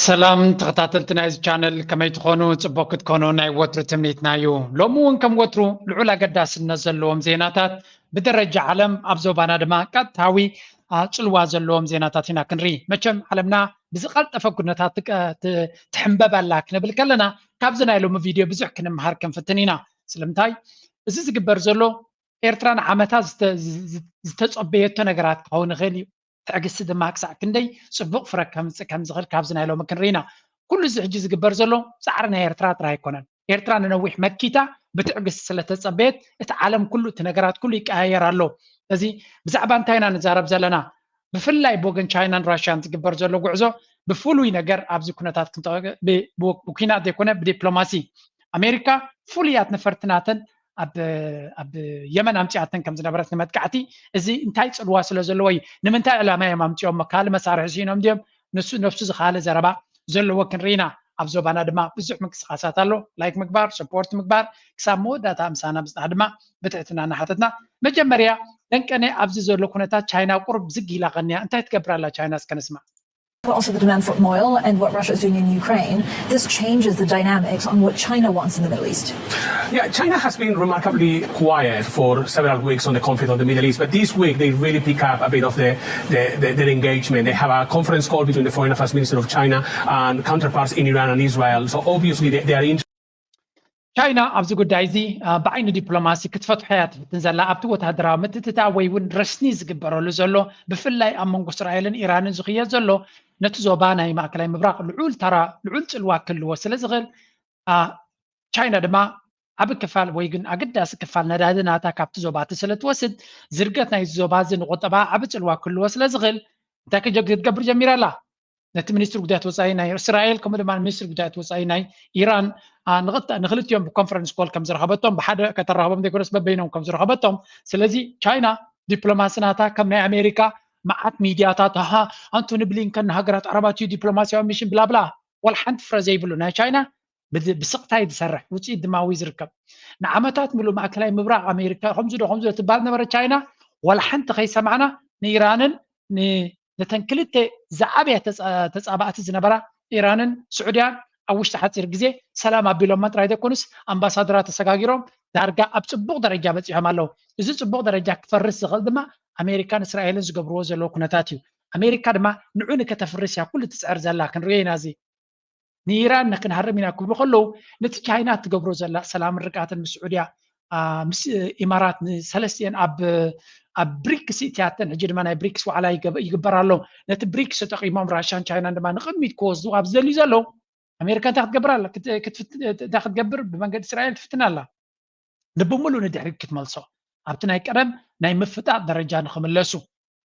ሰላም ተኸታተልቲ ናይዚ ቻነል፣ ከመይ ትኾኑ? ጽቡቕ ክትኮኑ ናይ ወትሩ ትምኒትና እዩ። ሎሚ እውን ከም ወትሩ ልዑል ኣገዳስነት ዘለዎም ዜናታት ብደረጃ ዓለም፣ ኣብ ዞባና ድማ ቀጥታዊ፣ አ፣ ጽልዋ ዘለዎም ዜናታት ኢና ክንርኢ። መቸም ዓለምና ብዝቐልጠፈ ኩነታት ትቀ-፣ ት-፣ ትሕንበብ ኣላ ክንብል ከለና፣ ካብዚ ናይ ሎሚ ቪድዮ ብዙሕ ክንምሃር ክንፍትን ኢና። ስለምንታይ? እዚ ዝግበር ዘሎ ኤርትራ ንዓመታት ዝተ-፣ ዝ-፣ ዝ-፣ ዝተጸበየቶ ነገራት ክኸውን ይኽእል እዩ። ትዕግስቲ ድማ ክሳዕ ክንደይ ጽቡቕ ፍረ ከምጽእ ከም ዝኽእል ካብዚ ናይ ሎሚ ክንርኢ ኢና። ኩሉ እዚ ሕጂ ዝግበር ዘሎ ጻዕሪ ናይ ኤርትራ ጥራይ ኣይኮነን። ኤርትራ ንነዊሕ መኪታ ብትዕግስቲ ስለ ተጸበየት፣ እቲ ዓለም ኩሉ፣ እቲ ነገራት ኩሉ ይቀያየር ኣሎ። እዚ ብዛዕባ እንታይ ኢና ንዛረብ ዘለና? ብፍላይ ብወገን ቻይናን ራሽያን ዝግበር ዘሎ ጉዕዞ ብፍሉይ ነገር ኣብዚ ኩነታት ክንጠ-፣ ብ-፣ ብ-፣ ብኲናት ዘይኮነ ብዲፕሎማሲ። ኣሜሪካ ፍሉያት ነፈርቲ ናተን ኣብ፣ ኣብ የመን ኣምጺኣተን ከም ዝነበረት ንመጥቃዕቲ፣ እዚ እንታይ ጽልዋ ስለ ዘለዎ እዩ? ንምንታይ ዕላማ እዮም ኣምጺኦሞ? ካልእ መሳርሒ ስኢኖም ድዮም? ንሱ ነብሱ ዝኻለ ዘረባ ዘለዎ ክንርኢ ኢና። ኣብ ዞባና ድማ ብዙሕ ምንቅስቃሳት ኣሎ። ላይክ ምግባር፣ ሰፖርት ምግባር፣ ክሳብ መወዳእታ ምሳና ምጽናሕ ድማ ብትሕትና እናሓተትና፣ መጀመርያ ደንቀነ ኣብዚ ዘሎ ኩነታት ቻይና ቁሩብ ዝግ ኢላ ቀንያ። እንታይ ትገብር ኣላ ቻይና? እስከ ንስማዕ። But also the demand for oil and what Russia is doing in Ukraine, this changes the dynamics on what China wants in the Middle East. Yeah, China has been remarkably quiet for several weeks on the conflict of the Middle East, but this week they really pick up a bit of the, the, the, their engagement. They have a conference call between the foreign affairs minister of China and counterparts in Iran and Israel. So obviously they, they are in ቻይና ኣብዚ ጉዳይ እዚ፣ አ፣ ብዓይኒ ዲፕሎማሲ ክትፈትሖ እያ ትፍትን ዘላ። ኣብቲ ወተሃደራዊ ምትእትታው ወይ እውን ረስኒ ዝግበረሉ ዘሎ፣ ብፍላይ ኣብ መንጎ እስራኤልን ኢራንን ዝኽየድ ዘሎ፣ ነቲ ዞባ ናይ ማእከላይ ምብራቕ ልዑል ተራ፣ ልዑል ጽልዋ ክህልዎ ስለ ዝኽእል፣ አ፣ ቻይና ድማ ዓቢ ክፋል ወይ ግን ኣገዳሲ ክፋል ነዳዲ ናታ ካብቲ ዞባ እቲ ስለ ትወስድ፣ ዝርገት ናይዚ ዞባ እዚ ንቁጠባ ዓቢ ጽልዋ ክህልዎ ስለ ዝኽእል፣ እንታይ ክጀ-፣ ክትገብር ጀሚራ ኣላ? ነቲ ሚኒስትሪ ጉዳያት ወጻኢ ናይ እስራኤል፣ ከምኡ ድማ ሚኒስትሪ ጉዳያት ወጻኢ ናይ ኢራን፣ አ፣ ንቕጥ-፣ ንክልቲኦም ብኮንፈረንስ ኮል ከም ዝረኸበቶም፣ ብሓደ ከተራኽቦም ዘይኮነስ በበይኖም ከም ዝረኸበቶም። ስለዚ ቻይና ዲፕሎማሲ ናታ ከም ናይ ኣሜሪካ መዓት ሚድያታት፣ ኣሃ፣ ኣንቶኒ ብሊንከን ንሃገራት ዓረባት እዩ ዲፕሎማሲያዊ ሚሽን ብላብላ፣ ዋላ ሓንቲ ፍረ ዘይብሉ ናይ ቻይና ብድ-፣ ብስቕታ እዩ ዝሰርሕ፣ ውጽኢት ድማ ኣብኡ እዩ ዝርከብ። ንዓመታት ምሉእ ማእከላይ ምብራቕ ኣሜሪካ ከምዚ ዶ ከምዚ ዶ ትበሃል ነበረ ቻይና፣ ዋላ ሓንቲ ከይሰማዕና ንኢራንን ን-፣ ነተን ክልተ ዝዓበያ ተጻ-፣ ተጻባእቲ ዝነበራ ኢራንን ስዑድያን ኣብ ውሽጢ ሓጺር ግዜ ሰላም ኣቢሎማ ጥራይ ዘይኮኑስ ኣምባሳደራት ተሰጋጊሮም ዳርጋ ኣብ ጽቡቕ ደረጃ በጺሖም ኣለዉ። እዚ ጽቡቕ ደረጃ ክፈርስ ዝኽእል ድማ ኣሜሪካን እስራኤልን ዝገብርዎ ዘለዉ ኩነታት እዩ። ኣሜሪካ ድማ ንዑ ንከተፍርስ እያ ኩሉ ትጽዕር ዘላ፣ ክንርእዮ ኢና እዚ። ንኢራን ንክንሃርም ኢና ክብሉ ከለዉ፣ ነቲ ቻይና እትገብሮ ዘላ ሰላምን ርግኣትን ምስ ስዑድያ፣ አ፣ ምስ ኢማራት ንሰለስቲኤን ኣብ፣ ኣብ ብሪክስ እትያተን፣ ሕጂ ድማ ናይ ብሪክስ ዋዕላ ይገበ-፣ ይግበር ኣሎ። ነቲ ብሪክስ ተጠቒሞም ራሻን ቻይናን ድማ ንቕድሚት ክወስዱ ኣብ ዝደልዩ ዘለዉ፣ ኣሜሪካ እንታይ ክትገብር ኣላ? ክት-፣ ክትፍት-፣ እንታይ ክትገብር? ብመንገዲ እስራኤል ትፍትን ኣላ። ንብምሉእ ንድሕሪት ክትመልሶ፣ ኣብቲ ናይ ቀደም ናይ ምፍጣጥ ደረጃ ንኽምለሱ።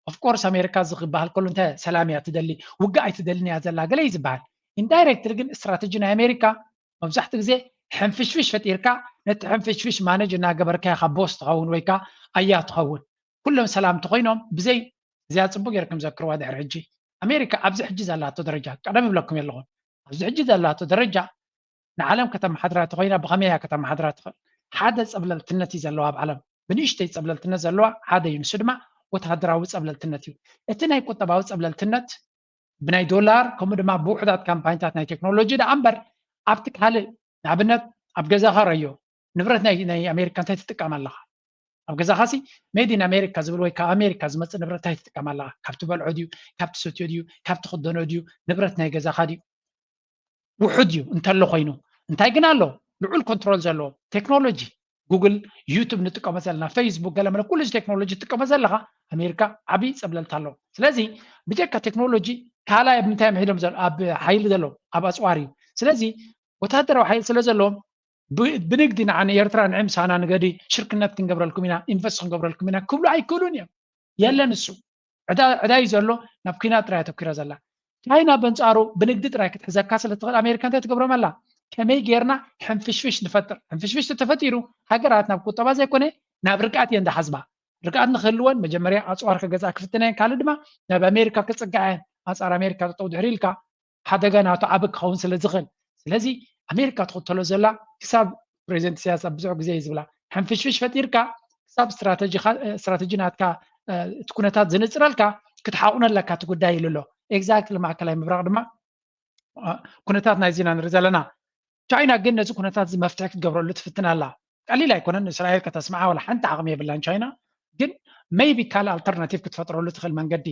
ኦፍኮርስ ኣሜሪካ እዚ ክበሃል ከሎ እንታይ ሰላም እያ ትደሊ፣ ውግእ ኣይትደልን እያ ዘላ ገለ እዩ ዝበሃል። ኢንዳይሬክትሊ ግን ስትራተጂ ናይ ኣሜሪካ መብዛሕትኡ ግዜ ሕንፍሽፍሽ ፈጢርካ፣ ነቲ ሕንፍሽፍሽ ማነጅ እናገበርካ ኢኻ ቦስ ትኸውን ወይ ከዓ ኣያ ትኸውን። ኩሎም ሰላም እንተኾይኖም ብዘይ እዚኣ ጽቡቅ ገይርኩም ዘክርዋ። ድሕሪ ሕጂ ኣሜሪካ ኣብዚ ሕጂ ዘላቶ ደረጃ፣ ቀደም ይብለኩም ኣለኹ፣ ኣብዚ ሕጂ ዘላቶ ደረጃ ንዓለም ከተመሓድራ ተኾይና ብኸመይ እያ ከተመሓድራ ትኽእል? ሓደ ጸብለልትነት እዩ ዘለዋ ኣብ ዓለም፣ ብንእሽተይ ጸብለልትነት ዘለዋ ሓደ እዩ፣ ንሱ ድማ ወተሃደራዊ ጸብለልትነት እዩ። እቲ ናይ ቁጠባዊ ጸብለልትነት ብናይ ዶላር ከምኡ ድማ ብውሑዳት ካምፓኒታት ናይ ቴክኖሎጂ ደኣ እምበር ኣብቲ ካልእ፣ ንኣብነት ኣብ ገዛኻ ረዮ፣ ንብረት ናይ ናይ ኣሜሪካ እንታይ ትጥቀም ኣለኻ? ኣብ ገዛኻሲ ሜድ ኢን ኣሜሪካ ዝብል ወይ ካብ ኣሜሪካ ዝመጽእ ንብረት እንታይ ትጥቀም ኣለኻ? ካብ ትበልዖ ድዩ? ካብ ትሰትዮ ድዩ? ካብ ትኽደኖ ድዩ? ንብረት ናይ ገዛኻ ድዩ? ውሑድ እዩ እንተሎ ኮይኑ። እንታይ ግን ኣሎ? ልዑል ኮንትሮል ዘለዎ ቴክኖሎጂ። ጉግል፣ ዩቱብ ንጥቀሞ ዘለና፣ ፌስቡክ፣ ገለመለ ኩሉ እዚ ቴክኖሎጂ ትጥቀሞ ዘለኻ ኣሜሪካ ዓብዪ ጸብለልታ ኣለዎ። ስለዚ ብጀካ ቴክኖሎጂ ካልኣይ ኣብ ምንታይ እዮም ሒዞም ዘሎ? ኣብ ሓይሊ ዘለዎም፣ ኣብ ኣጽዋር እዩ። ስለዚ ወታደራዊ ሓይሊ ስለ ዘለዎም ብ-፣ ብንግዲ ንዓ ንኤርትራ ንዒ ምሳና ንገዲ ሽርክነት ክንገብረልኩም ኢና፣ ኢንቨስት ክንገብረልኩም ኢና ክብሉ ኣይክእሉን እዮም። የለን እሱ። ዕዳ፣ ዕዳ እዩ ዘሎ፣ ናብ ኲናት ጥራይ ኣተኲራ ዘላ። ቻይና በንጻሩ ብንግዲ ጥራይ ክትሕዘካ ስለ ትኽእል ኣሜሪካ እንታይ ትገብሮም ኣላ? ከመይ ጌርና ሕንፍሽፍሽ ንፈጥር? ሕንፍሽፍሽ ተተፈጢሩ ሃገራት ናብ ቁጠባ ዘይኮነ ናብ ርግኣት እየን ዝሓስባ። ርግኣት ንክህልወን መጀመርያ ኣጽዋር ክገዝኣ ክፍትና እየን፣ ካልእ ድማ ናብ ኣሜሪካ ክጽግዓ እየን። ኣንጻር ኣሜሪካ ጠጠው ድሕሪ ኢልካ ሓደጋ ናቱ ዓቢ ክኸውን ስለ ዝኽእል። ስለዚ ኣሜሪካ ትኽተሎ ዘላ ክሳብ ፕሬዚደንት ኢሳያስ ኣብ ብዙሕ ግዜ እዩ ዝብላ፣ ሕንፍሽፍሽ ፈጢርካ ክሳብ ስትራተጂኻ፣ ስትራተጂ ናትካ፣ እ፣ እቲ ኩነታት ዝንጽረልካ ክትሓቑኖ ኣለካ እቲ ጉዳይ ኢሉ ኣሎ። ኤግዛክትሊ ማእከላይ ምብራቕ ድማ ኩነታት ናይዚ ኢና ንርኢ ዘለና። ቻይና ግን ነዚ ኩነታት እዚ መፍትሒ ክትገብረሉ ትፍትን ኣላ። ቀሊል ኣይኮነን። እስራኤል ከተስምዓ ዋላ ሓንቲ ዓቕሚ የብላን ቻይና። ግን maybe ካልእ alternative ክትፈጥረሉ ትኽእል መንገዲ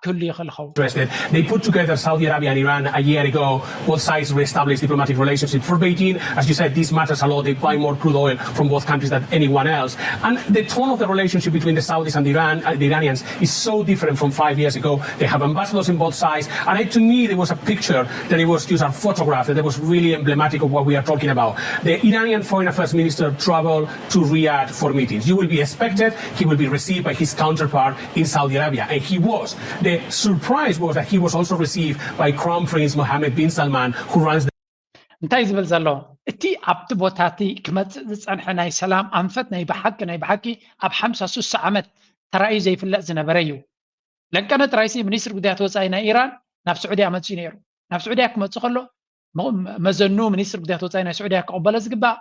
ክህሉ ይኽእል ይኸውን። They put together Saudi Arabia and Iran a year ago. Both sides reestablished diplomatic relationship. For Beijing, as you said, this matters a lot. They buy more crude oil from both countries than anyone else. And the tone of the relationship between the Saudis and Iran, uh, the Iranians, is so different from five years ago. They have ambassadors in both sides. And I, to me, there was a picture that it was just a photograph that was really emblematic of what we are talking about. The Iranian foreign affairs minister traveled to Riyadh for meetings. You will be expected, he will be received by his counterpart in Saudi Arabia. And he was. The surprise was that he was also received by Crown Prince Mohammed bin Salman, who runs the እንታይ ዝብል ዘሎ እቲ ኣብቲ ቦታ እቲ ክመፅእ ዝፀንሐ ናይ ሰላም ኣንፈት ናይ ብሓቂ ናይ ብሓቂ ኣብ ሓምሳ ሱሳ ዓመት ተራእዩ ዘይፍለጥ ዝነበረ እዩ። ለንቀነ ጥራይሲ ሚኒስትሪ ጉዳያት ወፃኢ ናይ ኢራን ናብ ስዑድያ መፅኡ ነይሩ። ናብ ስዑድያ ክመፅእ ከሎ መዘኑ ሚኒስትሪ ጉዳያት ወፃኢ ናይ ስዑድያ ክቕበሎ ዝግባእ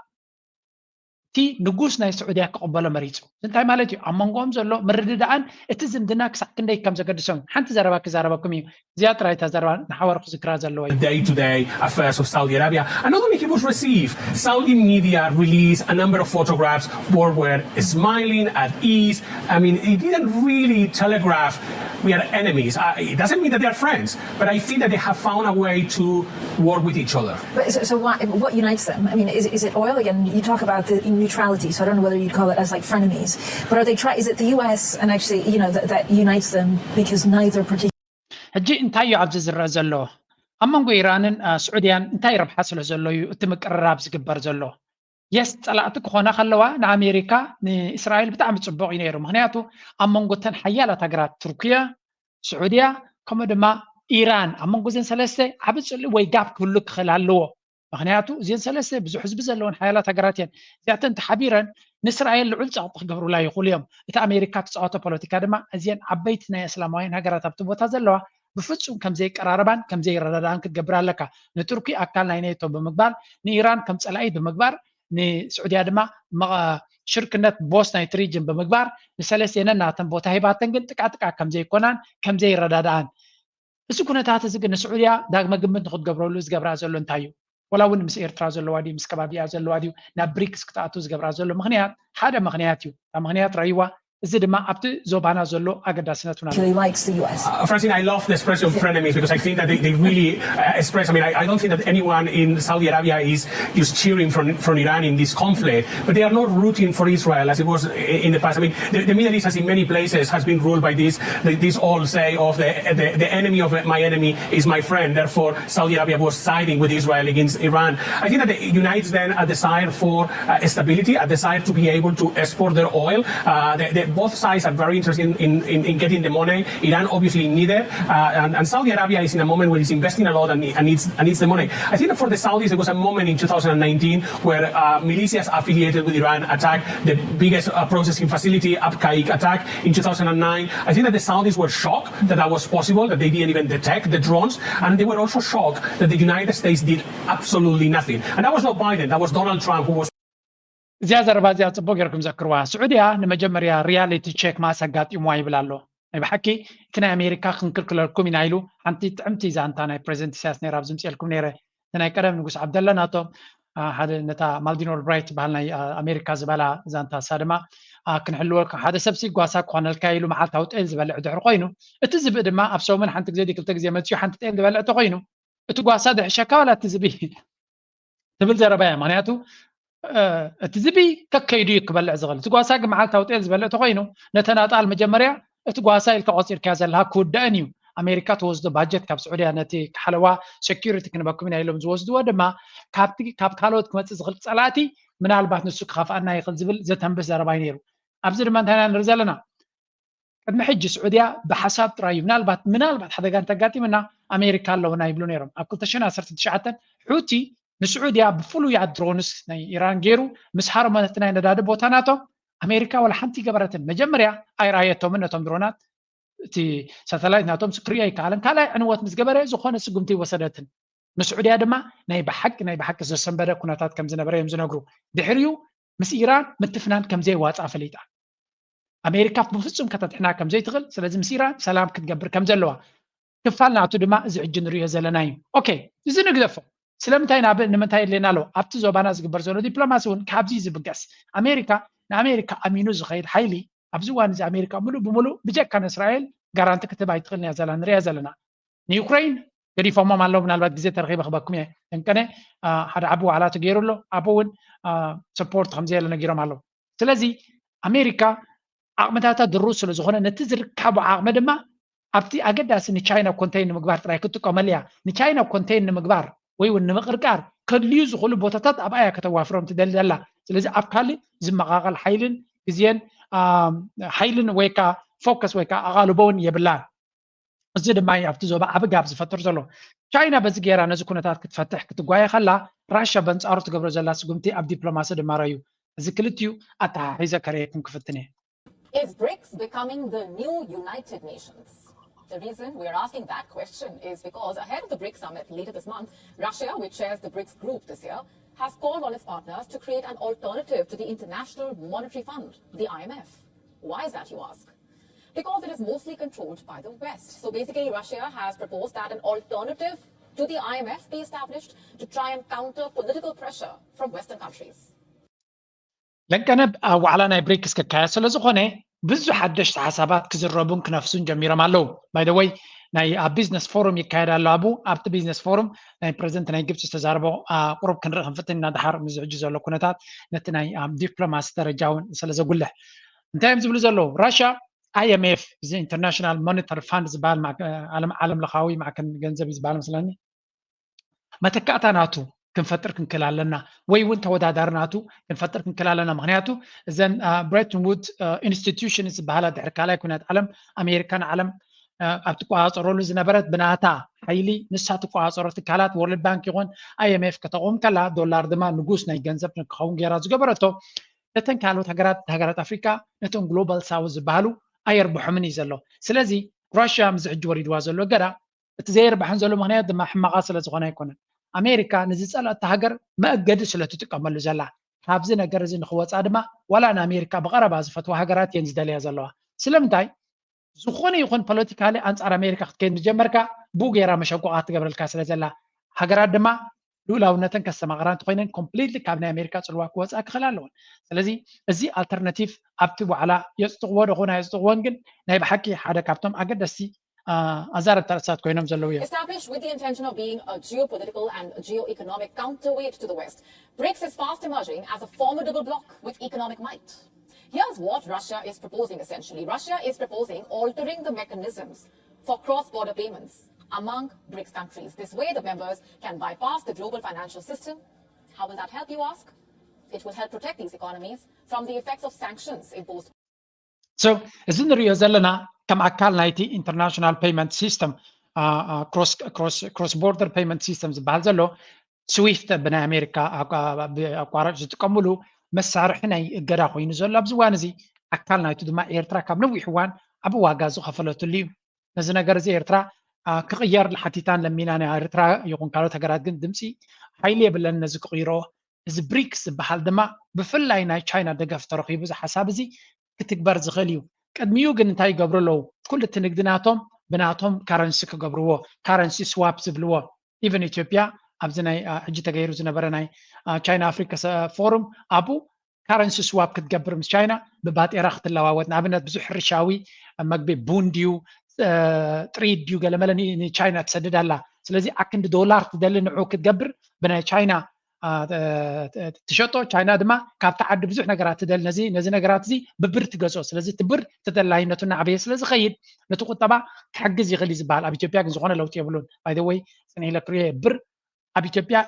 እቲ ንጉስ ናይ ስዑድያ ክቕበሎ መሪፁ። እንታይ ማለት እዩ? ኣብ መንጎኦም ዘሎ ምርድዳእን እቲ ዝምድና ክሳብ ክንደይ ከም ዘገድሶም ሓንቲ ዘረባ ክዛረበኩም እዩ። እዚኣ ጥራይ እታ ዘረባ ንሓዋሩ ክዝክራ ዘለዎ እዩ። Day-to-day affairs of Saudi Arabia. And not only he was received, Saudi media released a number of photographs where were smiling at ease. I mean, it didn't really telegraph we are enemies. Uh, it doesn't mean that they are friends, but I think that they have found a way to work with each other. But so, so why, what unites them? I mean, is, is it oil? Again, you talk about the neutrality, so I don't know whether you'd call it as like frenemies. But are they try? Is it the U S and actually, you know, that, that unites them because neither particular ሕጂ እንታይ እዩ ኣብዚ ዝረአ ዘሎ? ኣብ መንጎ ኢራንን ስዑድያን እንታይ ረብሓ ስለ ዘሎ እዩ እቲ ምቅርራብ ዝግበር ዘሎ? የስ ፀላእቲ ክኾና ከለዋ ንኣሜሪካ ንእስራኤል ብጣዕሚ ፅቡቕ እዩ ነይሩ። ምክንያቱ ኣብ መንጎ ተን ሓያላት ሃገራት ቱርክያ፣ ስዑድያ ከምኡ ድማ ኢራን ኣብ መንጎ ዘን ሰለስተ ዓብ ፅልኢ ወይ ጋብ ክህሉ ክኽእል ኣለዎ። ምክንያቱ እዚን ሰለስተ ብዙሕ ህዝቢ ዘለወን ሓያላት ሃገራት እየን። እዚኣተን ተሓቢረን ንእስራኤል ልዑል ፀቕጢ ክገብሩላ ይኽእሉ እዮም። እቲ ኣሜሪካ ትፃወቶ ፖለቲካ ድማ እዚን ዓበይቲ ናይ እስላማውያን ሃገራት ኣብቲ ቦታ ዘለዋ ብፍፁም ከምዘይቀራረባን ከምዘይረዳዳኣን ክትገብር ኣለካ። ንቱርኪ ኣካል ናይ ኔቶ ብምግባር፣ ንኢራን ከም ፀላኢ ብምግባር፣ ንስዑድያ ድማ ሽርክነት ቦስ ናይቲ ሪጅን ብምግባር ንሰለስቴነን ናተን ቦታ ሂባተን ግን ጥቃጥቃ ከምዘይኮናን ከምዘይረዳዳኣን። እዚ ኩነታት እዚ ግን ንስዑድያ ዳግመ ግምት ንክትገብረሉ ዝገብራ ዘሎ እንታይ እዩ? ወላ እውን ምስ ኤርትራ ዘለዋ ድዩ ምስ ከባቢኣ ዘለዋ ድዩ ናብ ብሪክስ ክትኣቱ ዝገብራ ዘሎ ምክንያት ሓደ ምክንያት እዩ። እታ ምክንያት ረይዋ። እዚ ድማ ኣብቲ ዞባና ዘሎ ኣገዳስነቱና likes the U S. Uh, Francine, I love the expression of frenemies because I think that they, they really uh, express. I mean, I, I don't think that anyone in Saudi Arabia is just cheering from, from Iran in this conflict, but they are not rooting for Israel as it was in the past. I mean, the, the Middle East has in many places has been ruled by this, this old say of the, the, the enemy of my enemy is my friend. Therefore, Saudi Arabia was siding with Israel against Iran. I think that it unites then a desire for uh, stability, a desire to be able to export their oil. Uh, the, the, both sides are very interested in, in, in, in getting the money. Iran obviously needed, uh, and, and Saudi Arabia is in a moment where it's investing a lot and, and, needs, and needs the money. I think that for the Saudis, there was a moment in two thousand nineteen where uh, militias affiliated with Iran attacked the biggest uh, processing facility, Abqaiq attack in two thousand nine. I think that the Saudis were shocked that that was possible, that they didn't even detect the drones, and they were also shocked that the United States did absolutely nothing. And that was not Biden, that was Donald Trump who was እዚኣ ዘረባ እዚኣ ጽቡቅ ጌርኩም ዘክርዋ። ስዑድያ ንመጀመርያ ሪያሊቲ ቼክ ማስ ኣጋጢምዋ ይብል ኣሎ። ናይ ብሓቂ እቲ ናይ ኣሜሪካ ክንክልክለልኩም ኢና ኢሉ ሓንቲ ጥዕምቲ ዛንታ ናይ ፕሬዚደንት ኢሳያስ ነይራ ኣብዚ ምጽኤልኩም ነይረ። እቲ ናይ ቀደም ንጉስ ዓብደላ ናቶም ሓደ ነታ ማልዲን ኦልብራይት ትበሃል ናይ ኣሜሪካ ዝበላ ዛንታ እሳ ድማ ክንሕልወልካ ሓደ ሰብሲ ጓሳ ክኾነልካ ኢሉ መዓልታዊ ጤል ዝበልዕ ድሕሪ ኮይኑ እቲ ዝብኢ ድማ ኣብ ሰሙን ሓንቲ ግዜ ክልተ ግዜ መፅዩ ሓንቲ ጤል ዝበልዕ ተኮይኑ እቲ ጓሳ ድሕሸካ ዋላ እቲ ዝብኢ ትብል ዘረባ እያ። ምክንያቱ እቲ ዝብኢ ከከይዱ እዩ ክበልዕ ዝኽእል። እቲ ጓሳ ግን መዓልታዊ ጤል ዝበልዕ ተኮይኑ ነተን ኣጣል መጀመርያ እቲ ጓሳ ኢልካ ቆፂርካዮ ዘለካ ክውደእን እዩ። ኣሜሪካ ትወስዶ ባጀት ካብ ስዑድያ ነቲ ሓለዋ ሴኪሪቲ ክንበኩም ኢና ኢሎም ዝወስድዎ ድማ ካብቲ ካብ ካልኦት ክመፅእ ዝኽእል ፀላእቲ ምናልባት ንሱ ክኸፍኣና ይኽእል ዝብል ዘተንብህ ዘረባ እዩ ነይሩ። ኣብዚ ድማ እንታይ ኢና ንርኢ ዘለና? ቅድሚ ሕጂ ስዑድያ ብሓሳብ ጥራይ እዩ ምናልባት ምናልባት ሓደጋ እንተጋጢምና ኣሜሪካ ኣለውና ይብሉ ነይሮም። ኣብ ክልተ ሽሕን ዓሰርተ ትሽዓተን ሑቲ ንስዑድያ ብፍሉያት ድሮንስ ናይ ኢራን ገይሩ ምስ ሃረመ ነቲ ናይ ነዳዲ ቦታ ናቶም ኣሜሪካ ዋላ ሓንቲ ኣይገበረትን። መጀመርያ ኣይረኣየቶምን ነቶም ድሮናት እቲ ሳተላይት ናቶም ክርእዮ ኣይከኣለን። ካልኣይ ዕንወት ምስ ገበረ ዝኾነ ስጉምቲ ኣይወሰደትን። ንስዑድያ ድማ ናይ ብሓቂ ናይ ብሓቂ ዘሰንበደ ኩነታት ከም ዝነበረ እዮም ዝነግሩ። ድሕሪኡ ምስ ኢራን ምትፍናን ከም ዘይዋፃ ፈሊጣ። ኣሜሪካ ብፍፁም ከተድሕና ከም ዘይትኽእል፣ ስለዚ ምስ ኢራን ሰላም ክትገብር ከም ዘለዋ ክፋል ናቱ ድማ እዚ ሕጂ ንሪኦ ዘለና እዩ። ኦኬ፣ እዚ ንግደፎ። ስለምንታይ ናብ ንምንታይ የድልየና ኣሎ? ኣብቲ ዞባና ዝግበር ዘሎ ዲፕሎማሲ እውን ካብዚ ዝብገስ፣ ኣሜሪካ ንኣሜሪካ ኣሚኑ ዝኸይድ ሓይሊ ኣብዚ እዋን እዚ ኣሜሪካ ሙሉእ ብሙሉእ ብጀካ ንእስራኤል ጋራንቲ ክትህብ ኣይትኽእልን እያ ዘላ ንሪኣ ዘለና። ንዩክሬን ገዲፎሞም ኣለዉ። ምናልባት ግዜ ተረኺበ ክበኩም እየ። እንቀነ ሓደ ዓቢ ዋዕላ ተገይሩ ኣሎ። ኣብኡ እውን ሰፖርት ከምዘየለ ነጊሮም ኣለዉ። ስለዚ ኣሜሪካ ዓቕምታታ ድሩ ስለ ዝኾነ ነቲ ዝርከቦ ዓቕሚ ድማ ኣብቲ ኣገዳሲ ንቻይና ኮንቴን ንምግባር ጥራይ ክትጥቀመሉ እያ። ንቻይና ኮንቴን ንምግባር ወይ እውን ንምቕርቃር ከድልዩ ዝኽእሉ ቦታታት ኣብኣ እያ ከተዋፍሮም ትደሊ ዘላ። ስለዚ ኣብ ካልእ ዝመቓቐል ሓይልን ግዜን ሓይልን ወይ ከዓ ፎከስ ወይ ከዓ ኣቓልቦውን የብላን። እዚ ድማ እዩ ኣብቲ ዞባ ዓቢ ጋብ ዝፈጥር ዘሎ። ቻይና በዚ ገይራ ነዚ ኩነታት ክትፈትሕ ክትጓየ ከላ፣ ራሻ በንጻሩ ትገብሮ ዘላ ስጉምቲ ኣብ ዲፕሎማሲ ድማ ረዩ። እዚ ክልቲኡ ኣተሓሒዘ ከርእየኩም ክፍትን እየ። Is BRICS becoming the new United Nations? The reason we're asking that question is because ahead of the BRICS summit later this month, Russia, which chairs the BRICS group this year, has called on its partners to create an alternative to the International Monetary Fund, the I M F. Why is that, you ask? Because it is mostly controlled by the West. So basically, Russia has proposed that an alternative to the I M F be established to try and counter political pressure from Western countries. ለንቀነ ኣብ ዋዕላ ናይ ብሪክስ ክካየድ ስለ ዝኾነ ብዙሕ ሓደሽቲ ሓሳባት ክዝረቡን ክነፍሱን ጀሚሮም ኣለዉ። ባይ ዘ ወይ ናይ ኣብ ቢዝነስ ፎሩም ይካየድ ኣሎ። ኣብኡ ኣብቲ ቢዝነስ ፎሩም ናይ ፕረዚደንት ናይ ግብፂ ዝተዛረቦ ቁሩብ ክንርኢ ክንፍትን ኢና። ድሓር ምስዚ ሕጂ ዘሎ ኩነታት ነቲ ናይ ዲፕሎማሲ ደረጃ እውን ስለ ዘጉልሕ እንታይ እዮም ዝብሉ ዘለዉ? ራሽያ ኣይ ኤም ኤፍ እዚ ኢንተርናሽናል ሞኒተሪ ፋንድ ዝበሃል ዓለም ለኻዊ ማዕከን ገንዘብ እዩ ዝበሃል መስለኒ መተካእታ ናቱ ክንፈጥር ክንክእል ኣለና ወይ እውን ተወዳዳሪ ናቱ ክንፈጥር ክንክእል ኣለና። ምክንያቱ እዘን ብሬተን ውድ ኢንስቲትዩሽን ዝበሃላ ድሕሪ ካልኣይ ኩናት ዓለም ኣሜሪካ ንዓለም ኣብ ትቆፃፀረሉ ዝነበረት ብናታ ሓይሊ ንሳ ትቆፃፀሮ ትካላት ወርልድ ባንክ ይኹን ኣይ ኤም ኤፍ ከተቆም ከላ ዶላር ድማ ንጉስ ናይ ገንዘብ ክኸውን ገይራ ዝገበረቶ ነተን ካልኦት ሃገራት ሃገራት ኣፍሪካ ነቶም ግሎባል ሳውዝ ዝበሃሉ ኣየርብሖምን እዩ ዘሎ። ስለዚ ራሽያ ምዚ ሕጂ ወሪድዋ ዘሎ እገዳ እቲ ዘየርብሐን ዘሎ ምክንያት ድማ ሕማቓ ስለ ዝኾነ ኣይኮነን። ኣሜሪካ ንዝፀልአታ ሃገር መእገዲ ስለ ትጥቀመሉ ዘላ ካብዚ ነገር እዚ ንክወፃ ድማ ዋላ ንኣሜሪካ ብቐረባ ዝፈትዋ ሃገራት እየን ዝደልያ ዘለዋ። ስለምንታይ ዝኾነ ይኹን ፖለቲካሊ ኣንፃር ኣሜሪካ ክትከይድ ምጀመርካ ብኡ ገይራ መሸጎቓ ትገብረልካ ስለ ዘላ ሃገራት ድማ ልኡላውነተን ከስተማቕራ እንተኮይነን ኮምፕሊትሊ ካብ ናይ ኣሜሪካ ፅልዋ ክወፃ ክኽእል ኣለወን። ስለዚ እዚ ኣልተርናቲቭ ኣብቲ ዋዕላ የፅድቕዎ ዶ ኾነ ኣየፅድቕዎን ግን ናይ ብሓቂ ሓደ ካብቶም ኣገደስቲ ኣዛረብቲ ኣርእስታት ኮይኖም ዘለዉ እዮም። Established with the intention of being a geopolitical and geoeconomic counterweight to the West, BRICS is fast emerging as a formidable bloc with economic might. Here's what Russia is proposing essentially. Russia is proposing altering the mechanisms for cross-border payments among BRICS countries. This way, the members can bypass the global financial system. How will that help, you ask? It will help protect these economies from the effects of sanctions imposed. So እዚ ንሪኦ ዘለና ከም ኣካል ናይቲ ኢንተርናሽናል ፔይመንት ሲስተም ክሮስ ቦርደር ፔይመንት ሲስተም ዝበሃል ዘሎ ስዊፍት ብናይ ኣሜሪካ ኣቋራጭ ዝጥቀምሉ መሳርሒ ናይ እገዳ ኮይኑ ዘሎ ኣብዚ እዋን እዚ ኣካል ናይቱ ድማ ኤርትራ ካብ ነዊሕ እዋን ዓቢ ዋጋ ዝኸፈለትሉ እዩ። ነዚ ነገር እዚ ኤርትራ ክቕየር ሓቲታን ለሚናን እያ። ኤርትራ ይኹን ካልኦት ሃገራት ግን ድምፂ ሓይሊ የብለን ነዚ ክቕይሮ። እዚ ብሪክስ ዝበሃል ድማ ብፍላይ ናይ ቻይና ደገፍ ተረኺቡ እዚ ሓሳብ እዚ ክትግበር ዝኽእል እዩ። ቅድሚኡ ግን እንታይ ይገብሩ ኣለዉ? ኩሉ እቲ ንግዲ ናቶም ብናቶም ካረንሲ ክገብርዎ፣ ካረንሲ ስዋፕ ዝብልዎ። ኢቨን ኢትዮጵያ ኣብዚ ናይ ሕጂ ተገይሩ ዝነበረ ናይ ቻይና ኣፍሪካ ፎሩም ኣብኡ ካረንሲ ስዋፕ ክትገብር ምስ ቻይና ብባጤራ ክትለዋወጥ ንኣብነት ብዙሕ ሕርሻዊ መግቢ ቡን ድዩ ጥሪት ድዩ ገለመለ ንቻይና ትሰድድ ኣላ። ስለዚ ኣክንዲ ዶላር ትደሊ ንዑ ክትገብር ብናይ ቻይና ትሸጦ ቻይና ድማ ካብቲ ዓዲ ብዙሕ ነገራት ትደሊ ነዚ ነዚ ነገራት እዚ ብብር ትገዝኦ። ስለዚ እቲ ብር ተደላይነቱ እናዓበየ ስለ ዝኸይድ ነቲ ቁጠባ ክሕግዝ ይኽእል እዩ ዝበሃል። ኣብ ኢትዮጵያ ግን ዝኾነ ለውጢ የብሉን። ባይ ዘ ወይ ፅንሕ ኢለ ክሪኦ ብር ኣብ ኢትዮጵያ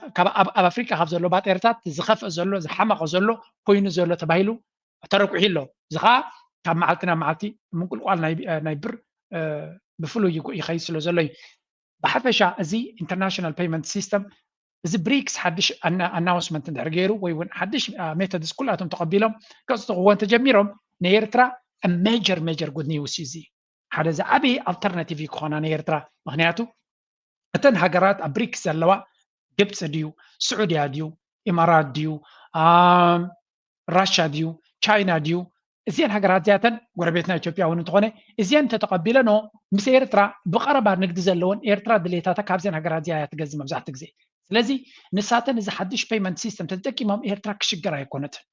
ኣብ ኣፍሪቃ ካብ ዘሎ ባጤርታት ዝኸፍአ ዘሎ ዝሓመቐ ዘሎ ኮይኑ ዘሎ ተባሂሉ ተረቁሒ ኣሎ። እዚ ከዓ ካብ መዓልቲ ናብ መዓልቲ ምንቁልቋል ናይ ብር ብፍሉይ ይኸይድ ስለ ዘሎ እዩ። ብሓፈሻ እዚ ኢንተርናሽናል ፔይመንት ሲስተም እዚ ብሪክስ ሓድሽ ኣናውንስመንት እንድሕር ገይሩ ወይ እውን ሓድሽ ሜቶድስ ኩላቶም ተቐቢሎም ከፅድቕዎ እንተጀሚሮም ንኤርትራ ሜጀር ሜጀር ጉድ ኒውስ እዩ። እዚ ሓደ ዝዓበየ ኣልተርናቲቭ እዩ ክኾና ንኤርትራ። ምክንያቱ እተን ሃገራት ኣብ ብሪክስ ዘለዋ ግብፂ ድዩ፣ ስዑድያ ድዩ፣ ኢማራት ድዩ፣ ራሻ ድዩ፣ ቻይና ድዩ፣ እዚአን ሃገራት እዚኣተን ጎረቤትና ኢትዮጵያ እውን እንተኾነ እዚአን እንተተቐቢለኖ ምስ ኤርትራ ብቐረባ ንግዲ ዘለወን ኤርትራ ድሌታታ ካብዘን ሃገራት እዚኣ እያ ትገዝእ መብዛሕትኡ ግዜ። ስለዚ ንሳተን እዚ ሓድሽ payment system ተጠቂሞም ኤርትራ ክሽገር ኣይኮነትን።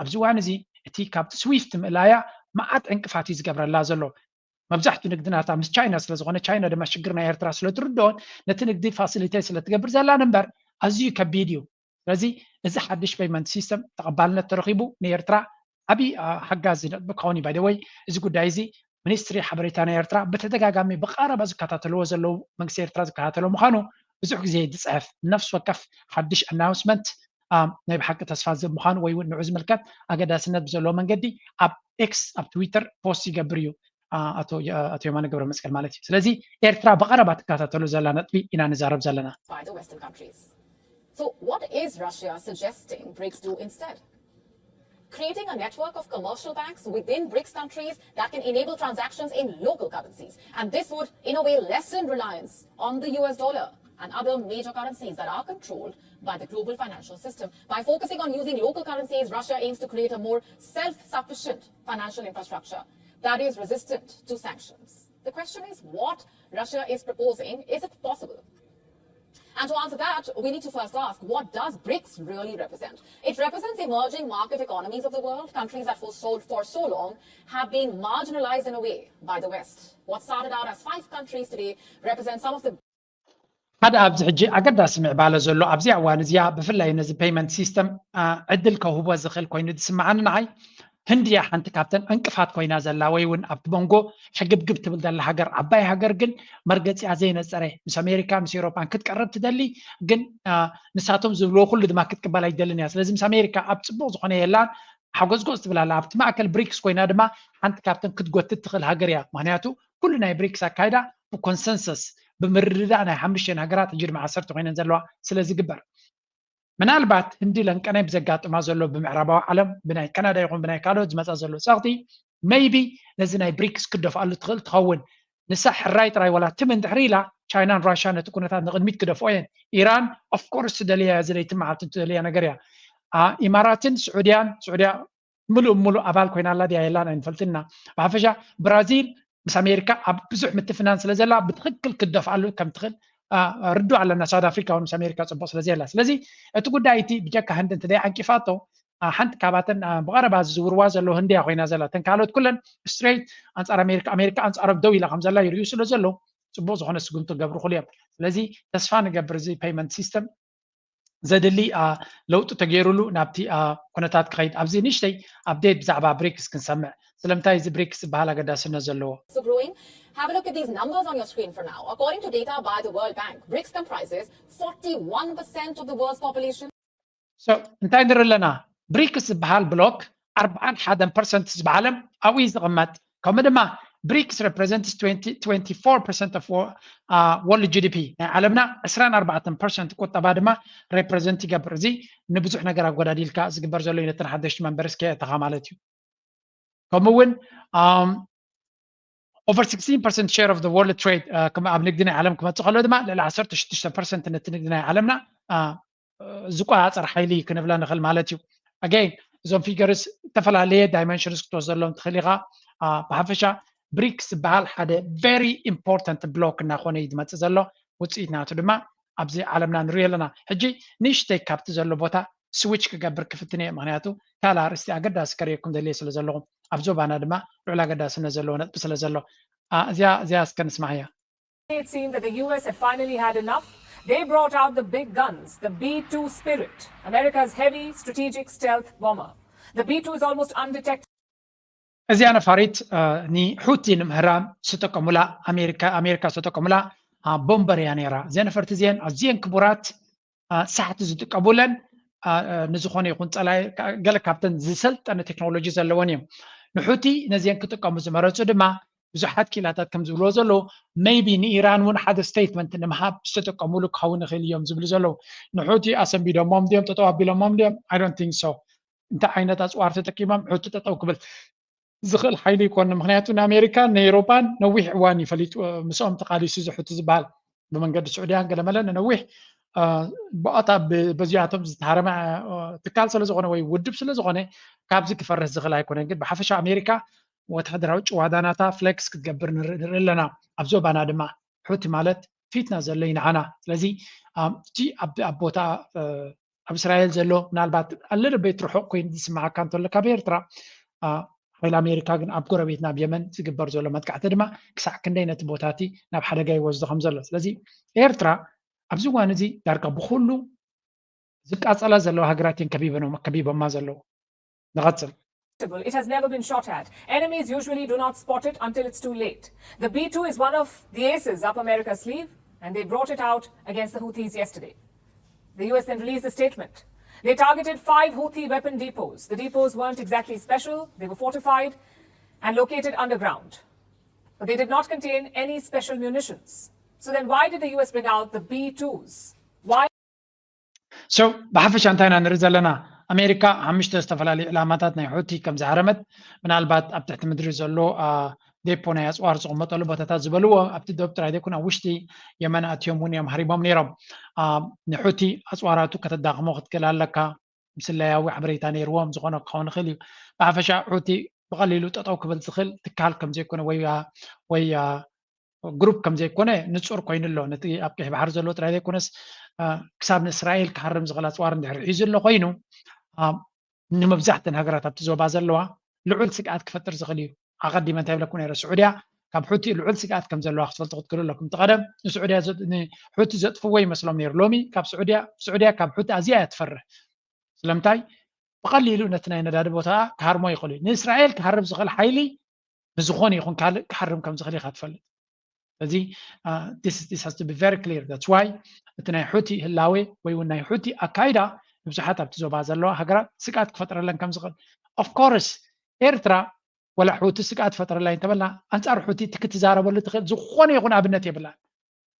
ኣብዚ እዋን እዚ እቲ ካብ ስዊፍት ምእላያ መዓት ዕንቅፋት እዩ ዝገብረላ ዘሎ። መብዛሕትኡ ንግዲ ናታ ምስ ቻይና ስለ ዝኾነ ቻይና ድማ ሽግር ናይ ኤርትራ ስለ ትርድኦን ነቲ ንግዲ ፋሲሊቴት ስለ ትገብር ዘላን እምበር ኣዝዩ ከቢድ እዩ። ስለዚ እዚ ሓድሽ payment system ተቐባልነት ተረኺቡ ንኤርትራ ዓብዪ ሓጋዚ ነጥቢ ክኸውን እዩ። ባይደወይ እዚ ጉዳይ እዚ ሚኒስትሪ ሓበሬታ ናይ ኤርትራ ብተደጋጋሚ ብቐረባ ዝከታተልዎ ዘለዉ መንግስቲ ኤርትራ ዝከታተሎ ምዃኑ ብዙሕ ግዜ ዝፅሕፍ ነፍሲ ወከፍ ሓድሽ ኣናውንስመንት ናይ ብሓቂ ተስፋ ዝህብ ምዃኑ ወይ እውን ንዑ ዝምልከት ኣገዳስነት ብዘለዎ መንገዲ ኣብ ኤክስ ኣብ ትዊተር ፖስት ይገብር እዩ። ኣቶ የማነ ገብረ መስቀል ማለት እዩ። ስለዚ ኤርትራ ብቐረባ ትከታተሎ ዘላ ነጥቢ ኢና ንዛረብ ዘለና። So what is Russia suggesting BRICS do instead? Creating a network of commercial banks within BRICS countries that can enable transactions in local currencies. And this would, in a way, lessen reliance on the U S dollar and other major currencies that are controlled by the global financial system. By focusing on using local currencies, Russia aims to create a more self-sufficient financial infrastructure that is resistant to sanctions. The question is, what Russia is proposing, is it possible? And to answer that, we need to first ask, what does BRICS really represent? It represents emerging market economies of the world, countries that for so, for so long have been marginalized in a way by the West. What started out as five countries today represents some of the ሓደ ኣብዚ ሕጂ ኣገዳሲ ምዕባለ ዘሎ ኣብዚኣ እዋን እዚኣ ብፍላይ ነዚ payment system ዕድል ከውህቦ ዝኽእል ኮይኑ ዝስምዓኒ ንዓይ ህንድያ ሓንቲ ካብተን ዕንቅፋት ኮይና ዘላ ወይ እውን ኣብቲ መንጎ ሕግብግብ ትብል ዘላ ሃገር ዓባይ ሃገር ግን መርገፂኣ ዘይነፀረ ምስ ኣሜሪካ ምስ ኤሮፓን ክትቀርብ ትደሊ ግን ንሳቶም ዝብልዎ ኩሉ ድማ ክትቅበል ኣይደልን እያ። ስለዚ ምስ ኣሜሪካ ኣብ ፅቡቕ ዝኾነ የላን ሓጎዝጎዝ ትብል ኣላ። ኣብቲ ማእከል ብሪክስ ኮይና ድማ ሓንቲ ካብተን ክትጎትት ትኽእል ሃገር እያ። ምክንያቱ ኩሉ ናይ ብሪክስ ኣካይዳ ብኮንሰንሰስ ብምርድዳእ ናይ ሓሙሽተን ሃገራት ሕጂ ድማ ዓሰርተ ኮይነን ዘለዋ ስለ ዝግበር ምናልባት ህንዲ ለንቀናይ ብዘጋጥማ ዘሎ ብምዕራባዊ ዓለም ብናይ ካናዳ ይኹን ብናይ ካልኦት ዝመፃ ዘሎ ፀቕጢ maybe ነዚ ናይ ብሪክስ ክደፍኣሉ ትኽእል ትኸውን። ንሳ ሕራይ ጥራይ ዋላ ትም እንድሕር ኢላ ቻይናን ራሽያ ነቲ ኩነታት ንቕድሚት ክደፍኦ እየን። ኢራን of course ትደልያ እያ ዝለይቲ መዓልቲ ትደልያ ነገር እያ። ኢማራትን ስዑድያን ስዑድያ ምሉእ ምሉእ ኣባል ኮይና ኣላ ድያ የላን ኣይንፈልጥና። ብሓፈሻ ብራዚል ምስ ኣሜሪካ ኣብ ብዙሕ ምትፍናን ስለ ዘላ ብትኽክል ክትደፍኣሉ ከም ትኽእል ርዱእ ኣለና። ሳውት ኣፍሪካ እውን ምስ ኣሜሪካ ፅቡቕ ስለ ዘላ ስለዚ እቲ ጉዳይ እቲ ብጀካ ህንዲ እንተ ዓንቂፋቶ ሓንቲ ካባተን ብቐረባ ዝዝውርዋ ዘለዉ ህንድያ ኮይና ዘላ እተን ካልኦት ኩለን ስትሬት ኣንፃር ኣሜሪካ ኣሜሪካ ኣንፃሮም ደው ኢላ ከም ዘላ ይርእዩ ስለ ዘለዉ ፅቡቕ ዝኾነ ስጉምቲ ገብሩ ክሉ እዮም። ስለዚ ተስፋ ንገብር እዚ payment system ዘድሊ ለውጢ ተገይሩሉ ናብቲ ኩነታት ክኸይድ ኣብዚ ንእሽተይ update ብዛዕባ ብሪክስ ክንሰምዕ ስለምንታይ እዚ ብሪክስ ዝበሃል ኣገዳስነት ዘለዎ growing. Have a look at these numbers on your screen for now. According to data by the World Bank, BRICS comprises forty-one percent of the world's population. So እንታይ ንርኢ ኣለና? ብሪክስ ዝበሃል ብሎክ ኣርብዓን ሓደን ፐርሰንት ህዝቢ ዓለም ኣብኡ እዩ ዝቕመጥ። ከምኡ ድማ ብሪክስ represents twenty-four percent of world GDP ናይ ዓለምና ዕስራን ኣርባዕተን ፐርሰንት ቁጠባ ድማ represent ይገብር። እዚ ንብዙሕ ነገር ኣጎዳዲልካ ዝግበር ዘሎ እዩ ነተን ሓደሽቲ መንበርስ ከየእተኻ ማለት እዩ። ከምኡ እውን over sixteen percent share of the world trade ኣብ ንግዲ ናይ ዓለም ክመፅእ ከሎ ድማ ልዕሊ ዓሰርተ ሽዱሽተ ፐርሰንት ነቲ ንግዲ ናይ ዓለምና ዝቆፃፀር ሓይሊ ክንብላ ንኽእል ማለት እዩ። Again እዞም figures ዝተፈላለየ dimensions ክትወስደሎም ትኽእል ኢኻ። ብሓፈሻ ብሪክስ ዝበሃል ሓደ very important block እናኾነ እዩ ዝመፅእ ዘሎ። ውፅኢት ናቱ ድማ ኣብዚ ዓለምና ንሪኦ ኣለና። ሕጂ ንእሽተይ ካብቲ ዘሎ ቦታ switch ክገብር ክፍትን እየ። ምክንያቱ ካልእ ኣርእስቲ ኣገዳሲ ከርእየኩም ደልየ ስለ ዘለኹ ኣብ ዞባና ድማ ልዑል ኣገዳስነት ዘለዎ ነጥቢ ስለ ዘሎ እዚኣ እዚኣ እስከ ንስማዕያ። It seemed that the U S had finally had enough. They brought out the big guns, the B two Spirit, America's heavy strategic stealth bomber. The B two is almost undetected. እዚኣ ነፋሪት ንሑቲ ንምህራም ዝተጠቀሙላ ኣሜሪካ ኣሜሪካ ዝተጠቀሙላ ቦምበር እያ ነይራ። እዚኣ ነፈርቲ እዚአን ኣዝየን ክቡራት ሳሕቲ ዝጥቀሙለን ንዝኾነ ይኹን ፀላኢ ገለ ካብተን ዝሰልጠነ ቴክኖሎጂ ዘለወን እዮም። ንሑቲ ነዚአን ክጥቀሙ ዝመረፁ ድማ ብዙሓት ክኢላታት ከም ዝብልዎ ዘለዉ maybe ንኢራን እውን ሓደ statement ንምሃብ ዝተጠቀሙሉ ክኸውን ይኽእል እዮም ዝብሉ ዘለዉ። ንሑቲ ኣሰንቢዶሞም ድዮም ጠጠው ኣቢሎሞም ድዮም? I don't think so። እንታይ ዓይነት ኣፅዋር ተጠቂሞም ሑቲ ጠጠው ክብል ዝኽእል ሓይሊ ይኮነ። ምክንያቱ ንኣሜሪካን ንኤውሮጳን ነዊሕ እዋን እዩ ፈሊጡ ምስኦም ተቃሊሱ እዚ ሑቲ ዝበሃል ብመንገዲ ስዑድያን ገለመለ ንነዊሕ ብኣታ በዚኣቶም ዝተሃረመ ትካል ስለዝኾነ ወይ ውድብ ስለዝኾነ ካብዚ ክፈርህ ዝኽእል ኣይኮነን። ግን ብሓፈሻ ኣሜሪካ ወተሃደራዊ ጭዋዳናታ ፍሌክስ ክትገብር ንርኢ ኣለና። ኣብ ዞባና ድማ ሑቲ ማለት ፊትና ዘሎ እዩ ንዓና። ስለዚ እቲ ኣብ ቦታ ኣብ እስራኤል ዘሎ ምናልባት ኣለደ ቤት ርሑቕ ኮይኑ ዝስምዓካ እንተሎ ካብ ኤርትራ ሓይሊ ኣሜሪካ ግን ኣብ ጎረቤትና ኣብ የመን ዝግበር ዘሎ መጥቃዕቲ ድማ ክሳዕ ክንደይ ነቲ ቦታቲ ናብ ሓደጋ ይወስዶ ከም ዘሎ። ስለዚ ኤርትራ ኣብዚ እዋን እዚ ዳርጋ ብኩሉ ዝቃጸላ ዘለዋ ሃገራት እየን ከቢቦማ ዘለዉ። ንቐጽል። It has never been shot at. Enemies usually do not spot it until it's too late. The B two is one of the aces up America's sleeve, and they brought it out against the Houthis yesterday. The U S then released a statement. They targeted five Houthi weapon depots. The depots weren't exactly special, they were fortified and located underground. But they did not contain any special munitions. So then, why did the U S bring out the B twos? Why? So ብሓፈሻ እንታይ ኢና ንርኢ ዘለና? ኣሜሪካ ሓሙሽተ ዝተፈላለዩ ዕላማታት ናይ ሑቲ ከም ዝሃረመት፣ ምናልባት ኣብ ትሕቲ ምድሪ ዘሎ ዴፖ ናይ ኣፅዋር ዝቕመጠሉ ቦታታት ዝበልዎ ኣብቲ ዶብ ጥራይ ዘይኮነ ኣብ ውሽጢ የመን ኣትዮም እውን እዮም ሃሪቦም ነይሮም። ንሑቲ ኣፅዋራቱ ከተዳኽሞ ክትክእል ኣለካ። ምስለያዊ ሓበሬታ ነይርዎም ዝኾነ ክኸውን ይኽእል እዩ። ብሓፈሻ ሑቲ ብቐሊሉ ጠጠው ክብል ዝኽእል ትካል ከም ዘይኮነ ወይ ወይ ግሩፕ ከም ዘይኮነ ንጹር ኮይኑ ኣሎ። ነቲ ኣብ ቀይሕ ባሕሪ ዘሎ ጥራይ ዘይኮነስ ክሳብ ንእስራኤል ክሃርም ዝኽእል ኣጽዋር እንድሕር ሒዙ ኣሎ ኮይኑ ንምብዛሕተን ሃገራት ኣብቲ ዞባ ዘለዋ ልዑል ስግኣት ክፈጥር ዝኽእል እዩ። ኣቐዲመ እንታይ ብለኩም ነይረ? ስዑድያ ካብ ሑቲ ልዑል ስግኣት ከም ዘለዋ ክትፈልጡ ክትክእሉ ኣለኩም። እቲ ቀደም ንስዑድያ ንሑቲ ዘጥፍዎ ይመስሎም ነይሩ። ሎሚ ካብ ስዑድያ ስዑድያ ካብ ሑቲ ኣዝያ እያ ትፈርህ። ስለምንታይ? ብቐሊሉ ነቲ ናይ ነዳዲ ቦታ ክሃርሞ ይኽእል እዩ። ንእስራኤል ክሃርም ዝኽእል ሓይሊ ብዝኾነ ይኹን ካልእ ክሃርም ከም ዝኽእል ኢኻ ትፈልጥ። ስለዚ this has to be very clear. That's why እቲ ናይ ሑቲ ህላዌ ወይ እውን ናይ ሑቲ ኣካይዳ ንብዙሓት ኣብቲ ዞባ ዘለዋ ሃገራት ስግኣት ክፈጥረለን ከም ዝኽእል። Of course ኤርትራ ወላ ሑቲ ስግኣት ፈጥረላ እንተበልና ኣንጻር ሑቲ እቲ ክትዛረበሉ ትኽእል ዝኾነ ይኹን ኣብነት የብላን።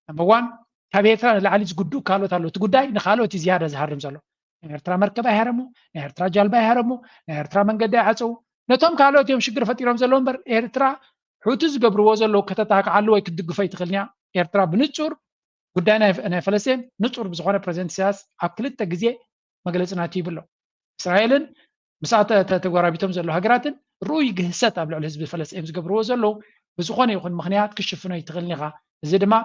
ነምበር ዋን ካብ ኤርትራ ንላዕሊ ዝጉድኡ ካልኦት ኣለዉ። እቲ ጉዳይ ንካልኦት እዩ ዝያዳ ዝሃርም ዘሎ። ናይ ኤርትራ መርከብ ኣይሃረሙ፣ ናይ ኤርትራ ጃልባ ኣይሃረሙ፣ ናይ ኤርትራ መንገዲ ኣይዓፀዉ። ነቶም ካልኦት እዮም ሽግር ፈጢሮም ዘለዉ እምበር ኤርትራ ሑቲ ዝገብርዎ ዘለዉ ከተታክዓሉ ወይ ክትድግፎ ኣይትኽእልን እያ። ኤርትራ ብንጹር ጉዳይ ናይ ናይ ፈለስጤን ንጹር ብዝኾነ ፕረዚደንት ኢሳያስ ኣብ ክልተ ግዜ መግለጺ ናቱ ይብሎ። እስራኤልን ምስኣ ተጎራቢቶም ዘለዉ ሃገራትን ርኡይ ግህሰት ኣብ ልዕሊ ህዝቢ ፈለስጤን ዝገብርዎ ዘለዉ ብዝኾነ ይኹን ምኽንያት ክሽፍኖ ኣይትኽእልን ኢኻ። እዚ ድማ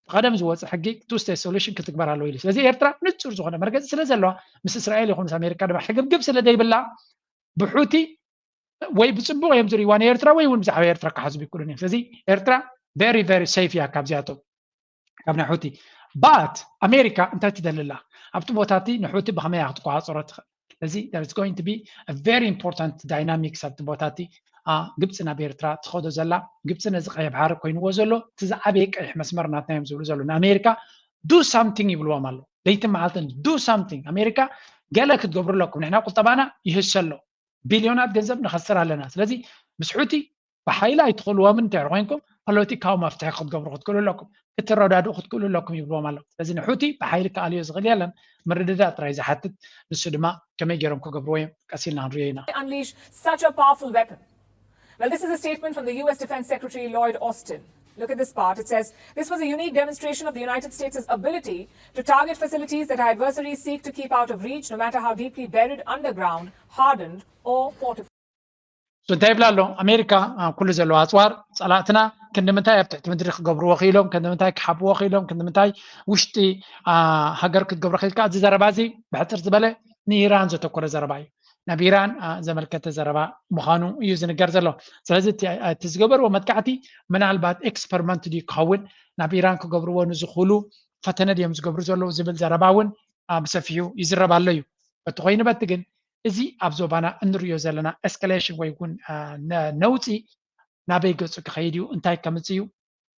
ብቐደም ዝወፀ ሕጊ two state solution ክትግበር ኣለዎ ኢሉ። ስለዚ ኤርትራ ንጹር ዝኾነ መርገፂ ስለ ዘለዋ ምስ እስራኤል ይኹን ምስ ኣሜሪካ ድማ ሕግብግብ ስለ ዘይብላ ብሑቲ ወይ ብፅቡቕ እዮም ዝርእይዋ ንኤርትራ ወይ እውን ብዛዕባ ኤርትራ ክሓስቡ ይክእሉን እዮም። ስለዚ ኤርትራ very very safe እያ ካብዚኣቶም ካብ ናይ ሑቲ። But ኣሜሪካ እንታይ ትደሊ ኣላ ኣብቲ ቦታ እቲ ንሑቲ ብኸመይ እያ ክትቆፃፀሮ ትኽእል? ስለዚ there is going to be a very important dynamics ኣብቲ ቦታ እቲ። ግብፂ ናብ ኤርትራ ትኸዶ ዘላ ግብፂ ነዚ ቀይሕ ባሕሪ ኮይንዎ ዘሎ እቲ ዝዓበየ ቀይሕ መስመር ናትና እዮም ዝብሉ ዘሎ ንኣሜሪካ do something ይብልዎም ኣሎ። ለይትን መዓልትን do something። ኣሜሪካ ገለ ክትገብሩ ኣለኩም። ንሕና ቁጠባና ይህሰ ኣሎ። ቢልዮናት ገንዘብ ንኸስር ኣለና። ስለዚ ምስ ሑቲ ብሓይሊ ኣይትኽእልዎምን እንተ ኮይንኩም ፖለቲካዊ መፍትሒ ክትገብሩ ክትክእሉ ኣለኩም። ክትረዳድኡ ክትክእሉ ኣለኩም ይብልዎም ኣሎ። ስለዚ ንሑቲ ብሓይሊ ክኣልዮ ዝኽእል የለን። ምርድዳእ ጥራይ ዝሓትት ንሱ ድማ ከመይ ገይሮም ክገብርዎ እዮም ቀስ ኢልና ክንሪኦ ኢና። Unleash such a powerful weapon. Well, this is a statement from the U S Defense Secretary Lloyd Austin. Look at this part. It says, this was a unique demonstration of the United States' ability to target facilities that our adversaries seek to keep out of reach, no matter how deeply buried underground, hardened, or fortified. እንታይ ይብላ ኣሎ? ኣሜሪካ ኩሉ ዘለዋ ኣፅዋር ፀላእትና ክንዲ ምንታይ ኣብ ትሕቲ ምድሪ ክገብርዎ ክኢሎም፣ ክንዲ ምንታይ ክሓብዎ ክኢሎም፣ ክንዲ ምንታይ ውሽጢ ሃገር ክትገብሮ ክኢልካ። እዚ ዘረባ እዚ ብሕፅር ዝበለ ንኢራን ዘተኮረ ዘረባ እዩ። ናብ ኢራን ዘመልከተ ዘረባ ምዃኑ እዩ ዝንገር ዘሎ። ስለዚ እቲ ዝገበርዎ መጥቃዕቲ ምናልባት ኤክስፐሪመንት ድዩ ክኸውን፣ ናብ ኢራን ክገብርዎ ንዝኽእሉ ፈተነ ድዮም ዝገብሩ ዘለዉ ዝብል ዘረባ እውን ብሰፊሑ ይዝረብ ኣሎ እዩ። በቲ ኮይኑ በቲ ግን እዚ ኣብ ዞባና እንሪኦ ዘለና ኤስካሌሽን ወይ እውን ነውፂ ናበይ ገፁ ክኸይድ እዩ፣ እንታይ ከምፅእ እዩ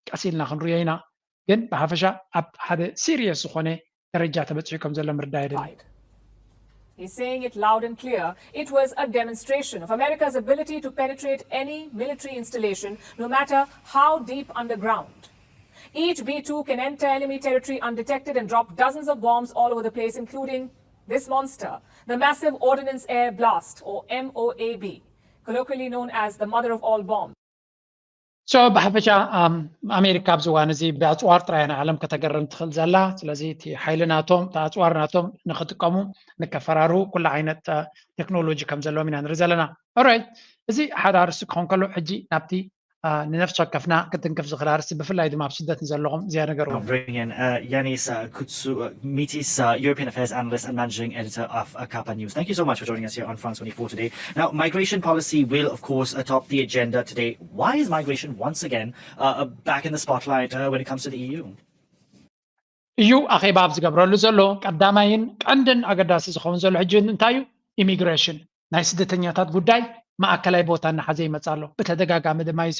ቀስ ኢልና ክንሪኦ ኢና። ግን ብሓፈሻ ኣብ ሓደ ሲሪየስ ዝኾነ ደረጃ ተበፂሑ ከም ዘሎ ምርዳእ የድሊ። He's saying it loud and clear. It was a demonstration of America's ability to penetrate any military installation, no matter how deep underground. Each B two can enter enemy territory undetected and drop dozens of bombs all over the place, including this monster, the Massive Ordnance Air Blast, or M O A B, colloquially known as the mother of all bombs. So ብሓፈሻ ኣሜሪካ ኣብዚ እዋን እዚ ብኣፅዋር ጥራይ ናይ ዓለም ከተገርም ትኽእል ዘላ። ስለዚ እቲ ሓይሊ ናቶም እቲ ኣፅዋር ናቶም ንክጥቀሙ ንከፈራርሁ ኩሉ ዓይነት ቴክኖሎጂ ከም ዘለዎም ኢና ንርኢ ዘለና። ኦራይት፣ እዚ ሓደ ኣርስቲ ክኸውን ከሎ ሕጂ ናብቲ ንነፍሲ ወከፍና ክትንክፍ ዝኽእል ኣርስቲ ብፍላይ ድማ ኣብ ስደት ንዘለኹም ዝያ ነገርዎ። Bringing in uh, Yanis uh, Kutsu, uh, Mitis, uh, European Affairs Analyst and Managing Editor of uh, Kappa News. Thank you so much for joining us here on France twenty-four today. Now, migration policy will, of course, uh, top the agenda today. Why is migration once again uh, uh, back in the spotlight uh, when it comes to the E U? እዩ ኣኼባ ኣብ ዝገብረሉ ዘሎ ቀዳማይን ቀንድን ኣገዳሲ ዝኸውን ዘሎ ሕጂ እንታይ እዩ? ኢሚግሬሽን፣ ናይ ስደተኛታት ጉዳይ ማእከላይ ቦታ እናሓዘ ይመጽእ ኣሎ። ብተደጋጋሚ ድማ እዩ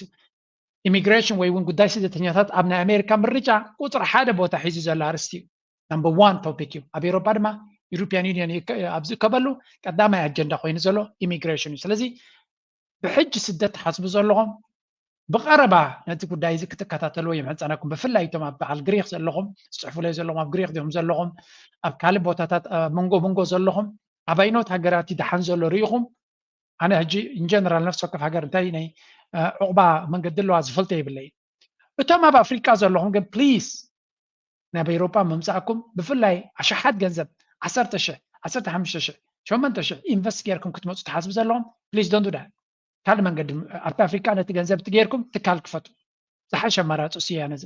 ኢሚግሬሽን ወይ እውን ጉዳይ ስደተኛታት ኣብ ናይ ኣሜሪካ ምርጫ ቁፅሪ ሓደ ቦታ ሒዙ ዘሎ ኣርስቲ እዩ። ናምበር ዋን ቶፒክ እዩ። ኣብ ኤሮፓ ድማ ኢሮፒያን ዩኒየን ኣብ ዝእከበሉ ቀዳማይ ኣጀንዳ ኮይኑ ዘሎ ኢሚግሬሽን እዩ። ስለዚ ብሕጂ ስደት ትሓስቡ ዘለኹም ብቐረባ ነዚ ጉዳይ እዚ ክትከታተልዎ ይምሕጸነኩም። ብፍላይ እቶም ኣብ በዓል ግሪክ ዘለኹም፣ ዝጽሕፉለይ ዘለኹም፣ ኣብ ግሪክ ዲኹም ዘለኹም፣ ኣብ ካልእ ቦታታት መንጎ መንጎ ዘለኹም፣ ኣባይኖት ሃገራት ደሓን ዘሎ ርኢኹም፣ ኣነ ሕጂ ኢንጀነራል ነፍሲ ወከፍ ሃገር እንታይ ናይ ዕቑባ መንገዲ ኣለዋ ዝፈልጦ የብለይን። እቶም ኣብ ኣፍሪቃ ዘለኹም ግን ፕሊዝ ናብ ኤሮጳ ምምጻእኩም ብፍላይ ኣሽሓት ገንዘብ ዓሰርተ ሽሕ ዓሰርተ ሓሙሽተ ሽሕ ሸሞንተ ሽሕ ኢንቨስት ጌርኩም ክትመጹ ትሓስቡ ዘለኹም ፕሊዝ ዶንት ዱ ዳት። ካልእ መንገዲ ኣብቲ ኣፍሪቃ ነቲ ገንዘብ እቲ ጌርኩም ትካል ክፈቱ ዝሓሸ ኣማራጺ እሱ እያ ነዚ።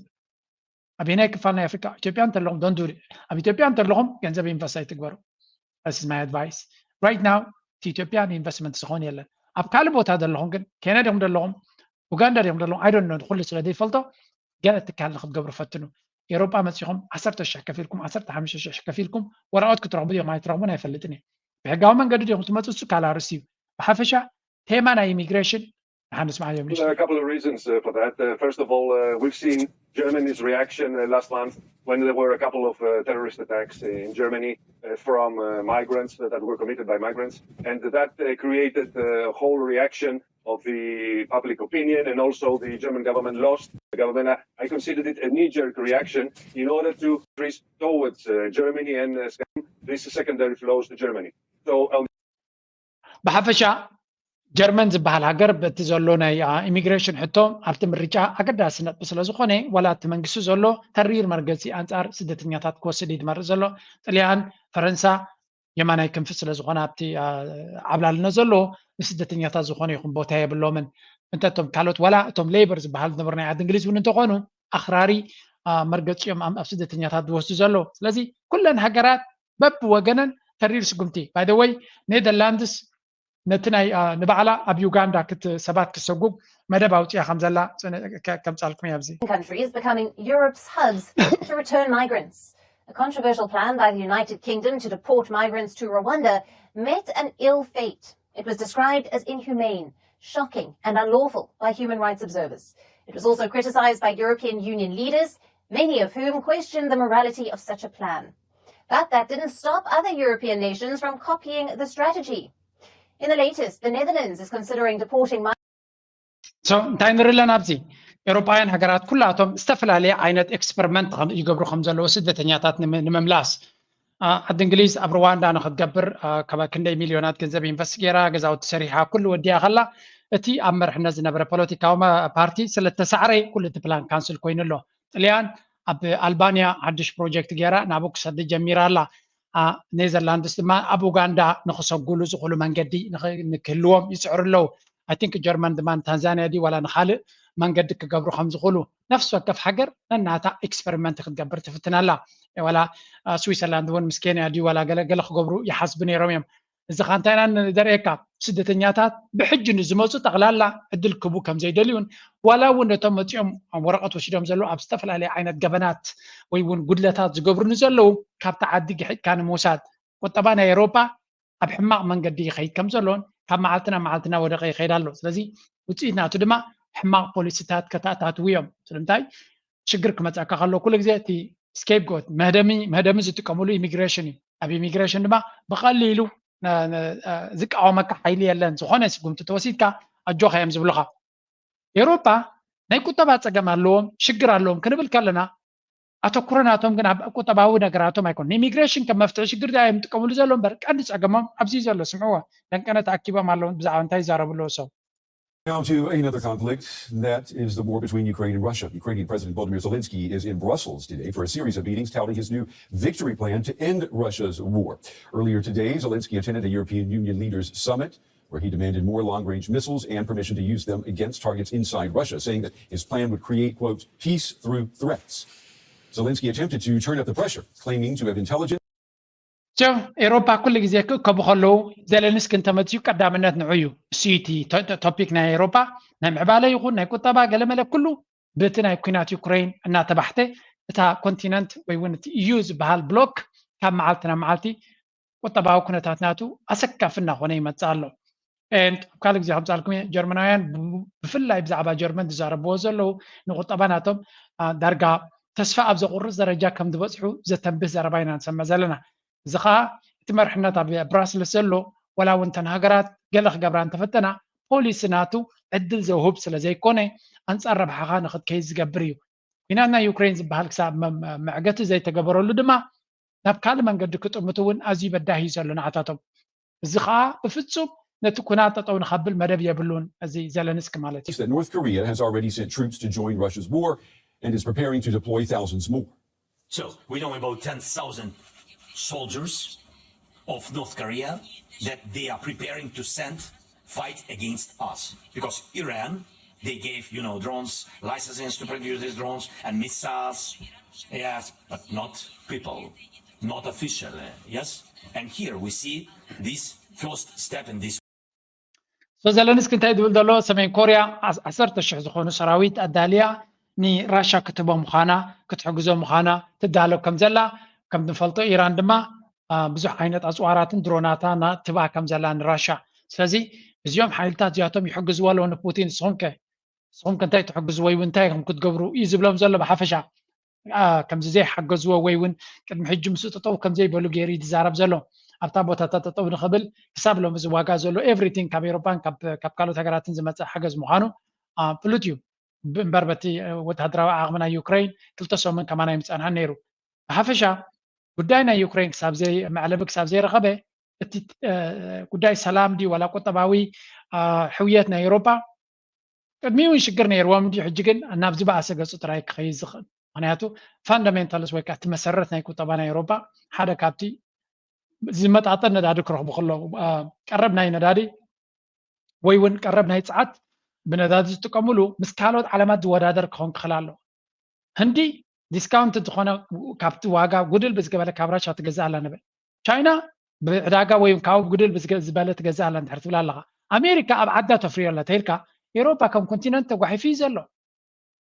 ኣበየናይ ክፋል ናይ ኣፍሪቃ ኢትዮጵያ እንተለኹም ዶንት ዱ። ኣብ ኢትዮጵያ እንተለኹም ገንዘብ ኢንቨስት ኣይትግበሩ። This is my advice right now። እቲ ኢትዮጵያ ንኢንቨስትመንት ዝኸውን የለን። ኣብ ካልእ ቦታ ዘለኹም ግን ኬንያ ዲኹም ዘለኹም ኡጋንዳ ዲኹም ዘለኹም I don't know ኩሉ ስለ ዘይፈልጦ ገለ ትካል ንክትገብሩ ፈትኑ። ኤሮጳ መጺኹም ዓሰርተ ሽሕ ከፊልኩም ዓሰርተ ሓሙሽተ ሽሕ ከፊልኩም ወረቐት ክትረኽቡ ዲኹም ኣይትረኽቡን ኣይፈልጥን እየ። ብሕጋዊ መንገዲ ዲኹም ትመጹ እሱ ካልእ ኣርእስቲ እዩ። ብሓፈሻ ቴማ ናይ ኢሚግሬሽን ንሓንስ ማዕዮም A couple of reasons uh, for that. Uh, first of all, uh, we've seen Germany's reaction uh, last month when there were a couple of uh, terrorist attacks in Germany uh, from uh, migrants uh, that were committed by migrants, and that uh, created a whole reaction of the public opinion, and also the German government lost. The government, I considered it a knee-jerk reaction in order to increase towards uh, Germany and uh, this secondary flows to Germany. So um, ብሓፈሻ ጀርመን ዝበሃል ሃገር በቲ ዘሎ ናይ ኢሚግሬሽን ሕቶ ኣብቲ ምርጫ ኣገዳሲ ነጥቢ ስለ ዝኾነ ዋላ እቲ መንግስቲ ዘሎ ተሪር መርገፂ ኣንፃር ስደተኛታት ክወስድ እዩ ዝመርእ ዘሎ። ጥልያን፣ ፈረንሳ የማናይ ክንፊ ስለ ዝኾነ ኣብቲ ዓብላልነት ዘሎ ንስደተኛታት ዝኾነ ይኹን ቦታ የብሎምን። እንተ እቶም ካልኦት ዋላ እቶም ሌበር ዝበሃል ዝነበሩ ናይ ዓዲ እንግሊዝ እውን እንተኾኑ ኣኽራሪ መርገፂኦም ኣብ ስደተኛታት ዝወስዱ ዘለዉ። ስለዚ ኩለን ሃገራት በብወገነን ተሪር ስጉምቲ ባይደወይ ኔደርላንድስ ነቲ ናይ ንባዕላ ኣብ ዩጋንዳ ሰባት ክትሰጉግ መደብ ኣውፅያ ከም ዘላ ከምፃልኩም እያ ኣብዚ። Countries becoming Europe's hubs to return migrants. A controversial plan by the United Kingdom to deport migrants to Rwanda met an ill fate. It was described as inhumane, shocking and unlawful by human rights observers. It was also criticized by European Union leaders, many of whom questioned the morality of such a plan. But that didn't stop other European nations from copying the strategy. In the latest, the Netherlands is considering deporting So እንታይ ንርኢ ኣለና ኣብዚ? ኤውሮጳውያን ሃገራት ኩላቶም ዝተፈላለየ ዓይነት ኤክስፐሪመንት ይገብሩ ከም ዘለዉ ስደተኛታት ንምምላስ። ዓዲ እንግሊዝ ኣብ ሩዋንዳ ንክትገብር ክንደይ ሚልዮናት ገንዘብ ኢንቨስት ገይራ፣ ገዛውቲ ሰሪሓ፣ ኩሉ ወዲኣ ከላ እቲ ኣብ መርሕነት ዝነበረ ፖለቲካዊ ፓርቲ ስለተሳዕረ ኩሉ እቲ ፕላን ካንስል ኮይኑ ኣሎ። ጥልያን ኣብ ኣልባንያ ሓድሽ ፕሮጀክት ገይራ ናብኡ ክሰዲ ጀሚራ ኣላ። ኔዘርላንድስ ድማ ኣብ ኡጋንዳ ንክሰጉሉ ዝኽእሉ መንገዲ ንክህልዎም ይፅዕሩ ኣለዉ። I think ጀርመን ድማ ንታንዛንያ ድዩ ዋላ ንካልእ መንገዲ ክገብሩ ከም ዝኽእሉ ነፍሲ ወከፍ ሃገር ነናታ ኤክስፐሪመንት ክትገብር ትፍትን ኣላ። ዋላ ስዊሰርላንድ እውን ምስ ኬንያ ድዩ ዋላ ገለ ገለ ክገብሩ ይሓስቡ ነይሮም እዮም። እዚ ካ እንታይ ኢና ንደርእየካ? ስደተኛታት ብሕጂ ንዝመፁ ጠቕላላ ዕድል ክቡ ከም ዘይደልዩን ዋላ እውን ነቶም መፂኦም ወረቐት ወሲዶም ዘለዉ ኣብ ዝተፈላለየ ዓይነት ገበናት ወይ እውን ጉድለታት ዝገብሩ ንዘለዉ ካብቲ ዓዲ ግሒጥካ ንምውሳድ ቁጠባ ናይ ኤውሮጳ ኣብ ሕማቕ መንገዲ ይኸይድ ከም ዘሎን ካብ መዓልቲ ናብ መዓልቲ እናወደቐ ይኸይድ ኣሎ። ስለዚ ውፅኢት ናቱ ድማ ሕማቕ ፖሊሲታት ከተኣታትዉ እዮም። ስለምንታይ ሽግር ክመፀካ ከሎ ኩሉ ግዜ እቲ ስኬፕጎት መህደሚ መህደሚ ዝጥቀምሉ ኢሚግሬሽን እዩ። ኣብ ኢሚግሬሽን ድማ ብቐሊሉ ዝቃወመካ ሓይሊ የለን። ዝኾነ ስጉምቲ ተወሲድካ ኣጆኻ እዮም ዝብሉኻ። ኤውሮጳ ናይ ቁጠባ ፀገም ኣለዎም፣ ሽግር ኣለዎም ክንብል ከለና ኣተኩሮ ናቶም ግን ኣብ ቁጠባዊ ነገራቶም ኣይኮኑን። ንኢሚግሬሽን ከም መፍትሒ ሽግር እዮም ዝጥቀምሉ ዘሎ እምበር ቀንዲ ፀገሞም ኣብዚ ዘሎ። ስምዕዎ፣ ደንቀነ ተኣኪቦም ኣለዉ ብዛዕባ እንታይ ይዛረቡ ኣለዉ ሰብ Now to another conflict. That is the war between Ukraine and Russia. Ukrainian President Volodymyr Zelensky is in Brussels today for a series of meetings touting his new victory plan to end Russia's war. Earlier today, Zelensky attended a European Union leaders summit where he demanded more long-range missiles and permission to use them against targets inside Russia, saying that his plan would create, quote, peace through threats. Zelensky attempted to turn up the pressure, claiming to have intelligence. ጆ ኤሮፓ ኩሉ ግዜ ክእከቡ ከለዉ ዘለንስኪ እንተመፅኡ ቀዳምነት ንዑ እዩ። እሱ እዩ እቲ ቶ- ቶ- ቶፒክ ናይ ኤሮፓ። ናይ ምዕባለ ይኹን ናይ ቁጠባ ገለመለ ኩሉ ብቲ ናይ ኩናት ዩክሬን እናተባሕተ እታ ኮንቲነንት ወይ እውን እቲ ኢዩ ዝበሃል ብሎክ ካብ መዓልቲ ናብ መዓልቲ ቁጠባዊ ኩነታት ናቱ ኣሰካፊ እናኾነ ይመፅእ ኣሎ። And ኣብ ካልእ ግዜ ከምፃልኩም እየ፣ ጀርመናውያን ብ- ብፍላይ ብዛዕባ ጀርመን ዝዛረብዎ ዘለዉ ንቁጠባ ናቶም ዳርጋ ተስፋ ኣብ ዘቑርፅ ደረጃ ከም ዝበፅሑ ዘተንብህ ዘረባ ኢና ንሰምዕ ዘለና። እዚ ከዓ እቲ መርሕነት ኣብ ብራስልስ ዘሎ ዋላ እውን እተን ሃገራት ገለ ክገብራ እንተፈተና ፖሊሲ ናቱ ዕድል ዘውህብ ስለ ዘይኮነ ኣንፃር ረብሓኻ ንክትከይድ ዝገብር እዩ። ኩናት ናይ ዩክሬን ዝበሃል ክሳብ መ- መ- መዕገቲ ዘይተገበረሉ ድማ ናብ ካልእ መንገዲ ክጥምቱ እውን ኣዝዩ በዳሂ እዩ ዘሎ ንዓታቶም። እዚ ከዓ ብፍፁም ነቲ ኩናት ጠጠው ንኸብል መደብ የብሉን እዚ ዘለንስኪ ማለት እዩ። That North Korea has already sent troops to join Russia's war and is preparing to deploy thousands more. So we know about ten thousand soldiers of North Korea that they are preparing to send fight against us because Iran, they gave, you know, drones, licenses to produce these drones and missiles. Yes, but not people, not officially. Yes, and here we see this first step in this So ዘለንስኪ እንታይ ዝብል ዘሎ? ሰሜን ኮርያ ዓሰርተ ሽሕ ዝኾኑ ሰራዊት ኣዳልያ ንራሻ ክትህቦ ምዃና ክትሕግዞ ምዃና ትዳሎ ከም ዘላ ከም ንፈልጦ፣ ኢራን ድማ ብዙሕ ዓይነት ኣፅዋራትን ድሮናታ ትባ ከም ዘላ ንራሻ። ስለዚ እዚኦም ሓይልታት እዚኣቶም ይሕግዝዎ ኣለዉ ንፑቲን። ንስኹም ከ ንስኹም ከ እንታይ ትሕግዝዎ ወይ እንታይ ኢኹም ክትገብሩ እዩ ዝብሎም ዘሎ። ብሓፈሻ ከምዚ ዘይሓገዝዎ ወይ እውን ቅድሚ ሕጂ ምስ ጠጠው ከም ዘይበሉ ገይሩ እዩ ዝዛረብ ዘሎ። ኣብታ ቦታታት ጠጠው ንኽብል ክሳብ ሎሚ ዝዋጋ ዘሎ ኤቭሪቲንግ ካብ ኤሮፓን ካብ ካልኦት ሃገራትን ዝመፅእ ሓገዝ ምዃኑ ፍሉጥ እዩ። እምበር በቲ ወታደራዊ ዓቕሚ ናይ ዩክሬን ክልተ ሰሙን ከማን ኣይምፀንሓን ነይሩ። ብሓፈሻ ጉዳይ ናይ ዩክሬን ክሳብ ዘይ መዕለቢ ክሳብ ዘይረኸበ እቲ ጉዳይ ሰላም ድዩ ዋላ ቁጠባዊ ሕውየት ናይ ኤሮፓ ቅድሚ እውን ሽግር ነይርዎም ድዩ ሕጂ ግን ናብ ዝበኣሰ ገፁ ጥራይ ክኸይድ ዝኽእል? ምክንያቱ ፋንዳሜንታልስ ወይ ከዓ እቲ መሰረት ናይ ቁጠባ ናይ ኤሮፓ ሓደ ካብቲ ዝመጣጠን ነዳዲ ክረኽቡ ከለዉ ቀረብ ናይ ነዳዲ ወይ እውን ቀረብ ናይ ፀዓት ብነዳዲ ዝጥቀምሉ ምስ ካልኦት ዓለማት ዝወዳደር ክኸውን ክኽእል ኣለዎ። ህንዲ ዲስካውንት ዝኾነ ካብቲ ዋጋ ጉድል ብዝገበለ ካብ ራሻ ትገዝእ ኣላ ንብል። ቻይና ብዕዳጋ ወይ ካብ ጉድል ዝበለ ትገዝእ ኣላ እንድሕር ትብል ኣለኻ። ኣሜሪካ ኣብ ዓዳ ተፍርዮ ኣላ ተይልካ ኤሮፓ ከም ኮንቲነንት ተጓሒፉ እዩ ዘሎ።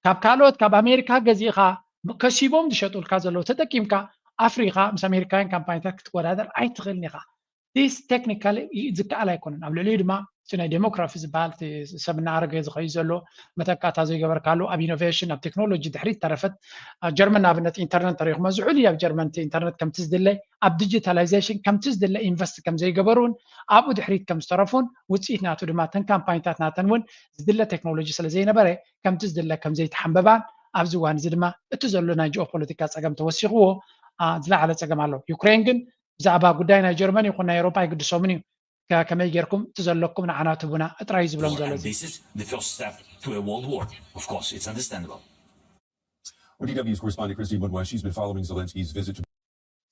ካብ ካልኦት ካብ ኣሜሪካ ገዚእኻ ከሲቦም ዝሸጡልካ ዘለዉ ተጠቂምካ ኣፍሪካ ምስ ኣሜሪካውያን ካምፓኒታት ክትወዳደር ኣይትኽእልን ኢኻ። ስ ቴክኒካል ዝከኣል ኣይኮነን። ኣብ ልዕሊኡ ድማ እቲ ናይ ዴሞክራፊ ዝበሃል ሰብ እናኣረገ ዝኸዩ ዘሎ መተካእታ ዘይገበርካሉ ኣብ ኢኖቬሽን ኣብ ቴክኖሎጂ ድሕሪት ተረፈት ጀርመን ንኣብነት ኢንተርነት ተሪኹሞ ዝሑል ኣብ ጀርመን ኢንተርነት ከምቲ ዝድለ ኣብ ዲጂታላይዜሽን ከምቲ ዝድለ ኢንቨስት ከም ዘይገበሩን ኣብኡ ድሕሪት ከም ዝተረፉን ውፅኢት ናቱ ድማ ተን ካምፓኒታት ናተን እውን ዝድለ ቴክኖሎጂ ስለ ዘይነበረ ከምቲ ዝድለ ከም ዘይተሓንበባን ኣብዚ እዋን እዚ ድማ እቲ ዘሎ ናይ ጂኦፖለቲካ ፀገም ተወሲኽዎ ዝለዓለ ፀገም ኣሎ። ዩክሬን ግን ብዛዕባ ጉዳይ ናይ ጀርመን ይኹን ናይ ኤሮፓ ኣይግድሶምን እዩ። ከመይ ጌርኩም እቲ ዘለኩም ንዓና ትቡና ጥራይ ዝብሎም ዘሎ። This is the first step to a world war. Of course, it's understandable. Well, DW's correspondent Christine Monwa, she's been following Zelensky's visit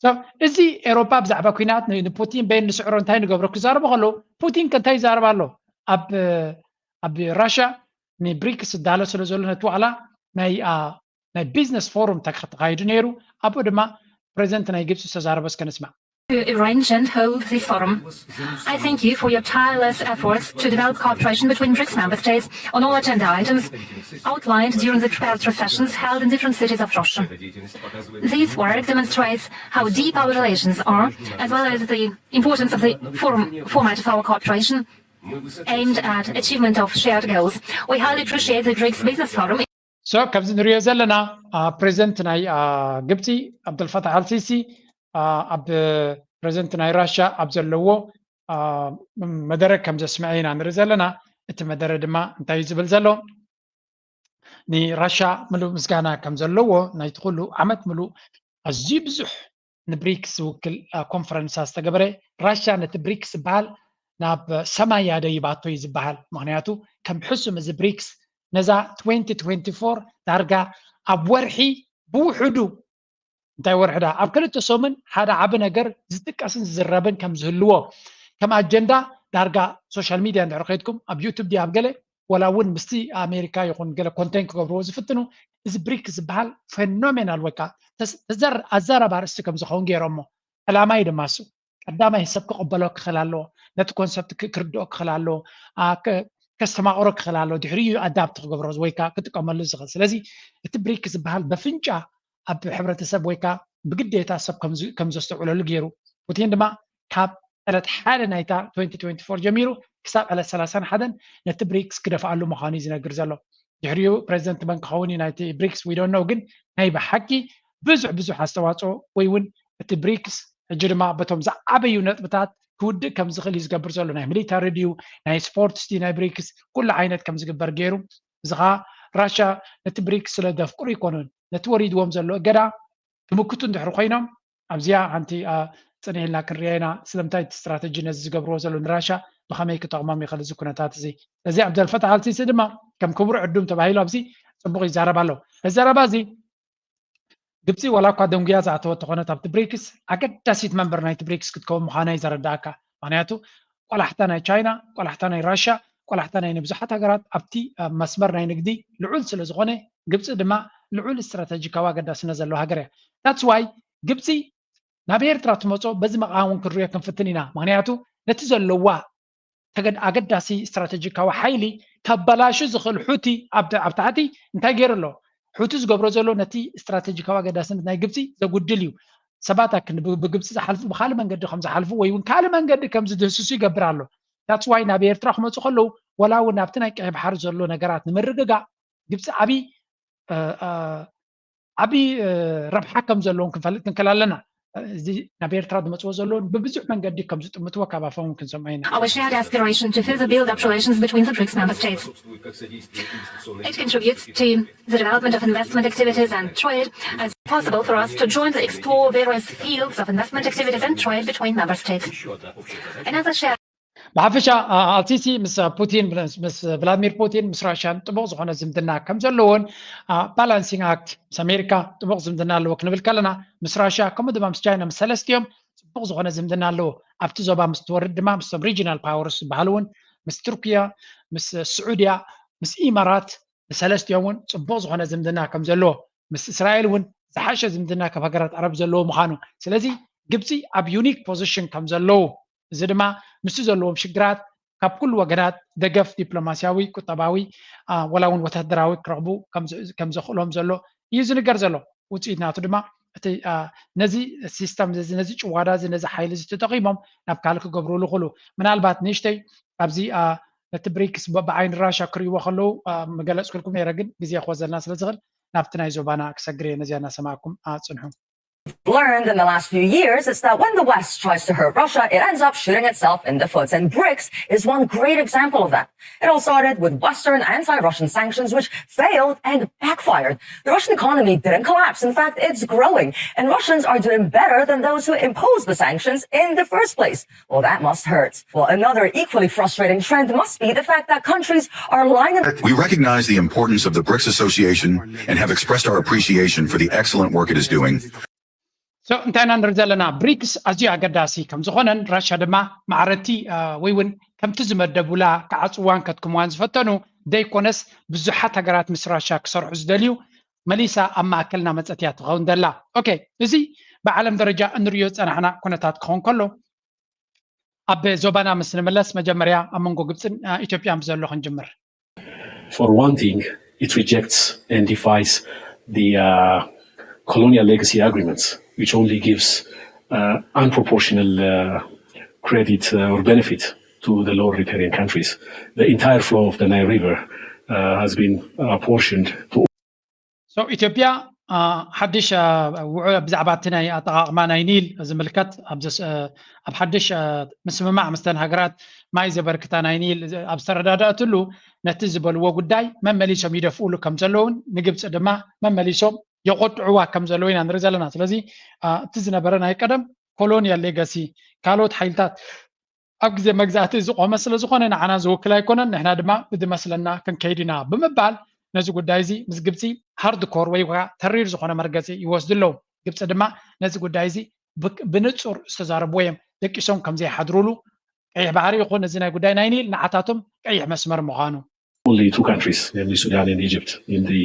to እዚ ኤሮፓ ብዛዕባ ኩናት ንፑቲን በይን ንስዕሮ እንታይ ንገብሮ ክዛረቡ ከለዉ ፑቲን ከ እንታይ ይዛረብ ኣሎ? ኣብ ራሽያ ንብሪክስ ዝዳሎ ስለ ዘሎ ነቲ ዋዕላ ናይ ቢዝነስ ፎሩም ተካይዱ ነይሩ። ኣብኡ ድማ ፕሬዚደንት ናይ ግብፂ ዝተዛረቦ እስከ ንስማዕ። To arrange and hold this forum. I thank you for your tireless efforts to develop cooperation between BRICS member states on all agenda items outlined during the tripartite sessions held in different cities of Russia. This work demonstrates how deep our relations are, as well as the importance of the forum format of our cooperation aimed at achievement of shared goals. We highly appreciate the BRICS Business Forum. So ከምዚ ንሪኦ ዘለና ፕሬዚደንት ናይ ግብፂ ኣብደልፈታሕ ኣልሲሲ ኣብ ፕሬዚደንት ናይ ራሽያ ኣብ ዘለዎ መደረ ከም ዘስምዐ ኢና ንርኢ ዘለና። እቲ መደረ ድማ እንታይ እዩ ዝብል ዘሎ? ንራሽያ ምሉእ ምስጋና ከም ዘለዎ ናይቲ ኩሉ ዓመት ምሉእ ኣዝዩ ብዙሕ ንብሪክስ ዝውክል ኮንፈረንሳ ዝተገበረ ራሽያ ነቲ ብሪክስ ዝበሃል ናብ ሰማይ ያደይባቶ እዩ ዝበሃል። ምክንያቱ ከም ሕሱም እዚ ብሪክስ ነዛ twenty twenty-four ዳርጋ ኣብ ወርሒ ብውሕዱ እንታይ ወርሒ ዳ ኣብ ክልተ ሰሙን ሓደ ዓቢ ነገር ዝጥቀስን ዝዝረብን ከም ዝህልዎ ከም ኣጀንዳ ዳርጋ ሶሻል ሚድያ እንድሕር ከይድኩም ኣብ ዩቱብ ድዩ ኣብ ገለ ወላ እውን ምስቲ ኣሜሪካ ይኹን ገለ ኮንቴንት ክገብርዎ ዝፍትኑ እዚ ብሪክ ዝበሃል ፌኖሜናል ወይ ከዓ ተዘር ኣዛረባ ርእሲ ከም ዝኸውን ገይሮሞ ዕላማይ ድማ እሱ ቀዳማይ ሰብ ክቕበሎ ክኽእል ኣለዎ ነቲ ኮንሰፕት ክርድኦ ክኽእል ኣለዎ ከስተማቕሮ ክኽእል ኣለዎ ድሕሪኡ ኣዳፕት ክገብሮ ወይ ከዓ ክጥቀመሉ ዝኽእል ስለዚ እቲ ብሪክ ዝበሃል በፍንጫ ኣብ ሕብረተሰብ ወይ ከዓ ብግዴታ ሰብ ከም ዘስተውዕለሉ ገይሩ ፑቲን ድማ ካብ ዕለት ሓደ ናይታ twenty twenty-four ጀሚሩ ክሳብ ዕለት ሰላሳን ሓደን ነቲ ብሪክስ ክደፍኣሉ ምዃኑ እዩ ዝነግር ዘሎ ድሕሪኡ ፕሬዚደንት መን ክኸውን እዩ ናይቲ ብሪክስ ዊዶኖ ግን ናይ ብሓቂ ብዙሕ ብዙሕ ኣስተዋፅኦ ወይ እውን እቲ ብሪክስ ሕጂ ድማ በቶም ዝዓበዩ ነጥብታት ክውድእ ከም ዝኽእል እዩ ዝገብር ዘሎ ናይ ሚሊታሪ ድዩ ናይ ስፖርትስ ድዩ ናይ ብሪክስ ኩሉ ዓይነት ከም ዝግበር ገይሩ እዚ ከዓ ራሻ ነቲ ብሪክስ ስለ ዘፍቅሩ ኣይኮኑን ነቲ ወሪድዎም ዘሎ እገዳ ክምክቱ እንድሕር ኮይኖም ኣብዚኣ ሓንቲ ፅንሕ ኢልና ክንሪኣ ኢና ስለምንታይ እቲ ስትራተጂ ነዚ ዝገብርዎ ዘሎ ንራሻ ብኸመይ ክጠቕሞም ይኽእል እዚ ኩነታት እዚ እዚ ኣብዘልፈት ዓልሲሲ ድማ ከም ክቡር ዕዱም ተባሂሉ ኣብዚ ፅቡቕ ይዛረብ ኣሎ እዚ ዘረባ እዚ ግብፂ ዋላ እኳ ደንጉያ ዝኣተወት ተኾነት ኣብቲ ብሪክስ ኣገዳሲት መንበር ናይቲ ብሪክስ ክትከውን ምዃና እዩ ዘረዳእካ ምክንያቱ ቆላሕታ ናይ ቻይና ቆላሕታ ናይ ራሽያ ቆላሕታ ናይ ንብዙሓት ሃገራት ኣብቲ መስመር ናይ ንግዲ ልዑል ስለ ዝኾነ ግብፂ ድማ ልዑል ስትራተጂካዊ ኣገዳስነት ዘለዎ ሃገር እያ that's why ግብፂ ናብ ኤርትራ ትመፆ በዚ መቓ እውን ክንሪኦ ክንፍትን ኢና ምክንያቱ ነቲ ዘለዋ ኣገዳሲ ስትራተጂካዊ ሓይሊ ከባላሹ ዝኽእል ሑቲ ኣብ ታሕቲ እንታይ ገይሩ ኣሎ ሑቲ ዝገብሮ ዘሎ ነቲ ስትራተጂካዊ ኣገዳስነት ናይ ግብፂ ዘጉድል እዩ ሰባት ኣክን ብግብፂ ዝሓልፉ ብካልእ መንገዲ ከም ዝሓልፉ ወይ እውን ካልእ መንገዲ ከም ዝድህስሱ ይገብር ኣሎ that's why ናብ ኤርትራ ክመፁ ከለዉ ወላ እውን ኣብቲ ናይ ቀይ ባሕሪ ዘሎ ነገራት ንምርግጋእ ግብፂ ዓብዪ ዓብዪ ረብሓ ከም ዘለዎም ክንፈልጥ ክንክእል ኣለና። እዚ ናብ ኤርትራ ዝመፅዎ ዘለውን ብብዙሕ መንገዲ ከም ዝጥምትዎ ካብ ኣፎም ክንሰምዖ ኢና። Our shared aspiration to further build up relations between the BRICS member states. It contributes to the development of investment activities and trade as possible for us to jointly explore various fields of investment activities and trade between member states. Another shared ብሓፈሻ ኣልሲሲ ምስ ፑቲን ምስ ቭላድሚር ፑቲን ምስ ራሽያን ጥቡቕ ዝኾነ ዝምድና ከም ዘለዎን ባላንሲንግ ኣክት ምስ ኣሜሪካ ጥቡቕ ዝምድና ኣለዎ ክንብል ከለና ምስ ራሽያ ከምኡ ድማ ምስ ቻይና ምስ ሰለስቲኦም ፅቡቕ ዝኾነ ዝምድና ኣለዎ ኣብቲ ዞባ ምስ ትወርድ ድማ ምስቶም ሪጂናል ፓወርስ ዝበሃሉ እውን ምስ ቱርክያ ምስ ስዑድያ ምስ ኢማራት ንሰለስቲኦም እውን ፅቡቕ ዝኾነ ዝምድና ከም ዘለዎ ምስ እስራኤል እውን ዝሓሸ ዝምድና ካብ ሃገራት ዓረብ ዘለዎ ምዃኑ ስለዚ ግብፂ ኣብ ዩኒክ ፖዚሽን ከም ዘለዉ እዚ ድማ ምስቲ ዘለዎም ሽግራት ካብ ኩሉ ወገናት ደገፍ ዲፕሎማስያዊ፣ ቁጠባዊ ወላ እውን ወታደራዊ ክረኽቡ ከም ዘኽእሎም ዘሎ እዩ ዝንገር ዘሎ። ውፅኢት ናቱ ድማ እቲ ነዚ ሲስተም እዚ ነዚ ጭዋዳ እዚ ነዚ ሓይሊ እዚ ተጠቒሞም ናብ ካልእ ክገብሩሉ ይኽእሉ። ምናልባት ንእሽተይ ኣብዚ ነቲ ብሪክስ ብዓይኒ ራሻ ክርእይዎ ከለዉ ምገለፅኩልኩም ነይረ፣ ግን ግዜ ክወዘልና ስለ ዝኽእል ናብቲ ናይ ዞባና ክሰግር እየ። ነዚኣ እናሰማዕኩም ፅንሑ። learned in the last few years is that when the West tries to hurt Russia, it ends up shooting itself in the foot. And BRICS is one great example of that. It all started with Western anti-Russian sanctions, which failed and backfired. The Russian economy didn't collapse. In fact, it's growing. And Russians are doing better than those who imposed the sanctions in the first place. Well, that must hurt. Well, another equally frustrating trend must be the fact that countries are lining We recognize the importance of the BRICS Association and have expressed our appreciation for the excellent work it is doing. So እንታይ ኢና ንርኢ ዘለና? ብሪክስ ኣዝዩ ኣገዳሲ ከም ዝኾነን ራሽያ ድማ ማዕረቲ ወይ እውን ከምቲ ዝመደቡላ ክዓፅዋን ከድክምዋን ዝፈተኑ ዘይኮነስ ብዙሓት ሃገራት ምስ ራሽያ ክሰርሑ ዝደልዩ መሊሳ ኣብ ማእከልና መፀት እያ ትኸውን ዘላ። ኦኬ፣ እዚ ብዓለም ደረጃ እንሪኦ ዝፀናሕና ኩነታት ክኸውን ከሎ ኣብ ዞባና ምስ ንምለስ መጀመርያ ኣብ መንጎ ግብፅን ኢትዮጵያን ብዘሎ ክንጅምር። For one thing, it rejects and defies the uh, colonial legacy agreements, which only gives uh, unproportional uh, credit uh, or benefit to the lower riparian countries. The entire flow of the Nile River uh, has been apportioned to So ኢትዮጵያ ሓድሽ ውዑ ብዛዕባ እቲ ናይ ኣጠቓቕማ ናይ ኒል ዝምልከት ኣብ ሓድሽ ምስምማዕ ምስተን ሃገራት ማይ ዘበርክታ ናይ ኒል ኣብ ዝተረዳዳእትሉ ነቲ ዝበልዎ ጉዳይ መመሊሶም ይደፍኡሉ ከም ዘለውን ንግብፂ ድማ መመሊሶም የቆጥዕዋ ከም ዘለዉ ኢና ንርኢ ዘለና። ስለዚ እቲ ዝነበረ ናይ ቀደም ኮሎኒያል ሌጋሲ ካልኦት ሓይልታት ኣብ ግዜ መግዛእቲ ዝቆመ ስለ ዝኾነ ንዓና ዝውክል ኣይኮነን፣ ንሕና ድማ ብዝመስለና ክንከይድ ኢና ብምባል ነዚ ጉዳይ እዚ ምስ ግብፂ ሃርድኮር ወይ ከዓ ተሪር ዝኾነ መርገፂ ይወስዱ ኣለዉ። ግብፂ ድማ ነዚ ጉዳይ እዚ ብንፁር ዝተዛረብዎ እዮም ደቂሶም ከም ዘይሓድሩሉ። ቀይሕ ባሕሪ ይኹን እዚ ናይ ጉዳይ ናይ ኒል ንዓታቶም ቀይሕ መስመር ምዃኑ only two countries, namely Sudan and Egypt, in the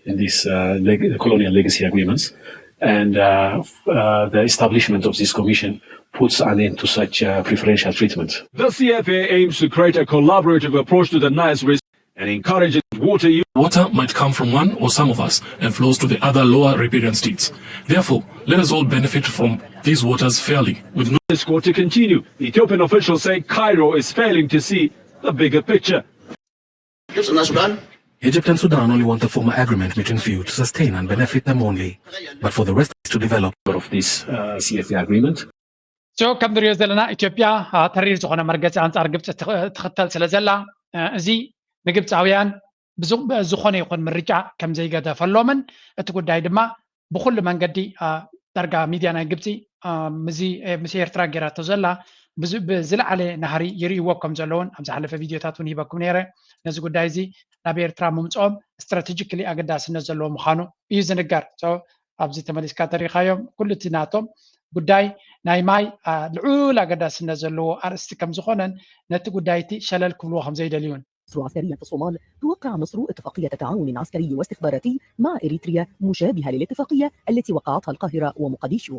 in these uh, leg- colonial legacy agreements, and uh, uh, the establishment of this commission puts an end to such uh, preferential treatment. The C F A aims to create a collaborative approach to the Nile's risk and encourages water use. Water might come from one or some of us and flows to the other lower riparian states. Therefore, let us all benefit from these waters fairly, with no This court to continue. The Ethiopian officials say Cairo is failing to see the bigger picture. ግብፅና ሱዳን Egypt and Sudan only want the former agreement between few to sustain and benefit them only, but for the rest to develop. Of this uh, C F A agreement. So ከም ንሪኦ ዘለና ኢትዮጵያ አ፣ ተሪር ዝኾነ መርገፂ ኣንፃር ግብፂ ትኽ- ትኽተል ስለ ዘላ አ፣ እዚ ንግብፃውያን ብዙ- ዝኾነ ይኹን ምርጫ ከም ዘይገደፈሎምን እቲ ጉዳይ ድማ ብኩሉ መንገዲ አ፣ ዳርጋ ሚድያ ናይ ግብፂ አ፣ ምዚ- አ፣ ምስ ኤርትራ ጌራቶ ዘላ ብዙ- ብዝለዓለ ናህሪ ይርእይዎ ከም ዘለውን ኣብ ዝሓለፈ ቪድዮታት እውን ሂበኩም ነይረ። ነዚ ጉዳይ እዚ ናብ ኤርትራ ምምፅኦም ስትራቴጂካሊ ኣገዳስነት ዘለዎ ምዃኑ እዩ ዝንገር። So ኣብዚ ተመሊስካ ተሪኻዮም ኩሉ እቲ ናቶም ጉዳይ ናይ ማይ አ፣ ልዑል ኣገዳስነት ዘለዎ ኣርእስቲ ከም ዝኾነን ነቲ ጉዳይ እቲ ሸለል ክብልዎ ከም ዘይደልዩን مصر عسكريا في الصومال. توقع مصر اتفاقية تعاون عسكري واستخباراتي مع إريتريا مشابهة للاتفاقية التي وقعتها القاهرة ومقديشو.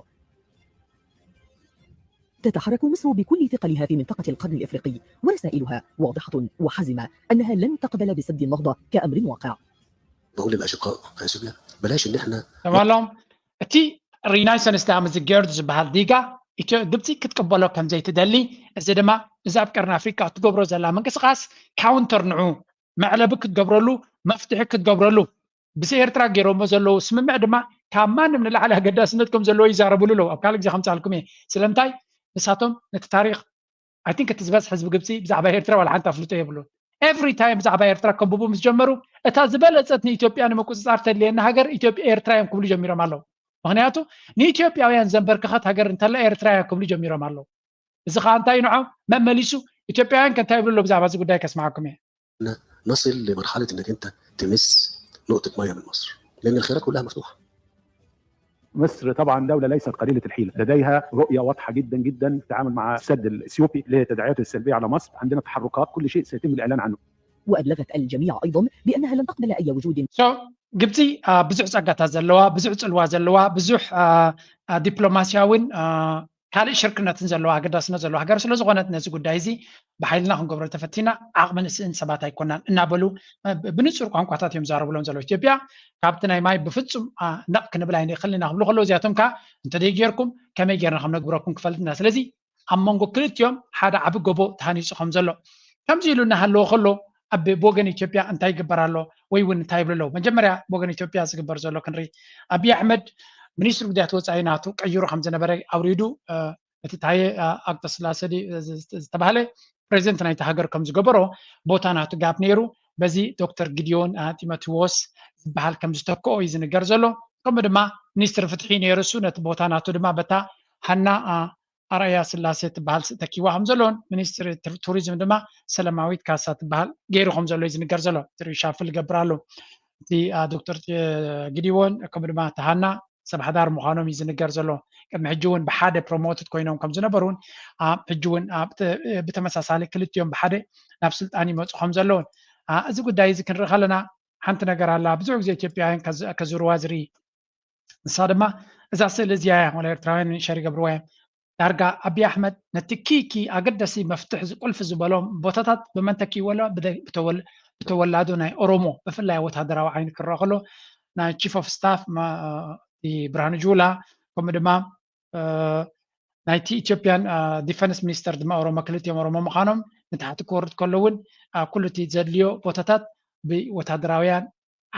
تتحرك مصر بكل ثقلها في منطقة القرن الإفريقي، ورسائلها واضحة وحازمة أنها لن تقبل بسد النهضة كأمر واقع. بقول للأشقاء في أثيوبيا بلاش إن إحنا ተባሎም እቲ ሪናይሰንስ ዳም እዚ ጌርድ ዝበሃል ዲጋ ኢትዮ ግብፂ ክትቅበሎ ከም ዘይትደሊ፣ እዚ ድማ እዚ ኣብ ቀርኒ ኣፍሪቃ እትገብሮ ዘላ ምንቅስቃስ ካውንተር ንዑ መዕለቢ ክትገብረሉ፣ መፍትሒ ክትገብረሉ ብዚ ኤርትራ ገይሮሞ ዘለዉ ስምምዕ ድማ ካብ ማንም ንላዕሊ ኣገዳስነት ከም ዘለዎ ይዛረብሉ ኣለዉ። ኣብ ካልእ ግዜ ከምፃልኩም እየ። ስለምንታይ ንሳቶም ነቲ ታሪክ I think እቲ ዝበዝሕ ህዝቢ ግብፂ ብዛዕባ ኤርትራ ዋላ ሓንቲ ኣፍልጦ የብሉን። Every time ብዛዕባ ኤርትራ ከንብቡ ምስ ጀመሩ እታ ዝበለፀት ንኢትዮጵያ ንምቁፅፃር ተድልየና ሃገር ኢትዮጵያ ኤርትራ እዮም ክብሉ ጀሚሮም ኣለዉ። ምክንያቱ ንኢትዮጵያውያን ዘንበርክኸት ሃገር እንተላ ኤርትራ እያ ክብሉ ጀሚሮም ኣለዉ። እዚ ከዓ እንታይ ንዖም መመሊሱ ኢትዮጵያውያን ከ እንታይ ይብሉ ኣለዉ ብዛዕባ እዚ ጉዳይ ከስምዓኩም እየ። نصل لمرحلة إنك أنت تمس نقطة مية من مصر لأن الخيارات كلها مفتوحة. مصر طبعا دولة ليست قليلة الحيلة، لديها رؤية واضحة جدا جدا في التعامل مع السد الإثيوبي لتداعياته السلبية على مصر. عندنا تحركات كل شيء سيتم الإعلان عنه. وأبلغت الجميع أيضا بأنها لن تقبل أي وجود. So ግብፂ አ፣ ብዙሕ ፀጋታት ዘለዋ፣ ብዙሕ ፅልዋ ዘለዋ፣ ብዙሕ አ፣ አ፣ ዲፕሎማስያዊን አ፣ ካልእ ሽርክነትን ዘለዋ ኣገዳስነት ዘለዋ ሃገር ስለ ዝኾነት ነዚ ጉዳይ እዚ ብሓይልና ክንገብሮ ተፈቲና ዓቕሚ ንስእን ሰባት ኣይኮናን እናበሉ አ፣ ብ- ብንፁር ቋንቋታት እዮም ዛረብሎም ዘለዉ። ኢትዮጵያ ካብቲ ናይ ማይ ብፍፁም አ፣ ነቕ ክንብል ኣይንኽልን ኢና ክብሉ ከለዉ እዚኣቶም ከዓ እንተደይ ጌርኩም ከመይ ጌርና ከም ነግብረኩም ክፈልጥ ኢና። ስለዚ ኣብ መንጎ ክልቲኦም ሓደ ዓቢ ጎቦ ተሃኒፁ ከም ዘሎ ከምዚ ኢሉ እናሃለወ ከሎ ኣብ ብወገን ኢትዮጵያ እንታይ ይግበር ኣሎ ወይ እውን እንታይ ይብሉ ኣለዉ? መጀመርያ ብወገን ኢትዮጵያ ዝግበር ዘሎ ክንርኢ። ኣብይ ኣሕመድ ሚኒስትሪ ጉዳያት ወፃኢ ናቱ ቀይሩ ከም ዝነበረ ኣውሪዱ እ፣ እቲ ታየ እ፣ ኣቅተስላሰ ድዩ፣ እ፣ ዝ- ዝ- ዝተባህለ ፕሬዚደንት ናይቲ ሃገር ከም ዝገበሮ ቦታ ናቱ ጋብ ነይሩ። በዚ ዶክተር ጊዲዮን እ፣ ጢሞቴዎስ ዝበሃል ከም ዝተክኦ እዩ ዝንገር ዘሎ። ከምኡ ድማ ሚኒስትሪ ፍትሒ ነይሩ እሱ ነቲ ቦታ ናቱ ድማ በታ ሃና እ፣ ኣርኣያ ስላሴ ትበሃል ተኪዋ ከም ዘሎን ሚኒስትሪ ቱር- ቱሪዝም ድማ ሰላማዊት ካሳ ትበሃል ገይሩ ከም ዘሎ እዩ ዝንገር ዘሎ። እቲ ሪሻፍል ይገብር ኣሎ። እቲ አ፣ ዶክተር እ፣ ጊዲዎን ከምኡ ድማ ተሃና ሰብ ሓዳር ምዃኖም እዩ ዝንገር ዘሎ። ቅድሚ ሕጂ እውን ብሓደ ፕሮሞትድ ኮይኖም ከም ዝነበሩን አ፣ ሕጂ እውን አ፣ ብተ- ብተመሳሳሊ ክልቲኦም ብሓደ ናብ ስልጣን ይመፁ ከም ዘለውን አ፣ እዚ ጉዳይ እዚ ክንርኢ ከለና ሓንቲ ነገር ኣላ ብዙሕ ግዜ ኢትዮጵያውያን ከዝ- ከዝርዋ ዝርኢ ንሳ ድማ እዛ ስእሊ እዚኣ እያ ወላ ኤርትራውያን ሸር ይገብርዋ እዮም ዳርጋ ኣብይ ኣሕመድ ነቲ ኪኪ ኣገደሲ መፍትሒ ዝቁልፊ ዝበሎም ቦታታት ብመን ተኪዎ ኣሎ ብተወላዶ ናይ ኦሮሞ ብፍላይ ወታደራዊ ዓይኒ ክረአ ከሎ ናይ ቺፍ ኦፍ ስታፍ ብርሃኑ ጁላ ከምኡ ድማ ናይቲ ኢትዮጵያን ዲፈንስ ሚኒስተር ድማ ኦሮሞ ክልቲኦም ኦሮሞ ምዃኖም ንታሕቲ ክወርድ ከሎ እውን ኩሉ እቲ ዘድልዮ ቦታታት ብወታደራውያን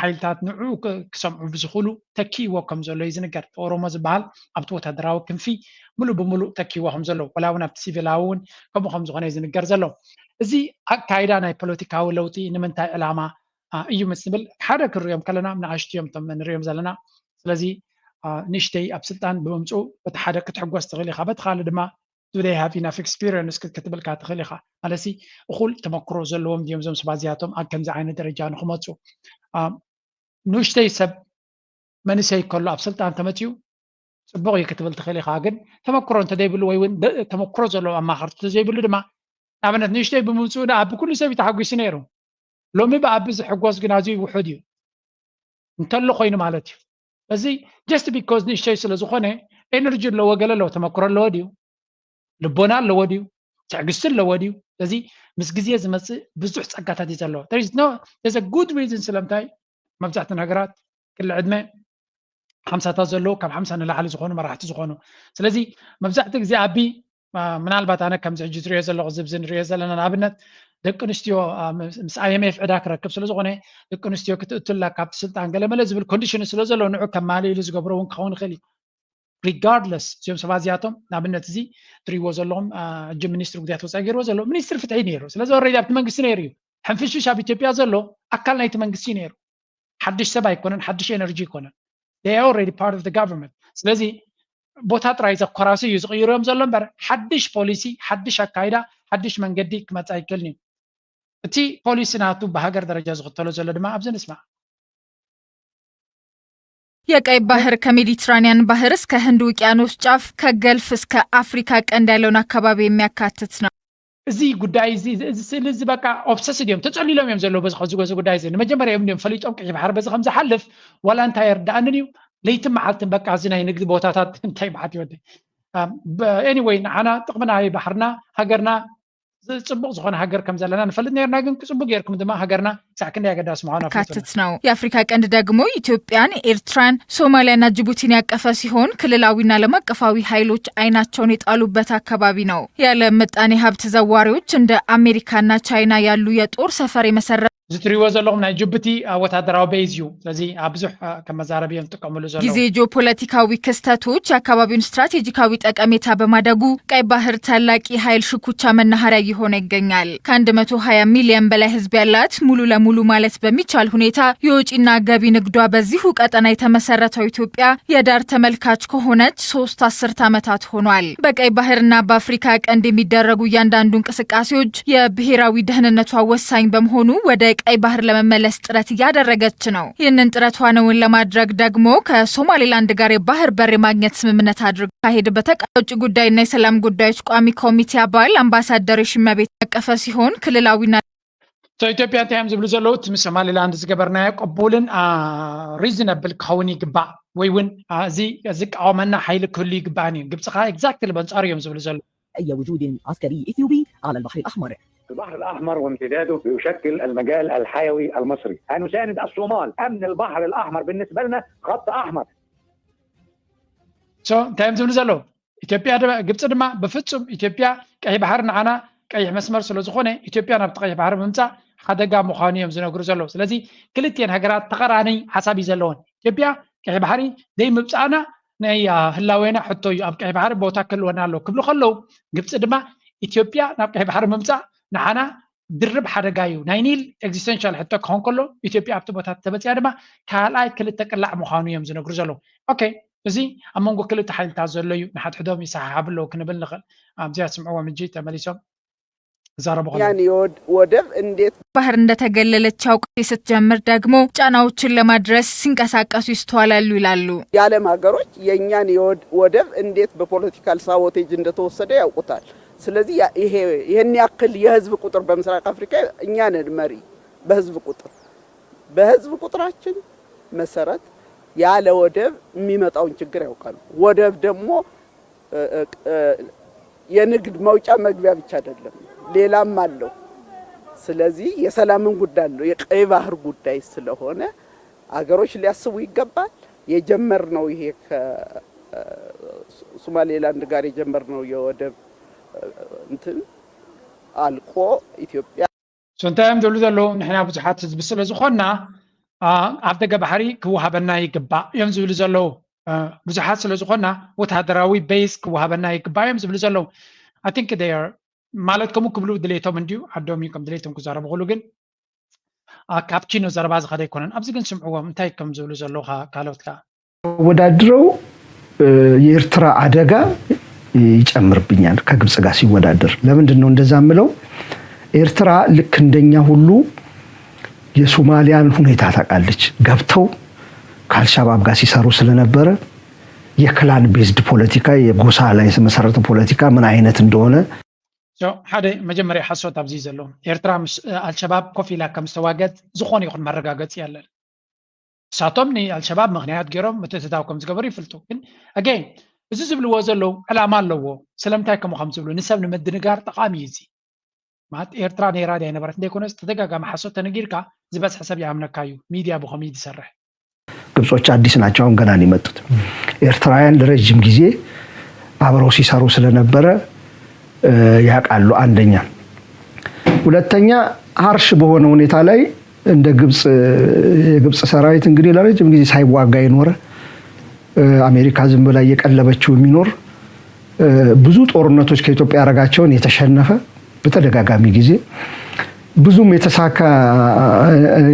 ሓይልታት ንዕኡ ክሰምዑ ብዝኽእሉ ተኪእዎ ከም ዘሎ እዩ ዝንገር። ኦሮሞ ዝበሃል ኣብቲ ወታደራዊ ክንፊ ሙሉእ ብሙሉእ ተኪእዎ ከም ዘሎ ወላ እውን ኣብቲ ሲቪላዊ እውን ከምኡ ከም ዝኾነ እዩ ዝንገር ዘሎ። እዚ ኣካይዳ ናይ ፖለቲካዊ ለውጢ ንምንታይ ዕላማ እዩ ምስ ንብል ሓደ ክንሪኦም ከለና ንኣሽቱ እዮም እቶም ንሪኦም ዘለና። ስለዚ ንእሽተይ ኣብ ስልጣን ብምምፅኡ በቲ ሓደ ክትሕጎስ ትኽእል ኢኻ፣ በቲ ካልእ ድማ do they have enough experience ክትብል ክትብል ትኽእል ኢኻ። ማለትሲ እኹል ተመክሮ ዘለዎም ድዮም እዞም ሰባት እዚኣቶም ኣብ ከምዚ ዓይነት ደረጃ ንክመፁ? ንእሽተይ ሰብ መንእሰይ ከሎ ኣብ ስልጣን ተመፅኡ ፅቡቕ እዩ ክትብል ትኽእል ኢኻ። ግን ተመክሮ እንተዘይብሉ ወይ እውን ተመክሮ ዘለዎም ኣማኸርቲ እንተዘይብሉ ድማ ንኣብነት ንእሽተይ ብምምፅኡ ደኣ ብኩሉ ሰብ እዩ ተሓጒሱ ነይሩ። ሎሚ ብኣቢ ዝሕጎስ ግን ኣዝዩ ውሑድ እዩ እንተሎ ኮይኑ ማለት እዩ። እዚ just because ንእሽተይ ስለ ዝኾነ ኤነርጂ ኣለዎ፣ ገለ ኣለዎ፣ ተመክሮ ኣለዎ ድዩ? ልቦና ኣለዎ ድዩ? ትዕግስቲ ኣለዎ ድዩ? ስለዚ ምስ ግዜ ዝመፅእ ብዙሕ ፀጋታት እዩ ዘለዎ። There is no, there's a good reason ስለምንታይ መብዛሕትኡ ሃገራት ክሊ ዕድመ ሓምሳታት ዘለዉ ካብ ሓምሳ ንላዕሊ ዝኾኑ መራሕቲ ዝኾኑ። ስለዚ መብዛሕትኡ ግዜ ኣቢ ምናልባት ኣነ ከምዚ ሕጂ ዝሪኦ ዘለኹ ዝብዚ ንሪኦ ዘለና ንኣብነት ደቂ ኣንስትዮ ምስ I M F ዕዳ ክረክብ ስለ ዝኾነ ደቂ ኣንስትዮ ክትእቱላ ካብቲ ስልጣን ገለመለ ዝብል ኮንዲሽን ስለ ዘሎ ንዑ ከማልእሉ ዝገብሮ እውን ክኸውን ይኽእል እዩ። ሪጋርድለስ እዚኦም ሰባት እዚኣቶም ንኣብነት እዚ ትሪእዎ ዘለኹም ሕጂ ሚኒስትሪ ጉዳያት ወፃኢ ገይርዎ ዘሎ ሚኒስትሪ ፍትሒ ነይሩ። ስለዚ ኦረዲ ኣብቲ መንግስቲ ነይሩ እዩ። ሕንፍሽፍሽ ኣብ ኢትዮጵያ ዘሎ ኣካል ናይቲ መንግስቲ ነይሩ። ሓድሽ ሰብ ኣይኮነን፣ ሓድሽ ኤነርጂ ኣይኮነን። They are already part of the government። ስለዚ ቦታ ጥራይ ዘኮራሲ እዩ ዝቕይርዮም ዘሎ እምበር ሓድሽ ፖሊሲ፣ ሓድሽ ኣካይዳ፣ ሓድሽ መንገዲ ክመፅእ ኣይክእልን እዩ። እቲ ፖሊሲ ናቱ ብሃገር ደረጃ ዝኽተሎ ዘሎ ድማ ኣብዚ ንስማዕ። የቀይ ባህር ከሜዲትራኒያን ባህር እስከ ህንድ ውቅያኖስ ጫፍ ከገልፍ እስከ አፍሪካ ቀንድ ያለውን አካባቢ የሚያካትት ነው። እዚ ጉዳይ እዚ እዚ ስእሊ እዚ በቃ ኦብሰስድ እዮም ተጸሊሎም እዮም ዘለዉ በዚ ከዚ ጉዳይ እዚ ንመጀመርያ እዮም እዮም ፈሊጦም ቀይ ባሕር በዚ ከም ዝሓልፍ ዋላ እንታይ የርዳእንን እዩ ለይትን መዓልትን በቃ እዚ ናይ ንግዲ ቦታታት እንታይ መዓት ይወደ anyway ንዓና ጥቕሚ ናይ ባሕርና ሃገርና ጽቡቕ ዝኾነ ሃገር ከም ዘለና ንፈልጥ ነርና ግን ክጽቡቅ ጌርኩም ድማ ሃገርና ሳዕ ክንደይ ኣገዳሲ ምዃኑ ኣፍልጡና። ካትት ነው። የአፍሪካ ቀንድ ደግሞ ኢትዮጵያን፣ ኤርትራን፣ ሶማሊያና ጅቡቲን ያቀፈ ሲሆን ክልላዊና ዓለም አቀፋዊ ኃይሎች አይናቸውን የጣሉበት አካባቢ ነው። የዓለም ምጣኔ ሀብት ዘዋሪዎች እንደ አሜሪካና ቻይና ያሉ የጦር ሰፈር የመሰረ እዚ ትሪእዎ ዘለኹም ናይ ጅቡቲ ወታደራዊ ቤዝ እዩ። ስለዚ ኣብ ብዙሕ ከም መዛረቢ እዮም ዝጥቀምሉ ዘለዉ። ጊዜ ጂኦፖለቲካዊ ክስተቶች የአካባቢውን ስትራቴጂካዊ ጠቀሜታ በማደጉ ቀይ ባህር ታላቅ የኃይል ሽኩቻ መናኸሪያ እየሆነ ይገኛል። ከአንድ መቶ ሃያ ሚሊዮን በላይ ህዝብ ያላት ሙሉ ለሙሉ ማለት በሚቻል ሁኔታ የወጪና ገቢ ንግዷ በዚሁ ቀጠና የተመሰረተው ኢትዮጵያ የዳር ተመልካች ከሆነች ሶስት አስርት ዓመታት ሆኗል። በቀይ ባህርና በአፍሪካ ቀንድ የሚደረጉ እያንዳንዱ እንቅስቃሴዎች የብሔራዊ ደህንነቷ ወሳኝ በመሆኑ ወደ ቀይ ባህር ለመመለስ ጥረት እያደረገች ነው። ይህንን ጥረቷን እውን ለማድረግ ደግሞ ከሶማሌላንድ ጋር የባህር በር የማግኘት ስምምነት አድርጋ ካሄድ በተቃ የውጭ ጉዳይና የሰላም ጉዳዮች ቋሚ ኮሚቴ አባል አምባሳደር የሺመቤት ያቀፈ ሲሆን ክልላዊና ኢትዮጵያ እንታይ እዮም ዝብሉ ዘለዉ? እቲ ምስ ሶማሊላንድ ዝገበርናዮ ቅቡልን ሪዝነብል ክኸውን ይግባእ ወይ እውን እዚ ዝቃወመና ሓይሊ ክህሉ ይግባእን እዩ። ግብፂ ከዓ ኤግዛክትሊ በንፃሩ እዮም ዝብሉ ዘለዉ። أي وجود عسكري إثيوبي على البحر الأحمر. البحر الأحمر وامتداده يشكل المجال الحيوي المصري. هنساند الصومال. أمن البحر الأحمر بالنسبة لنا خط أحمر. So እንታይ እዮም ዝብሉ ዘለዉ? ኢትዮጵያ ድማ ግብፂ ድማ ብፍፁም ኢትዮጵያ ቀይሕ ባሕሪ ንዓና ቀይሕ መስመር ስለ ዝኾነ ኢትዮጵያ ናብቲ ቀይሕ ባሕሪ ምምፃእ ሓደጋ ምዃኑ እዮም ዝነግሩ ዘለዉ። ስለዚ ክልቲኤን ሃገራት ተቐራኒ ሓሳብ እዩ ዘለወን። ኢትዮጵያ ቀይሕ ባሕሪ ዘይምብፃእና ናይ ህላዌና ሕቶ እዩ። ኣብ ቀይሕ ባሕሪ ቦታ ክህልወና ኣለዎ ክብሉ ከለዉ ግብፂ ድማ ኢትዮጵያ ናብ ቀይሕ ባሕሪ ምምፃእ ንዓና ድርብ ሓደጋ እዩ። ናይ ኒል ኤግዚስተንሻል ሕቶ ክኾን ከሎ ኢትዮጵያ ኣብቲ ቦታ ተበፂኣ ድማ ካልኣይ ክልተ ቅላዕ ምዃኑ እዮም ዝነግሩ ዘለዉ። ኦኬ እዚ ኣብ መንጎ ክልተ ሓይልታት ዘሎ እዩ። ንሓድሕዶም ይሰሓሓቡ ኣለዉ ክንብል ንኽእል። ኣብዚኣ ስምዕዎም ሕጂ ተመሊሶም ይዛረቡ ከለዉ። የወደብ እንዴት ባህር እንደተገለለች አውቃ ስትጀምር ደግሞ ጫናዎችን ለማድረስ ሲንቀሳቀሱ ይስተዋላሉ ይላሉ። የዓለም ሀገሮች የእኛን ወደብ እንዴት በፖለቲካል ሳቦቴጅ እንደተወሰደ ያውቁታል። ስለዚህ ይሄን ያክል የህዝብ ቁጥር በምስራቅ አፍሪካ እኛ ነን መሪ በህዝብ ቁጥር በህዝብ ቁጥራችን መሰረት ያለ ወደብ የሚመጣውን ችግር ያውቃሉ። ወደብ ደግሞ የንግድ መውጫ መግቢያ ብቻ አይደለም፣ ሌላም አለው። ስለዚህ የሰላምን ጉዳይ አለው፣ የቀይ ባህር ጉዳይ ስለሆነ አገሮች ሊያስቡ ይገባል። የጀመርነው ይሄ ከሶማሌላንድ ጋር የጀመርነው የወደብ እንትን አልቆ ኢትዮጵያ So እንታይ እዮም ዝብሉ ዘለዉ? ንሕና ብዙሓት ህዝቢ ስለ ዝኾንና ኣብ ደገ ባሕሪ ክወሃበና ይግባእ እዮም ዝብሉ ዘለዉ። ብዙሓት ስለ ዝኾንና ወታደራዊ ቤዝ ክወሃበና ይግባእ እዮም ዝብሉ ዘለዉ። I think they are ማለት ከምኡ ክብሉ ድሌቶም እንድዩ ዓዶም እዩ ከም ድሌቶም ክዛረቡ ክሉ ግን ካፕቺኖ ዘረባ ዝኸደ ኣይኮነን። ኣብዚ ግን ስምዕዎም እንታይ ከም ዝብሉ ዘለዉ ካልኦት ከዓ ወዳድረው የኤርትራ አደጋ ይጨምርብኛል ከግብፅ ጋር ሲወዳደር። ለምንድን ነው እንደዛ የምለው? ኤርትራ ልክ እንደኛ ሁሉ የሶማሊያን ሁኔታ ታውቃለች። ገብተው ከአልሻባብ ጋር ሲሰሩ ስለነበረ የክላን ቤዝድ ፖለቲካ፣ የጎሳ ላይ የተመሰረተ ፖለቲካ ምን አይነት እንደሆነ ሓደ መጀመርያ ሓሶት ኣብዚ ዘሎ ኤርትራ ምስ ኣልሸባብ ኮፍ ኢላ ከም ዝተዋገት ዝኾነ ይኹን መረጋገፂ የለን። እሳቶም ንኣልሸባብ ምክንያት ገይሮም ምትእትታው ከም ዝገበሩ ይፍልጡ። ግን ኣገይን እዚ ዝብልዎ ዘለዉ ዕላማ ኣለዎ። ስለምንታይ ከምኡ ከም ዝብሉ ንሰብ ንምድንጋር ጠቓሚ እዩ። እዚ ማለት ኤርትራ ነይራ ድያ ኣይነበረት እንደይኮነስ ተደጋጋሚ ሓሶት ተነጊርካ ዝበዝሐ ሰብ ይኣምነካ እዩ። ሚድያ ብኸምኡ እዩ ዝሰርሕ። ግብጾች አዲስ ናቸው፣ አሁን ገና ነው የመጡት። ኤርትራውያን ለረጅም ጊዜ አብረው ሲሰሩ ስለነበረ ያውቃሉ። አንደኛ። ሁለተኛ፣ ሀርሽ በሆነ ሁኔታ ላይ እንደ ግብጽ የግብጽ ሰራዊት እንግዲህ ለረጅም ጊዜ ሳይዋጋ የኖረ፣ አሜሪካ ዝም ብላ እየቀለበችው የሚኖር፣ ብዙ ጦርነቶች ከኢትዮጵያ ያደረጋቸውን የተሸነፈ በተደጋጋሚ ጊዜ ብዙም የተሳካ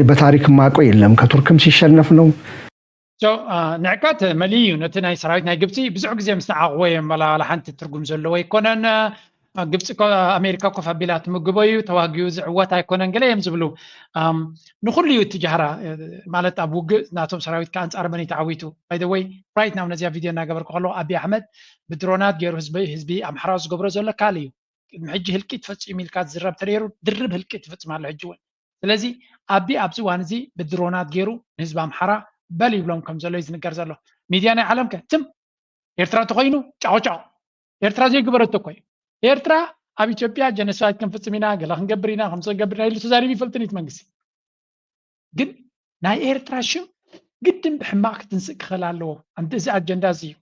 በታሪክ ማቆ የለም። ከቱርክም ሲሸነፍ ነው። ንዕቀት መሊ እዩ። ነቲ ናይ ሰራዊት ናይ ግብፂ ብዙሕ ግዜ ምስ ንዓቕዎ እዮም። መላ ሓንቲ ትርጉም ዘለዎ ኣይኮነን። ግብፂ ኣሜሪካ ኮፍ ኣቢላ ትምግቦ እዩ። ተዋጊኡ ዝዕወት ኣይኮነን ገለ እዮም ዝብሉ። ንኩሉ እዩ እቲ ጃህራ። ማለት ኣብ ውግእ ናቶም ሰራዊት ከ ኣንፃር መን እዩ ተዓዊቱ? ባይደወይ ራይት ናው ነዚያ ቪድዮ እናገበርኩ ከለኩ ኣቢ ኣሕመድ ብድሮናት ገይሩ ህዝቢ ኣምሓራ ዝገብሮ ዘሎ ካል እዩ። ቅድሚ ሕጂ ህልቂት ፈፂሙ ኢልካ ዝዝረብ ተነይሩ ድርብ ህልቂት ይፍፅም ኣሎ ሕጂ እውን። ስለዚ ኣቢ ኣብዚ እዋን እዚ ብድሮናት ገይሩ ንህዝቢ ኣምሓራ በል ይብሎም ከም ዘሎ እዩ ዝንገር ዘሎ። ሚድያ ናይ ዓለም ከ ትም ኤርትራ ተኮይኑ ጫቆጫቆ። ኤርትራ ዘይግበረቶ እኮ እዩ። ኤርትራ ኣብ ኢትዮጵያ ጀኖሳይድ ክንፍፅም ኢና፣ ገለ ክንገብር ኢና፣ ከምዚ ክንገብር ኢና ኢሉ ተዛሪቡ ይፈልጥን እዩ እቲ መንግስቲ። ግን ናይ ኤርትራ ሽም ግድን ብሕማቅ ክትንስእ ክኽእል ኣለዎ። ኣንቲ እዚ ኣጀንዳ እዚ እዩ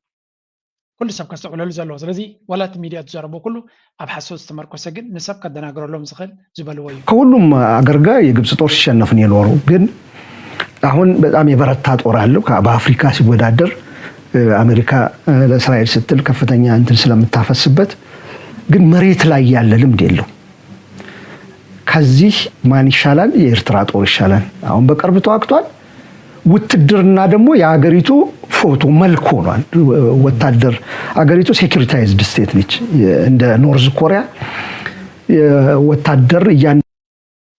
ኩሉ ሰብ ከስተውዕለሉ ዘለዎ። ስለዚ ዋላ እቲ ሚድያ ትዛረቦ ኩሉ ኣብ ሓሶት ዝተመርኮሰ ግን ንሰብ ከደናግረሎም ዝኽእል ዝበልዎ እዩ። ከሁሉም አገር ጋር የግብፅ ጦር ሲሸነፍ ነው የኖረው። ግን አሁን በጣም የበረታ ጦር አለው። በአፍሪካ ሲወዳደር አሜሪካ ለእስራኤል ስትል ከፍተኛ እንትን ስለምታፈስበት፣ ግን መሬት ላይ ያለ ልምድ የለው። ከዚህ ማን ይሻላል? የኤርትራ ጦር ይሻላል። አሁን በቅርብ ተዋግቷል። ውትድርና ደግሞ የሀገሪቱ ፎቶ መልክ ሆኗል። ወታደር አገሪቱ ሴኩሪታይዝድ ስቴት ነች። እንደ ኖርዝ ኮሪያ ወታደር እያን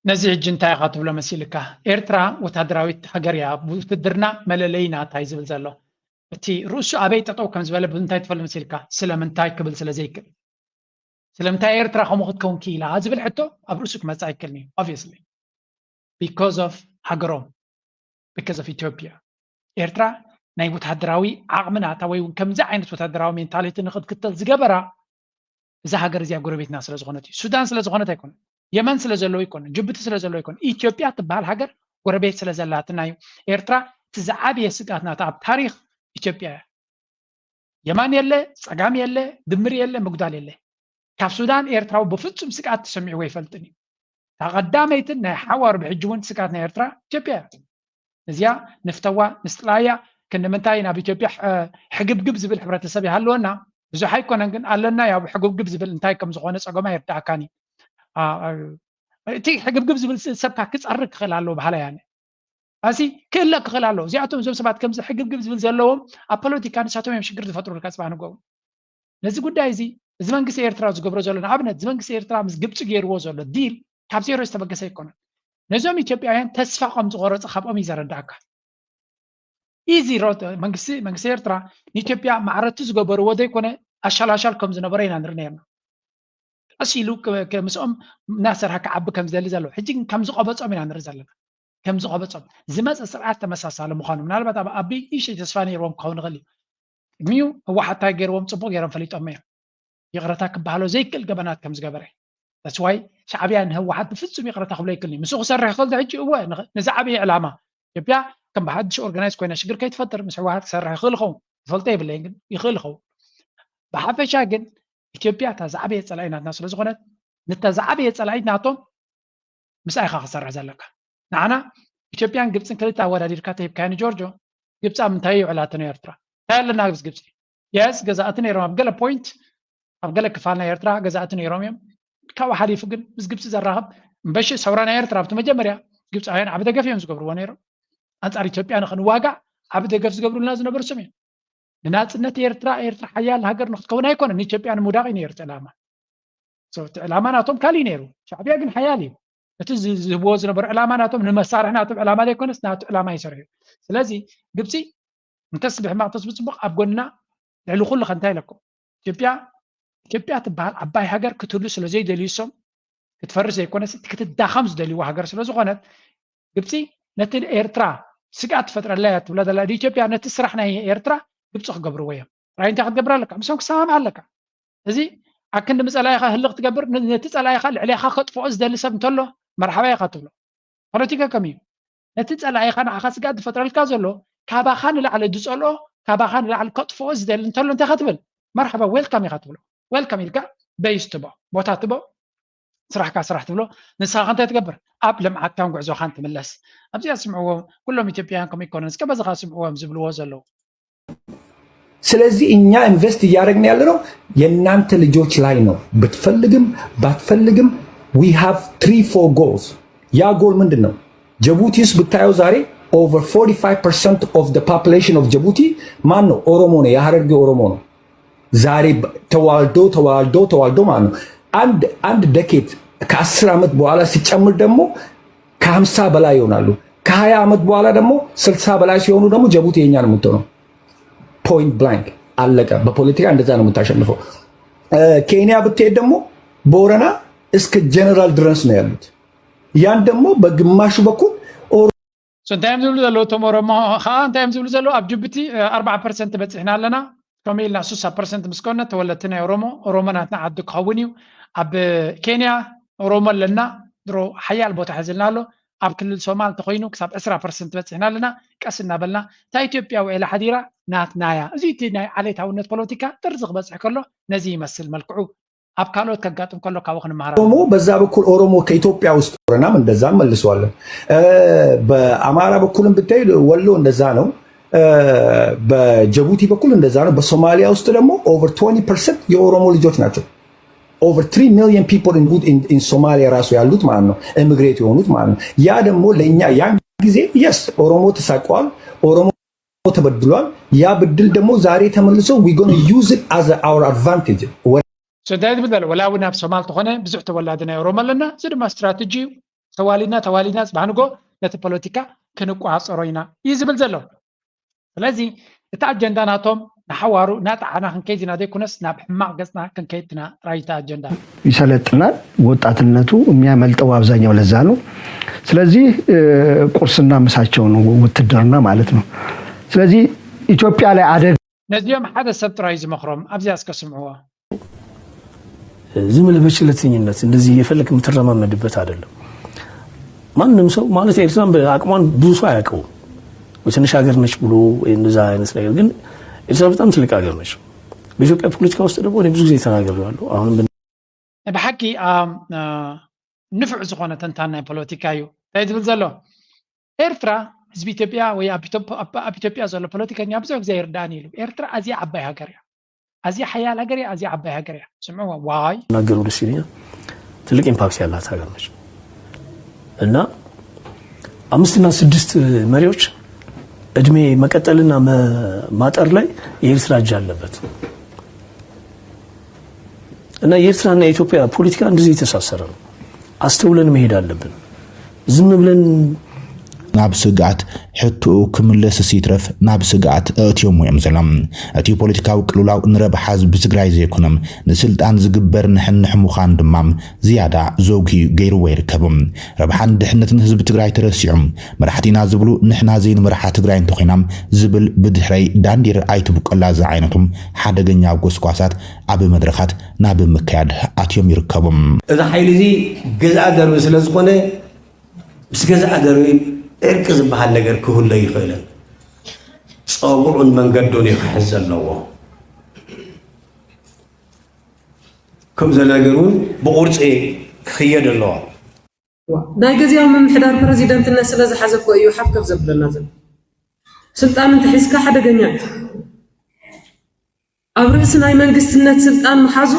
ነዚ ሕጂ እንታይ ኢኻ ትብሎ መሲልካ? ኤርትራ ወታደራዊት ሃገር እያ። ውትድርና መለለይ ናታ እዩ ዝብል ዘሎ። እቲ ርእሱ ኣበይ ጠጠው ከም ዝበለ ብምንታይ ትፈልጥ መሲልካ? ስለምንታይ ክብል ስለ ዘይክእል። ስለምንታይ ኤርትራ ከምኡ ክትከውን ክኢላ ዝብል ሕቶ ኣብ ርእሱ ክመጽእ ኣይክእልን እዩ። Obviously because of ሃገሮም፣ because of ኢትዮጵያ። ኤርትራ ናይ ወታደራዊ ዓቕሚ ናታ ወይ እውን ከምዚ ዓይነት ወታደራዊ ሜንታሊቲ ንክትክተል ዝገበራ እዛ ሃገር እዚኣ ጎረቤትና ስለ ዝኾነት እዩ። ሱዳን ስለ ዝኾነት ኣይኮነን፣ የመን ስለ ዘለዎ ኣይኮነን፣ ጅቡቲ ስለ ዘለዎ ኣይኮነን። ኢትዮጵያ ትበሃል ሃገር ጎረቤት ስለ ዘላትና እዩ። ኤርትራ እቲ ዝዓበየ ስግኣት ናታ ኣብ ታሪኽ ኢትዮጵያ እያ። የማን የለ፣ ጸጋም የለ፣ ድምር የለ፣ ምጉዳል የለ። ካብ ሱዳን ኤርትራዊ ብፍጹም ስግኣት ተሰሚዕዎ ኣይፈልጥን እዩ። እታ ቀዳመይትን ናይ ሓዋሩ ብሕጂ እውን ስግኣት ናይ ኤርትራ ኢትዮጵያ እያ። እዚኣ ንፍተዋ ንስጥላያ። ክንዲ ምንታይ ናብ ኢትዮጵያ ሕግብግብ ዝብል ሕብረተሰብ ይሃልወና ብዙሕ ኣይኮነን፣ ግን ኣለና። ያው ሕግብግብ ዝብል እንታይ ከም ዝኾነ ጸገማ ይርዳእካኒ። እቲ ሕግብግብ ዝብል ሰብካ ክጸርግ ክኽእል ኣለዎ በሃላይ ኣነ። ኣሲ ክእለ ክኽእል ኣለዎ። እዚኣቶም እዞም ሰባት ከምዚ ሕግብግብ ዝብል ዘለዎም ኣብ ፖለቲካ ንሳቶም እዮም ሽግር ዝፈጥሩልካ ጽባሕ ንግሆ። ነዚ ጉዳይ እዚ እዚ መንግስቲ ኤርትራ ዝገብሮ ዘሎ ንኣብነት እዚ መንግስቲ ኤርትራ ምስ ግብፂ ገይርዎ ዘሎ ዲል ካብ ዜሮ ዝተበገሰ ኣይኮነን። ነዞም ኢትዮጵያውያን ተስፋ ከም ዝቆረፀ ካብኦም እዩ ዘረዳእካ። ኢዚ ሮድ መንግስቲ መንግስቲ ኤርትራ ንኢትዮጵያ ማዕረቲ ዝገበርዎ ዘይኮነ ኣሻላሻል ከም ዝነበረ ኢና ንርኢ ነርና። ቀስ ኢሉ ምስኦም እናሰርሐ ክዓቢ ከም ዝደሊ ዘሎ ሕጂ ግን ከም ዝቆበፆም ኢና ንርኢ ዘለና። ከም ዝቆበፆም ዝመፀ ስርዓት ተመሳሳሊ ምዃኑ ምናልባት ኣብ ኣቢ ንእሽተይ ተስፋ ነይርዎም ክኸውን ይኽእል እዩ። ቅድሚኡ ህወሓት እንታይ ገይርዎም ፅቡቅ ገይሮም ፈሊጦም እዮም። ይቕረታ ክበሃሎ ዘይክእል ገበናት ከም ዝገበረ that's why ሻዕብያ ንህወሓት ብፍፁም ይቕረታ ክብሎ ኣይክእልን እዩ። ምስኡ ክሰርሕ ይኽእል ዶ ሕጂ? እወ ንኽ- ንዝዓበየ ዕላማ ኢትዮጵያ ከም ብሓድሽ ኦርጋናይዝ ኮይና ሽግር ከይትፈጥር ምስ ህወሓት ክሰርሕ ይኽእል ይኸውን። ዝፈልጦ የብለይን ግን ይኽእል ይኸውን። ብሓፈሻ ግን ኢትዮጵያ እታ ዝዓበየ ፀላኢ ናትና ስለ ዝኾነት ነታ ዝዓበየ ፀላኢት ናቶም ምስኣ ኢኻ ክሰርሕ ዘለካ። ንዓና ኢትዮጵያን ግብፅን ክልተ ኣወዳዲርካ ተሂብካያ ንጆርጆ ግብፂ ኣብ ምንታይ ይውዕላቶ ንኤርትራ እንታይ ኣለና ምስ ግብፂ? የስ ገዛእቲ ነይሮም ኣብ ገለ ፖይንት ኣብ ገለ ክፋል ናይ ኤርትራ ገዛእቲ ነይሮም እዮም። ካብኡ ሓሊፉ ግን ምስ ግብፂ ዘራኽብ እምበሺ ሰውራ ናይ ኤርትራ ኣብቲ መጀመርያ ግብፃውያን ዓቢ ደገፍ እዮም ዝገብርዎ ነይሮም። ኣንፃር ኢትዮጵያ ንክንዋጋእ ዓቢ ደገፍ ዝገብሩልና ዝነበሩ ስም እዮም። ንናፅነት ኤርትራ፣ ኤርትራ ሓያል ሃገር ንክትከውን ኣይኮነን፣ ንኢትዮጵያ ንምውዳቕ እዩ ነይሩ እቲ ዕላማ። So፣ እቲ ዕላማ ናቶም ካሊእ ነይሩ። ሻዕብያ ግን ሓያል እዩ። እቲ ዝ- ዝህብዎ ዝነበሩ ዕላማ ናቶም ንመሳርሒ ናቶም ዕላማ ዘይኮነስ ናቱ ዕላማ ይሰርሑ። ስለዚ ግብፂ እንተስ ብሕማቕ ተስ ብፅቡቕ ኣብ ጎንና ልዕሊ ኩሉ ከ እንታይ ኢለኩም? ኢትዮጵያ ኢትዮጵያ ትበሃል ዓባይ ሃገር ክትህሉ ስለ ዘይደልዩ እሶም ክትፈርስ ዘይኮነስ ክትዳኸም ዝደልይዎ ሃገር ስለ ዝኾነት ግብፂ ነቲ ኤርትራ ስግኣት ትፈጥረላ እያ ትብላ ዘላ ኢትዮጵያ ነቲ ስራሕ ናይ ኤርትራ ግብፂ ክገብርዎ እዮም። ራይ እንታይ ክትገብር ኣለካ? ምሶም ክሰማምዕ ኣለካ። እዚ ኣክንዲ ምፀላኢኻ ህልኽ ትገብር ነቲ ፀላኢኻ ልዕሌኻ ከጥፍኦ ዝደሊ ሰብ እንተሎ መርሓባ ኢኻ ትብሎ። ፖለቲካ ከም እዩ። ነቲ ፀላኢኻ ንዓኻ ስግኣት ዝፈጥረልካ ዘሎ ካባኻ ንላዕሊ ዝፀልኦ ካባኻ ንላዕሊ ከጥፍኦ ዝደሊ እንተሎ እንታይ ክትብል? መርሓባ ዌልካም ኢኻ ትብሎ። ዌልካም ኢልካ በይስ ትቦ ቦታ ትቦ ስራሕካ ስራሕ ትብሎ። ንስኻ እንታይ ትገብር? ኣብ ልምዓትካን ጉዕዞኻን ትምለስ። ኣብዚኣ ስምዕዎም ኩሎም ኢትዮጵያውያን ከምኡ ይኮነን እስከ በዚ ከዓ ስምዕዎም ዝብልዎ ዘለዉ። ስለዚህ እኛ ኢንቨስት እያደረግን ያለነው የእናንተ ልጆች ላይ ነው። ብትፈልግም ባትፈልግም we have three four goals። ያ ጎል ምንድን ነው? ጀቡቲ ውስጥ ብታየው ዛሬ over forty five percent of the population of ጀቡቲ ማን ነው? ኦሮሞ ነው። የሀረርጌ ኦሮሞ ነው። ዛሬ ተዋልዶ ተዋልዶ ተዋልዶ ማለት ነው። አንድ አንድ ደኬት ከአስር ዓመት በኋላ ሲጨምር ደግሞ ከሀምሳ በላይ ይሆናሉ። ከሀያ ዓመት በኋላ ደግሞ ስልሳ በላይ ሲሆኑ ደግሞ ጀቡቲ የኛ ነው የምትሆነው። Point blank አለቀ። በፖለቲካ እንደዛ ነው የምታሸንፈው። ኬንያ ብትሄድ ደግሞ ቦረና እስከ ጀነራል ድረስ ነው ያሉት። ያን ደግሞ በግማሹ በኩል እንታይ እዮም ዝብሉ ዘለዉ እቶም ኦሮሞ ከዓ እንታይ እዮም ዝብሉ ዘለዉ ኣብ ጅቡቲ ኣርባዓ ፐርሰንት በፂሕና ኣለና። ከምኡ ኢልና ስሳ ፐርሰንት ምስ ኮነ ተወለድቲ ናይ ኦሮሞ ኦሮሞ ናትና ዓዲ ክኸውን እዩ። ኣብ ኬንያ ኦሮሞ ኣለና። ድሮ ሓያል ቦታ ሒዝልና ኣሎ። ኣብ ክልል ሶማል እንተኮይኑ ክሳብ ዕስራ ፐርሰንት በፂሕና ኣለና። ቀስ እናበልና እታ ኢትዮጵያ ውዒላ ሓዲራ ናትና እያ። እዚ እቲ ናይ ዓሌታውነት ፖለቲካ ጥርዚ ክበፅሕ ከሎ ነዚ ይመስል መልክዑ። ኣብ ካልኦት ከጋጥም ከሎ ካብኡ ክንመሃር ኦሮሞ በዛ በኩል ኦሮሞ ከኢትዮጵያ ውስጥ ቦረናም እንደዛ እንመልሰዋለን። በአማራ በኩልም ብታይ ወሎ እንደዛ ነው። በጀቡቲ በኩል እንደዛ ነው። በሶማሊያ ውስጥ ደግሞ over twenty percent የኦሮሞ ልጆች ናቸው። Over three million people in Somalia ራሱ ያሉት ማለት ነው። ኢሚግሬት የሆኑት ማለት ነው። ያ ደግሞ ለእኛ ያን ጊዜ yes ኦሮሞ ተሳቀዋል፣ ኦሮሞ ተበድሏል። ያ ብድል ደግሞ ዛሬ ተመልሶ we gonna use it as our advantage። So እንታይ ዝብል ዘሎ ወላ እውን ኣብ ሶማል ተኾነ ብዙሕ ተወላዲ ናይ ኦሮሞ ኣለና። እዚ ድማ ስትራቴጂ እዩ። ተዋሊድና ተዋሊድና ፅባሕ ንጎ ነቲ ፖለቲካ ክንቋፀሮ ኢና እዩ ዝብል ዘሎ። ስለዚ እቲ ኣጀንዳ ናቶም ንሓዋሩ እናጠዓና ክንከይድ ኢና ዘይኮነስ ናብ ሕማቕ ገፅና ክንከይድ ኢና ጥራይ እቲ ኣጀንዳ። ይሰለጥናል። ወጣትነቱ የሚያመልጠው አብዛኛው ለዛ ነው። ስለዚህ ቁርስና ምሳቸው ነው ውትድርና ማለት ነው። ስለዚህ ኢትዮጵያ ላይ አደጋ ነዚኦም ሓደ ሰብ ጥራይ ዝመኽሮም ኣብዚኣ እስከ ስምዕዎ። ዝም ብለህ በችለተኝነት እንደዚህ እየፈለክ የምትረማመድበት አይደለም። ማንም ሰው ማለት ኤርትራን በአቅሟን ብዙ ሰው አያውቀውም። ትንሽ ሀገር ነች ብሎ ወይ እንደዛ አይነት ነገር ግን ኤርትራ በጣም ትልቅ ሀገር ነች። በኢትዮጵያ ፖለቲካ ውስጥ ደግሞ እኔ ብዙ ጊዜ ተናግሬያለሁ። አሁንም ብሓቂ ንፉዕ ዝኾነ ተንታን ናይ ፖለቲካ እዩ እንታይ ዝብል ዘሎ። ኤርትራ ህዝቢ ኢትዮጵያ ወይ ኣብ ኢትዮጵያ ዘሎ ፖለቲከኛ ብዙሕ ግዜ ይርዳእን ኢሉ ኤርትራ ኣዝያ ዓባይ ሃገር እያ። ኣዝያ ሓያል ሃገር እያ። ኣዝያ ዓባይ ሃገር እያ። ስምዕዎ ዋይ ናገሩ ደስ ይለኛል። ትልቅ ኢምፓክት ያላት ሀገር ነች እና አምስትና ስድስት መሪዎች እድሜ መቀጠልና ማጠር ላይ የኤርትራ እጅ አለበት እና የኤርትራና የኢትዮጵያ ፖለቲካ እንደዚህ የተሳሰረ ነው። አስተውለን መሄድ አለብን። ዝም ብለን ናብ ስግኣት ሕቶኡ ክምለስስ ይትረፍ ናብ ስግኣት ኣእትዮሞ እዮም ዘሎም። እቲ ፖለቲካዊ ቅልውላው ንረብሓ ህዝቢ ትግራይ ዘይኮነ ንስልጣን ዝግበር ንሕንሕ ምዃን ድማ ዝያዳ ዘጉሂ ገይርዎ ይርከብ። ረብሓን ድሕነትን ህዝቢ ትግራይ ተረሲዑ መራሕቲ ኢና ዝብሉ ንሕና ዘይንመርሓ ትግራይ እንተኾይና ዝብል ብድሕረይ ዳንዴር ኣይትብቆላ ዝዓይነቱ ሓደገኛ ጎስጓሳት ኣብ መድረኻት ናብ ምክያድ ኣትዮም ይርከቡ። እዚ ሓይሊ እዚ ገዛእ ደርቢ ስለ ዝኾነ ምስ ገዛእ ደርቢ ዕርቂ ዝበሃል ነገር ክህሉ ኣይኽእልን። ፀጉዑን መንገዱን እዩ ክሕዝ ዘለዎ። ከምዚ ነገር እውን ብቑርፂ ክኽየድ ኣለዎ። ናይ ግዝያዊ ምምሕዳር ፕረዚደንትነት ስለ ዝሓዘ እኮ እዩ ሓፍከፍ ዘብለና ዘሎ። ስልጣን እንተሒዝካ ሓደገኛ እዩ። ኣብ ርእሲ ናይ መንግስትነት ስልጣን ምሓዙ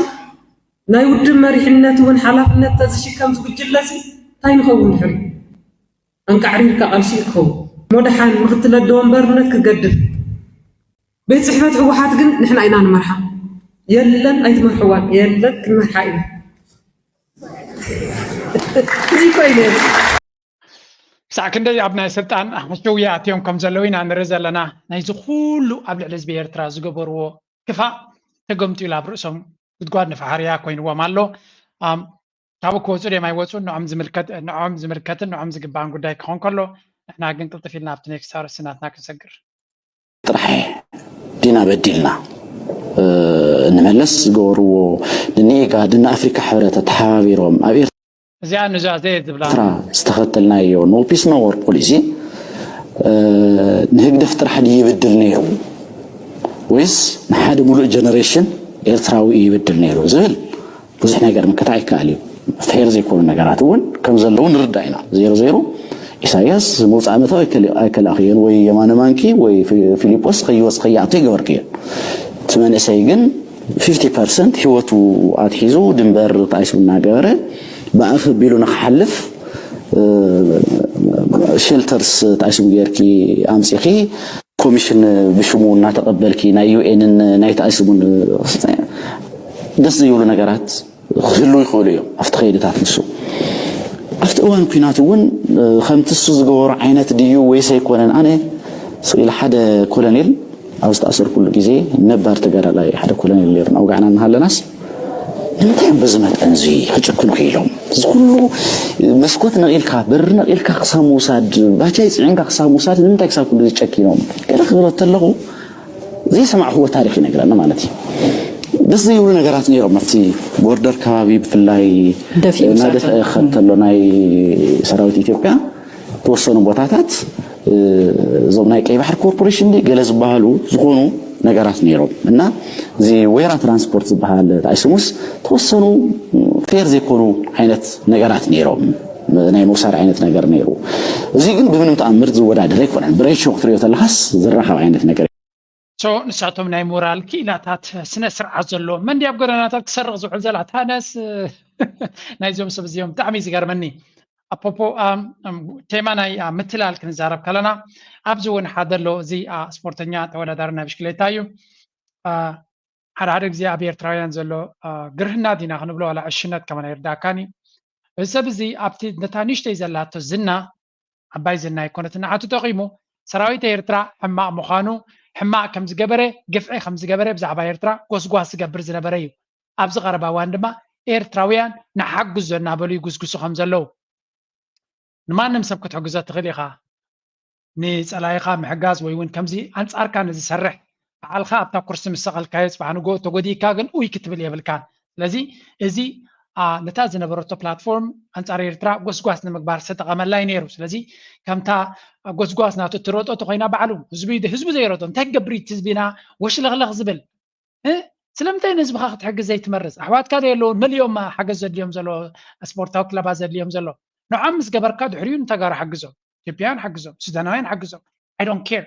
ናይ ውድብ መሪሕነት እውን ሓላፍነት ተዝሽከም ዝጉጅለሲ እንታይ ንኸውን ድሕሪ ኣንቃዕሪርካ ቃልሲ እዩ ክኸውን እሞ ደሓን ምክትል ኣደ ወንበርነት ክገድፍ ቤት ጽሕፈት ህወሓት ግን ንሕና ኢና ንመርሓ። የለን ኣይትመርሕዋን፣ የለን ክንመርሓ ኢና። እዚ እኮ እዩ ነይሩ። ክሳዕ ክንደይ ኣብ ናይ ስልጣን ሕሽውያ ኣትዮም ከም ዘለዉ ኢና ንርኢ ዘለና። ናይዚ ኩሉ ኣብ ልዕሊ ህዝቢ ኤርትራ ዝገበርዎ ክፋእ ተገምጢሉ ኣብ ርእሶም ጉድጓድ ንፋሕርያ ኮይንዎም ኣሎ። ኣም፣ ካብኡ ክወፁ ድዮም ኣይወፁን ንዖም ዝምልከት ንዖም ዝምልከትን ንዖም ዝግባእን ጉዳይ ክኾን ከሎ፣ ንሕና ግን ቅልጥፍ ኢልና ኣብቲ ኔክስት ኣርእስቲ ናትና ክንሰግር። ጥራሕ ዲና በዲልና። ንመለስ ዝገበርዎ፣ ንኢጋድ፣ ንኣፍሪካ ሕብረት ተሓባቢሮም ኣብ እዚኣ ንዛዜ ዝብላ ኤርትራ ዝተኸተልናዮ no peace no war policy ንህግደፍ ጥራሕ ድዩ ይብድል ነይሩ ወይስ ንሓደ ሙሉእ ጀነሬሽን ኤርትራዊ እዩ ይብድል ነይሩ ዝብል ብዙሕ ነገር ምክታዕ ይከኣል እዩ። ፌር ዘይኮኑ ነገራት እውን ከም ዘለዉ ንርዳእ ኢና። ዜሮ ዜሮ ኢሳያስ መውፅእ ዓመታዊ ኣይከል- ኣይከላእኽዮን ወይ የማነ ማንኪ ወይ ፊ- ፊሊጶስ ከይወፅ ከይኣቱ ኣይገበርክዮን። እቲ መንእሰይ ግን ፊፍቲ ፐርሰንት ህይወቱ ኣትሒዙ ድንበር ጣይሱ እናገበረ ብኣፍ ኣቢሉ ንክሓልፍ ሸልተርስ ጣይሱም ጌርኪ ኣምፂኺ ኮሚሽን ብሽሙ እናተቐበልኪ ናይ ዩኤንን ናይ ጣይሱምን ደስ ዘይብሉ ነገራት ክህልው ይኽእሉ እዮም ኣብቲ ከይድታት ንሱ ኣብቲ እዋን ኩናት እውን ከምቲ እሱ ዝገበሮ ዓይነት ድዩ ወይስ ኣይኮነን ኣነ ስቕ ኢለ ሓደ ኮሎኔል ኣብ ዝተኣሰርኩሉ ግዜ ነባር ተጋዳላይ ሓደ ኮሎኔል ነይሩ ኣውጋዕና እናሃለናስ ንምንታይ እዮም በዚ መጠን እዚ ክጭክኑ ክኢሎም እዚ ኩሉ መስኮት ነቒልካ በሪ ነቒልካ ክሳብ ምውሳድ ባቻይ ፅዒንካ ክሳብ ምውሳድ ንምንታይ ክሳብ ኩሉ ዝጨኪኖም ገለ ክብሎ ተለኹ ዘይሰማዕክዎ ታሪክ ይነግረና ማለት እዩ ደስ ዘይብሉ ነገራት ነይሮም ኣብቲ ቦርደር ከባቢ ብፍላይ ደፊኡ እናደፍአ ክኸድ ተሎ ናይ ሰራዊት ኢትዮጵያ ተወሰኑ ቦታታት እዞም ናይ ቀይ ባሕር ኮርፖሬሽን ገለ ዝበሃሉ ዝኾኑ ነገራት ነይሮም እና እዚ ወይራ ትራንስፖርት ዝበሃል ጣይስሙስ ተወሰኑ ፌር ዘይኮኑ ዓይነት ነገራት ነይሮም ናይ መውሳድ ዓይነት ነገር ነይሩ እዚ ግን ብምንም ተኣምር ዝወዳደር ኣይኮነን ብሬሾ ክትሪኦ ተለካስ ዝራኸብ ዓይነት ነገር ሶ ንሳቶም ናይ ሞራል ክኢላታት ስነ ስርዓት ዘለዎ መን ድያ ኣብ ጎደናታት ትሰርቕ ዝውዕል ዘላ ታነስ ናይዞም ሰብ እዚኦም ብጣዕሚ እዩ ዝገርመኒ ኣፖፖ ቴማ ናይ ምትላል ክንዛረብ ከለና ኣብዚ እውን ሓደ ኣሎ እዚ ስፖርተኛ ተወዳዳሪ ናይ ብሽክሌታ እዩ ሓደ ሓደ ግዜ ኣብ ኤርትራውያን ዘሎ ግርህና ዲና ክንብሎ ዋላ ዕሽነት ከማን ኣይርዳእካን እዩ እዚ ሰብ እዚ ኣብቲ ነታ ንሽተይ ዘላቶ ዝና ዓባይ ዝና ኣይኮነትን ንዓቱ ጠቒሙ ሰራዊት ኤርትራ ሕማቕ ምዃኑ ሕማቕ ከም ዝገበረ ግፍዒ ከም ዝገበረ ብዛዕባ ኤርትራ ጎስጓስ ዝገብር ዝነበረ እዩ ኣብዚ ቀረባ እዋን ድማ ኤርትራውያን ንሓግዞ እናበሉ ይጉስጉሱ ከም ዘለዉ ንማንም ሰብ ክትሕግዞ ትኽእል ኢኻ ንፀላኢኻ ምሕጋዝ ወይ እውን ከምዚ ኣንፃርካ ንዝሰርሕ በዓልካ ኣብታ ኩርሲ ምስ ሰቐልካዮ ፅባሕ ንግሆ ተጎዲእካ ግን ኡይ ክትብል የብልካን ስለዚ እዚ ነታ ዝነበረቶ ፕላትፎርም ኣንፃር ኤርትራ ጎስጓስ ንምግባር ዝተጠቐመላ እዩ ነይሩ ስለዚ ከምታ ጎስጓስ ናቱ ትረጦ ተኮይና ባዕሉ ህዝቢ ህዝቢ ዘይረጦ እንታይ ክገብር እዩ ህዝቢና ወሽለኽለኽ ዝብል ስለምንታይ ንህዝብኻ ክትሕግዝ ዘይትመርፅ ኣሕዋትካ ዘየለውን መሊኦም ሓገዝ ዘድልዮም ዘሎ ስፖርታዊ ክለባት ዘድልዮም ዘሎ ንዖም ምስ ገበርካ ድሕሪኡ ንተጋሩ ሓግዞም ኢትዮጵያውያን ሓግዞም ሱዳናውያን ሓግዞም I don't care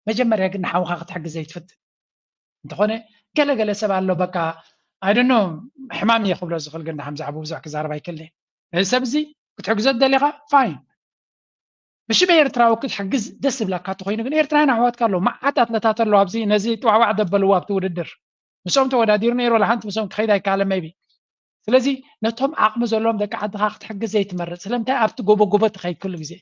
መጀመርያ ግን ንሓውኻ ክትሕግዝ ዘይትፍትን እንተኾነ ገለ ገለ ሰብ ኣሎ በቃ I don't know ሕማም እየ ክብሎ ዝኽእል ግን ንሓምዛ ሓቡ ብዙሕ ክዛረብ ኣይክእልን ነዚ ሰብ እዚ ክትሕግዞ ትደሊኻ fine ብሽም ኤርትራዊ ክትሕግዝ ደስ ዝብለካ እንተኾይኑ ግን ኤርትራውያን ኣሕዋትካ ኣለዉ መዓት ኣትለታት ኣለዉ ኣብዚ ነዚ ጥዋዕዋዕ ዘበልዎ ኣብቲ ውድድር ምስኦም ተወዳዲሩ ነይሩ ወላ ሓንቲ ምስኦም ክኸይድ ኣይከኣለ maybe ስለዚ ነቶም ዓቕሚ ዘለዎም ደቂ ዓድኻ ክትሕግዝ ዘይትመርፅ ስለምንታይ ኣብቲ ጎቦ ጎቦ ትኸይድ ኩሉ ግዜ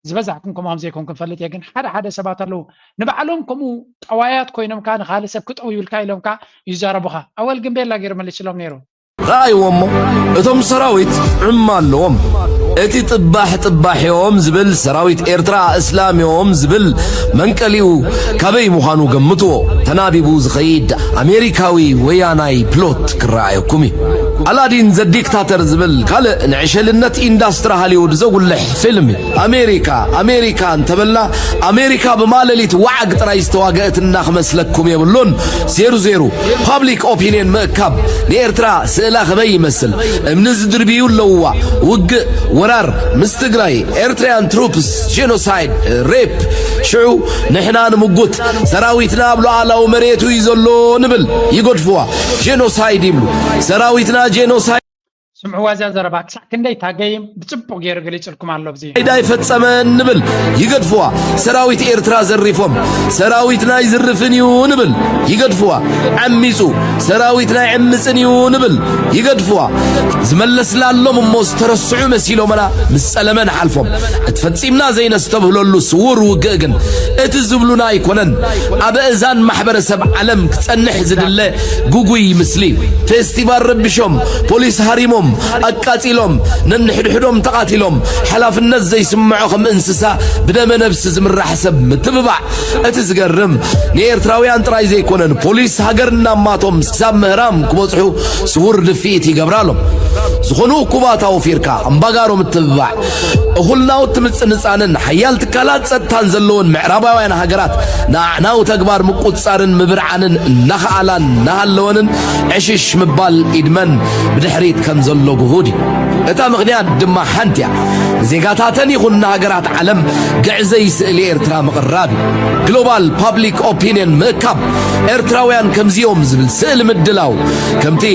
ዝበዛሕኩም ከምኦም ዘይኮንኩም ፈልጥ እየ ግን ሓደ ሓደ ሰባት ኣለዉ ንባዕሎም ከምኡ ጠዋያት ኮይኖም ከዓ ንካልእ ሰብ ክጠውዩልካ ኢሎም ከዓ ይዛረቡኻ ኣወል ግን ቤላ ገይሩ መሊስሎም ነይሩ ረኣይዎ እሞ እቶም ሰራዊት ዕማ ኣለዎም እቲ ጥባሕ ጥባሕዮም ዝብል ሰራዊት ኤርትራ እስላምዮም ዝብል መንቀሊኡ ካበይ ምዃኑ ገምትዎ ተናቢቡ ዝኸይድ ኣሜሪካዊ ወያናይ ፕሎት ክረኣየኩም እዩ ኣላዲን ዘ ዲክታተር ዝብል ካልእ ንዕሸልነት ኢንዳስትሪ ሃሊውድ ዘጉልሕ ፊልም እዩ ኣሜሪካ ኣሜሪካ እንተበልና ኣሜሪካ ብማለሊት ዋዓግ ጥራይ ዝተዋገአት እናክመስለኩም የብሉን ዜሩ ዜሩ ፓብሊክ ኦፒንየን ምእካብ ንኤርትራ ስእላ ከመይ ይመስል እምኒ ዝድርብዩ ኣለውዋ ውግእ ወራር ምስ ትግራይ ኤርትራያን ትሩፕስ ጄኖሳይድ ሬፕ ሽዑ ንሕና ንምጉት ሰራዊትና ኣብ ሉዓላዊ መሬቱ እዩ ዘሎ ንብል ይገድፍዋ ጄኖሳይድ ይብሉ ሰራዊትና ጄኖሳይድ ስምዕዋ እዚኣ ዘረባ ክሳዕ ክንደይ ታገይም ብጽቡቕ ገይሩ ገሊጹልኩም ኣሎ ኣብዚ። ዳይ ፈጸመ ንብል ይገድፍዋ። ሰራዊት ኤርትራ ዘሪፎም ሰራዊትና ይዝርፍን እዩ ንብል ይገድፍዋ። ዓሚጹ ሰራዊትና ይዕምጽን እዩ ንብል ይገድፍዋ። ዝመለስላሎም እሞ ዝተረስዑ መሲሎምና ምስ ጸለመ ንሓልፎም። እቲ ፈጺምና ዘይነስተብህለሉ ስውር ውግእ ግን እቲ ዝብሉና ኣይኮነን። ኣብ እዛን ማሕበረሰብ ዓለም ክጸንሕ ዝድለ ጉጉይ ምስሊ እዩ። ፌስቲቫል ረቢሾም፣ ፖሊስ ሃሪሞም፣ ኣቃጺሎም፣ ነንሕድሕዶም ተቓቲሎም፣ ሓላፍነት ዘይስምዖ ከም እንስሳ ብደመ ነብሲ ዝምራሕ ሰብ ምትብባዕ። እቲ ዝገርም ንኤርትራውያን ጥራይ ዘይኮነን ፖሊስ ሃገር እናማቶም ክሳብ ምህራም ክበጽሑ ስውር ድፍኢት ይገብራሎም። ዝኾኑ እኩባት ኣውፊርካ ኣምባጋሮ ምትብባዕ እኹል ናውቲ ምጽንጻንን ሓያል ትካላት ጸጥታን ዘለወን ምዕራባውያን ሃገራት ንኣዕናዊ ተግባር ምቁጽጻርን ምብርዓንን እናኸኣላን እናሃለወንን ዕሽሽ ምባል ኢድመን ብድሕሪት ከም ዘሎ ግሁድ እዩ። እታ ምኽንያት ድማ ሓንቲ እያ። ንዜጋታተን ይኹን ንሃገራት ዓለም ግዕዘይ ስእሊ ኤርትራ ምቕራብ እዩ። ግሎባል ፓብሊክ ኦፒንየን ምእካብ ኤርትራውያን ከምዚኦም ዝብል ስእሊ ምድላው ከምቲ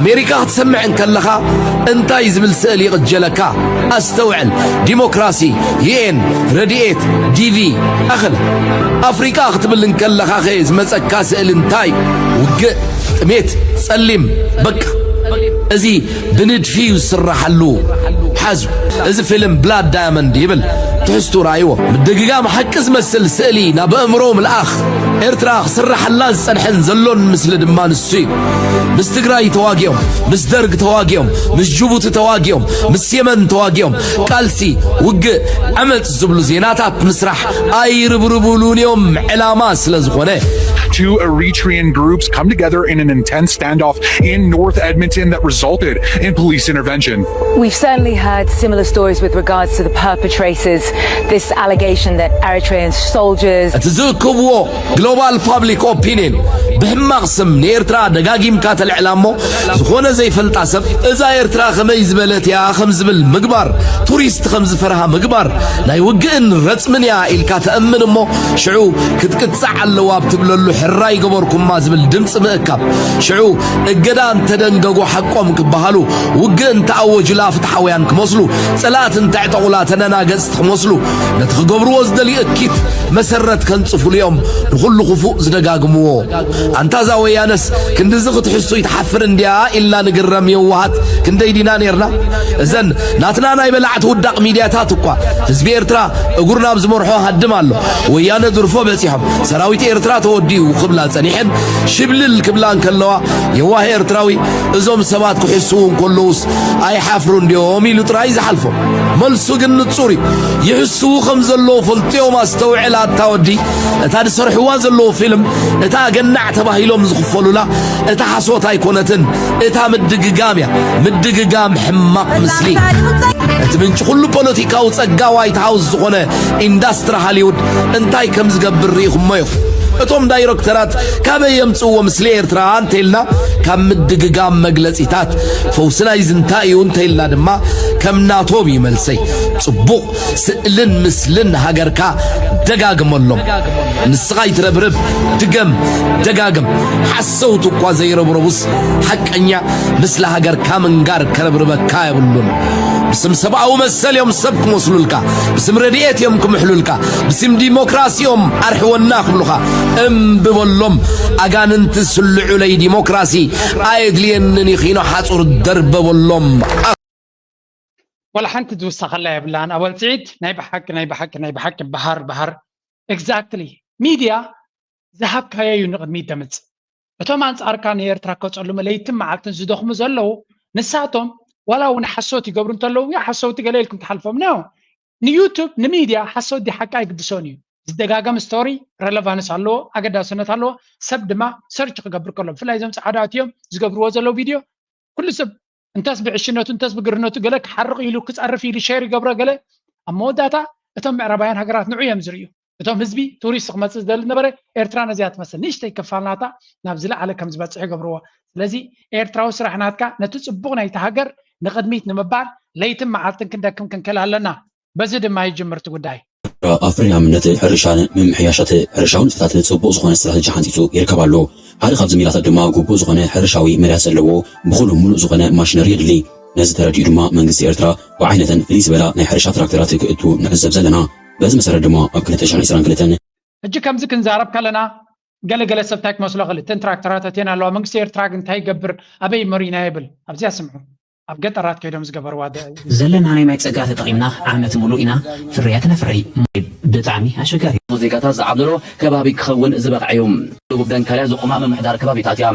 ኣሜሪካ ክትሰምዕ እንከለኻ እንታይ ዝብል ስእሊ ይቕጀለካ? ኣስተውዕል። ዲሞክራሲ፣ ዩኤን፣ ረድኤት፣ ዲቪ፣ ኣኽል ኣፍሪቃ ክትብል እንከለኻ ኸ ዝመጸካ ስእሊ እንታይ? ውግእ፣ ጥሜት፣ ጸሊም፣ በቃ። እዚ ብንድፊ እዩ ዝስራሓሉ። ሓዙ፣ እዚ ፊልም ብላድ ዳያመንድ ይብል። ትሕዝቱ ርኣይዎ። ምድግጋም ሓቂ ዝመስል ስእሊ ናብ ኣእምሮ ምልኣኽ። ኤርትራ ክስራሓላ ዝጸንሐን ዘሎን ምስሊ ድማ ንሱ እዩ። ምስ ትግራይ ተዋጊኦም፣ ምስ ደርግ ተዋጊኦም፣ ምስ ጅቡቲ ተዋጊኦም፣ ምስ የመን ተዋጊኦም፣ ቃልሲ፣ ውግእ፣ ዓመጽ ዝብሉ ዜናታት ምስራሕ ኣይርብርብሉን እዮም፣ ዕላማ ስለ ዝኾነ። Two Eritrean groups come together in an intense standoff in North Edmonton that resulted in police intervention. We've certainly heard similar stories with regards to the perpetrators. This allegation that Eritrean soldiers እቲ ዝእክብዎ ግሎባል ፓብሊክ ኦፒንየን ብሕማቕ ስም ንኤርትራ ደጋጊምካ ተልዕላ እሞ ዝኾነ ዘይፈልጣ ሰብ እዛ ኤርትራ ከመይ ዝበለት እያ ከም ዝብል ምግባር፣ ቱሪስት ከም ዝፈርሃ ምግባር፣ ናይ ውግእን ረጽምን እያ ኢልካ ተእምን እሞ ሽዑ ክትቅጻዕ ኣለዋ ኣብ ትብለሉ ሕራይ ገበርኩማ ዝብል ድምጺ ምእካብ። ሽዑ እገዳ እንተደንገጉ ሓቆም ክበሃሉ ውግእ እንተኣወጁላ ፍትሓውያን ክመስሉ ጸላእቲ እንተዕጠቑላ ተደናገጽቲ ክመስሉ ነቲ ክገብርዎ ዝደልዩ እኪት መሰረት ከንጽፉሉ እዮም ንኹሉ ክፉእ ዝደጋግምዎ። ኣንታ እዛ ወያነስ ክንድዚ ክትሕሱ ይትሓፍር እንድያ ኢልና ንግረም የዋሃት ክንደይ ዲና ኔርና? እዘን ናትና ናይ በላዕቲ ውዳቕ ሚድያታት እኳ ህዝቢ ኤርትራ እጉር ናብ ዝመርሖ ሃድም ኣሎ። ወያነ ድርፎ በጺሖም ሰራዊት ኤርትራ ተወዲኡ ክብላ ጸኒሐን ሽብልል ክብላ እንከለዋ የዋህ ኤርትራዊ እዞም ሰባት ክሕስዉ እንከለውስ ኣይሓፍሩን ድዮም ኢሉ ጥራይ ዝሓልፎ። መልሱ ግን ንጹር እዩ። ይሕስዉ ከም ዘለዉ ፈልጥዮም ኣስተውዕል ኣታ ወዲ። እታ ዝሰርሕዋ ዘለዉ ፊልም እታ ገናዕ ተባሂሎም ዝኽፈሉላ እታ ሓሶት ኣይኮነትን። እታ ምድግጋም እያ። ምድግጋም ሕማቕ ምስሊ። እቲ ምንጪ ኩሉ ፖለቲካዊ ጸጋ ዋይት ሃውስ ዝኾነ ኢንዳስትሪ ሃሊውድ እንታይ ከም ዝገብር ርኢኹሞ ኢኹም። እቶም ዳይረክተራት ካበይ የምጽእዎ ምስሊ ኤርትራ እንተኢልና ካብ ምድግጋም መግለጺታት ፈውሲ ናይዚ እንታይ እዩ እንተኢልና ድማ ከም ናቶም እዩ መልሰይ። ጽቡቕ ስእልን ምስልን ሃገርካ ደጋግመሎም። ንስኻ ይትረብርብ፣ ድገም፣ ደጋግም። ሓሰውቲ እኳ ዘይረብረቡስ ሓቀኛ ምስለ ሃገርካ ምንጋር ከረብርበካ የብሉን። ብስም ሰብኣዊ መሰል እዮም ሰብ ክመስሉልካ፣ ብስም ረድኤት እዮም ክምሕሉልካ፣ ብስም ዲሞክራሲ እዮም ኣርሕወና ክብሉኻ። እምቢ በሎም፣ ኣጋንንቲ ስልዑለይ ዲሞክራሲ ኣየድልየንን እዩ ኺኖ ሓጹር ደርበበሎም። ወላ ሓንቲ ዝውሳኸላ የብላን ኣወል ስዒድ። ናይ ብሓቂ ናይ ብሓቂ ናይ ብሓቂ በሃር በሃር። ኤግዛክትሊ። ሚድያ ዝሃብካዮ እዩ ንቕድሚት ደምጽእ። እቶም ኣንጻርካ ንኤርትራ ከጸልሙ ለይትን መዓልትን ዝደኽሙ ዘለዉ ንሳቶም ዋላ እውን ሓሶት ይገብሩ እንተለዉ ሓሰውቲ ገለ ኢልኩም ትሓልፎም ነው። ንዩቱብ ንሚድያ ሓሶት ድዩ ሓቂ ኣይግድሶን እዩ። ዝደጋገም ስቶሪ ረለቫንስ ኣለዎ፣ ኣገዳስነት ኣለዎ። ሰብ ድማ ሰርች ክገብር ከሎ ብፍላይ እዞም ጻዕዳ ኣትዮም ዝገብርዎ ዘለዉ ቪድዮ ኩሉ ሰብ እንተስ ብዕሽነቱ እንተስ ብግርነቱ ገለ ክሓርቕ ኢሉ ክጸርፍ ኢሉ ሸር ይገብሮ ገለ ኣብ መወዳእታ እቶም ምዕራባውያን ሃገራት ንዑ እዮም ዝርእዩ። እቶም ህዝቢ ቱሪስት ክመጽእ ዝደሊ ነበረ። ኤርትራ ነዚኣ ትመስል ንእሽተይ ክፋል ናታ ናብ ዝለዓለ ከም ዝበጽሕ ይገብርዎ። ስለዚ ኤርትራዊ ስራሕ ናትካ ነቲ ጽቡቕ ናይቲ ሃገር ንቕድሚት ንምባል ለይትን መዓልትን ክንደክም ክንክእል ኣለና። በዚ ድማ ይጅምር እቲ ጉዳይ። ኣብ ፈሪናምነት ሕርሻን ምምሕያሻት ሕርሻዊ ንጥፈታት ጽቡቕ ዝኾነ ስትራተጂ ሓንጺጹ ይርከብ ኣሎ። ሓደ ካብዚ ሜላታት ድማ ግቡእ ዝኾነ ሕርሻዊ መዳያት ዘለዎ ብኹሉ ምሉእ ዝኾነ ማሽነሪ የድሊ። ነዚ ተረዲኡ ድማ መንግስቲ ኤርትራ ብዓይነተን ፍልይ ዝበላ ናይ ሕርሻ ትራክተራት ክእቱ ንዕዘብ ዘለና። በዚ መሰረት ድማ ኣብ ክልተ ሽሕን ዕስራን ክልተን ሕጂ ከምዚ ክንዛረብ ከለና ገለገለ ሰብ እንታይ ክመስሎ ክእል እተን ትራክተራት ኣትየን ኣለዋ መንግስቲ ኤርትራ ግን እንታይ ይገብር ኣበይ መሪና ይብል ኣብዚኣ ስምዑ ኣብ ገጠራት ከይዶም ዝገበርዋ ደ- ዘለና ናይ ማይ ጸጋ ተጠቒምና ዓመት ሙሉእ ኢና ፍርያት ነፍርይ። ማይ ብጣዕሚ ኣሸጋሪ እዩ። ዜጋታት ዝዓብለሎ ከባቢ ክኸውን ዝበቕዐ እዩ። ደቡብ ደንካልያ ዝቑማ ምምሕዳር ከባቢታት እያ።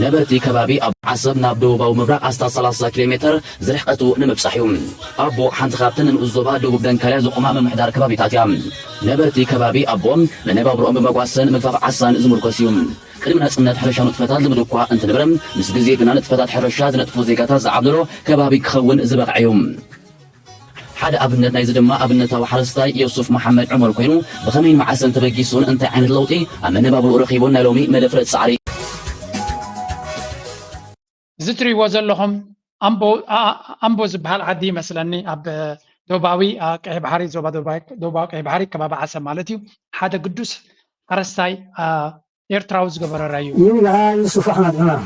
ነበርቲ ከባቢ ኣብ ዓሰብ ናብ ደቡባዊ ምብራቕ ኣስታት ሰላሳ ኪሎ ሜተር ዝርሕቀቱ ንምብጻሕ እዩ። ኣቦ ሓንቲ ካብተን ንንኡስ ዞባ ደቡብ ደንካልያ ዝቑማ ምምሕዳር ከባቢታት እያ። ነበርቲ ከባቢ ኣቦ መነባብሮኦም ብመጓሰን ምግፋፍ ዓሳን ዝምርኮስ እዩ። ቅድሚ ናጽነት ሕርሻ ንጥፈታት ልምድ እኳ እንትንብረ ምስ ግዜ ግና ንጥፈታት ሕርሻ ዝነጥፉ ዜጋታት ዝዓብለሎ ከባቢ ክኸውን ዝበቕዐ እዩ። ሓደ ኣብነት ናይዚ ድማ ኣብነታዊ ሓረስታይ የሱፍ መሓመድ ዑመር ኮይኑ ብኸመይን መዓሰን ተበጊሱን እንታይ ዓይነት ለውጢ ኣብ መነባብርኡ ረኺቡን ናይ ሎሚ መደፍረ ጻዕሪ እዚ ትሪእዎ ዘለኹም ኣምቦ ዝበሃል ዓዲ ይመስለኒ ኣብ ደቡባዊ ቀይ ባሕሪ ዞባ ደቡባዊ ቀይ ባሕሪ ከባቢ ዓሰብ ማለት እዩ ሓደ ግዱስ ሓረስታይ ኤርትራዊ ዝገበረ ራዩ። ይብልኻ ዩሱፍ ኣሕመድ ዑመር።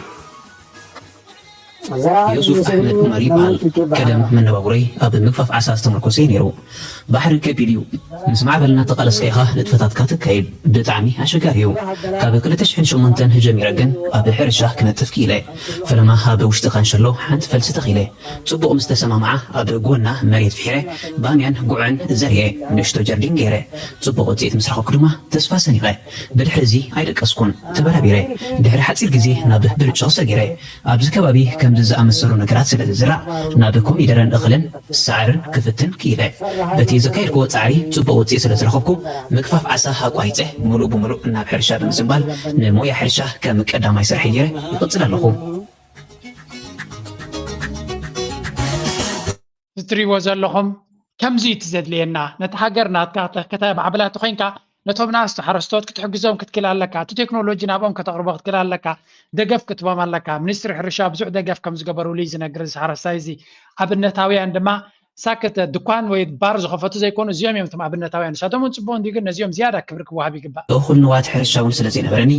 ዮሱፍ ኣሕመድ ዑመር ይበሃል። ቀደም መነባብሮይ ኣብ ምግፋፍ ዓሳ ዝተመርኮሰ እዩ ነይሩ። ባሕሪ ከቢድ እዩ። ምስ ማዕበል እናተቓለስካ ኢኻ ንጥፈታትካ ተካይድ። ብጣዕሚ ኣሸጋሪ እዩ። ካብ ክልተ ሽሕን ሸሞንተን ጀሚረ ግን ኣብ ሕርሻ ክነጥፍ ክኢለ። ፈለማ ኣብ ውሽጢ ካንሸሎ ሓንቲ ፈልሲ ተኺለ። ጽቡቕ ምስ ተሰማምዓ ኣብ ጎና መሬት ፍሒረ ባምያን ጉዕን ዘርየ ንእሽቶ ጀርዲን ገይረ። ጽቡቕ ውጽኢት ምስ ረኸብኩ ድማ ተስፋ ሰኒቐ። ብድሕሪ እዚ ኣይደቀስኩን፣ ተበራቢረ። ድሕሪ ሓጺር ግዜ ናብ ብርጭቕ ሰጊረ። ኣብዚ ከባቢ ከምዚ ዝኣመሰሉ ነገራት ስለ ዝዝራእ ናብ ኮሚደረን እኽልን ሳዕርን ክፍትን ክኢለ። በቲ ዘካየድክዎ ጻዕሪ ጽቡቕ ውጽኢት ስለ ዝረኸብኩ ምግፋፍ ዓሳ ኣቋሪጸ ምሉእ ብምሉእ ናብ ሕርሻ ብምዝንባል ንሞያ ሕርሻ ከም ቀዳማይ ስርሐይ ገይረ ይቕጽል ኣለኹ። እዚ ትሪእዎ ዘለኹም ከምዚ እዩ እቲ ዘድልየና። ነቲ ሃገር ናትካ ከተማዕብላ ተኾይንካ ነቶም ንኣሽቱ ሓረስቶት ክትሕግዞም ክትክእል ኣለካ። እቲ ቴክኖሎጂ ናብኦም ከተቕርቦ ክትክእል ኣለካ። ደገፍ ክትቦም ኣለካ። ሚኒስትሪ ሕርሻ ብዙሕ ደገፍ ከም ዝገበሩሉ እዩ ዝነግር እዚ ሓረስታይ እዚ። ኣብነታውያን ድማ ሳክት ድኳን ወይ ባር ዝኸፈቱ ዘይኮኑ እዚኦም እዮም እቶም ኣብነታውያን። ንሳቶም እውን ፅቡቕ እንዲዩ ግን ነዚኦም ዝያዳ ክብሪ ክወሃብ ይግባእ። እኹል ንዋት ሕርሻ እውን ስለ ዘይነበረኒ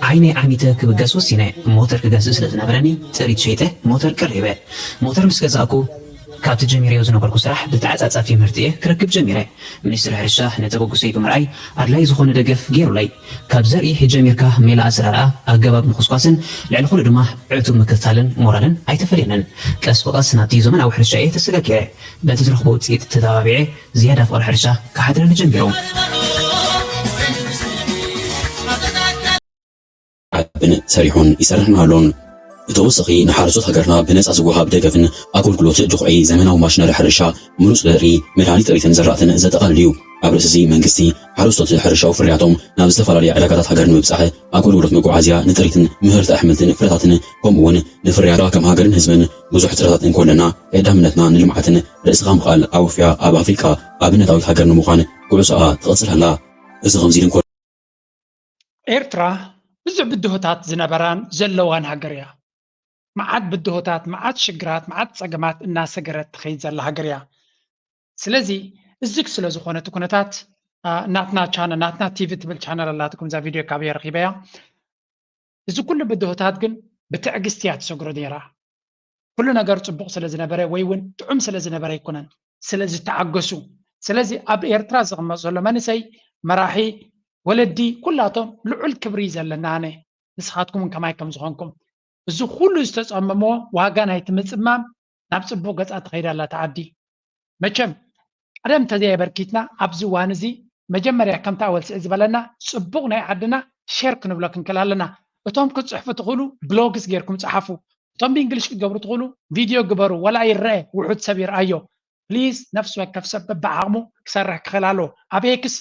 ዓይነይ ዓሚተ ክብገስ ወሲነ። ሞተር ክገዝእ ስለ ዝነበረኒ ጥሪት ሸይጠ ሞተር ቀሪበ። ሞተር ምስ ገዛእኩ ካብቲ ጀሚረዮ ዝነበርኩ ስራሕ ብተዓፃፃፊ ምህርቲ እየ ክረክብ ጀሚረ። ሚኒስትሪ ሕርሻ ንተበግሶይ ብምርኣይ ኣድላይ ዝኾነ ደገፍ ገይሩለይ። ካብ ዘርኢ ጀሚርካ ሜላ ኣዘራርኣ፣ ኣገባብ ምኹስኳስን ልዕሊ ኩሉ ድማ ዕቱብ ምክትታልን ሞራልን ኣይተፈልየንን። ቀስ ብቐስ ናብቲ ዘመናዊ ሕርሻ እየ ተሰጋጊረ። በቲ ዝረኽቦ ውፅኢት ተተባቢዐ ዝያዳ ፍቕሪ ሕርሻ ክሓድረኒ ጀሚሩ። ዓብን ሰሪሑን ይሰርሕን ኣሎን። ብተወሳኺ ንሓረስቶት ሃገርና ብነጻ ዝወሃብ ደገፍን ኣገልግሎት ዱኽዒ፣ ዘመናዊ ማሽነሪ ሕርሻ፣ ምሩጽ ዘርኢ፣ መድሃኒት ጥሪትን ዘራእትን ዘጠቓልል እዩ። ኣብ ርእሲ እዚ መንግስቲ ሓረስቶት ሕርሻዊ ፍርያቶም ናብ ዝተፈላለያ ዕዳጋታት ሃገር ንምብጻሕ ኣገልግሎት መጓዓዝያ ንጥሪትን ምህርቲ ኣሕምልትን ፍረታትን ከምኡ እውን ንፍርያታ ከም ሃገርን ህዝብን ብዙሕ ጥረታት እንኮለና ቀዳምነትና ንልምዓትን ርእስኻ ምኽኣል ኣውፍያ ኣብ ኣፍሪቃ ኣብነታዊት ሃገር ንምዃን ጉዕዞኣ ትቕጽል ኣላ። እዚ ከምዚ ኢሉ እንኮ ኤርትራ ብዙሕ ብድሆታት ዝነበራን ዘለዋን ሃገር እያ። መዓት ብድሆታት፣ መዓት ሽግራት፣ መዓት ጸገማት እናሰገረት ትኸይድ ዘላ ሃገር እያ። ስለዚ እዚ ስለ ዝኾነ እቲ ኩነታት ናትና ቻነ ናትና ቲቪ ትብል ቻነል ኣላትኩም እዛ ቪድዮ ካበየ ረኺበያ። እዚ ኩሉ ብድሆታት ግን ብትዕግስቲ እያ ትሰግሮ ነይራ። ኩሉ ነገር ጽቡቕ ስለ ዝነበረ ወይ እውን ጥዑም ስለ ዝነበረ ኣይኮነን፣ ስለ ዝተዓገሱ። ስለዚ ኣብ ኤርትራ ዝቕመጥ ዘሎ መንእሰይ፣ መራሒ፣ ወለዲ ኩላቶም ልዑል ክብሪ እዩ ዘለና። ኣነ ንስኻትኩም እውን ከማይ ከም ዝኾንኩም እዚ ኩሉ ዝተጸመሞ ዋጋ ናይቲ ምጽማም ናብ ጽቡቕ ገጻ ትኸይድ ኣላ እታ ዓዲ። መቸም ቀደም ተዘየበርኪትና ኣብዚ እዋን እዚ መጀመርያ ከምታ ወልስዒ ዝበለና ጽቡቕ ናይ ዓድና ሸር ክንብሎ ክንክእል ኣለና። እቶም ክትጽሕፉ ትኽእሉ ብሎግስ ጌርኩም ጸሓፉ። እቶም ብእንግሊሽ ክትገብሩ ትኽእሉ ቪድዮ ግበሩ፣ ወላ ይረአ ውሑድ ሰብ ይርኣዮ። ፕሊዝ ነፍሲ ወከፍ ሰብ በብዓቕሙ ክሰርሕ ክኽእል ኣለዎ። ኣብ ኤክስ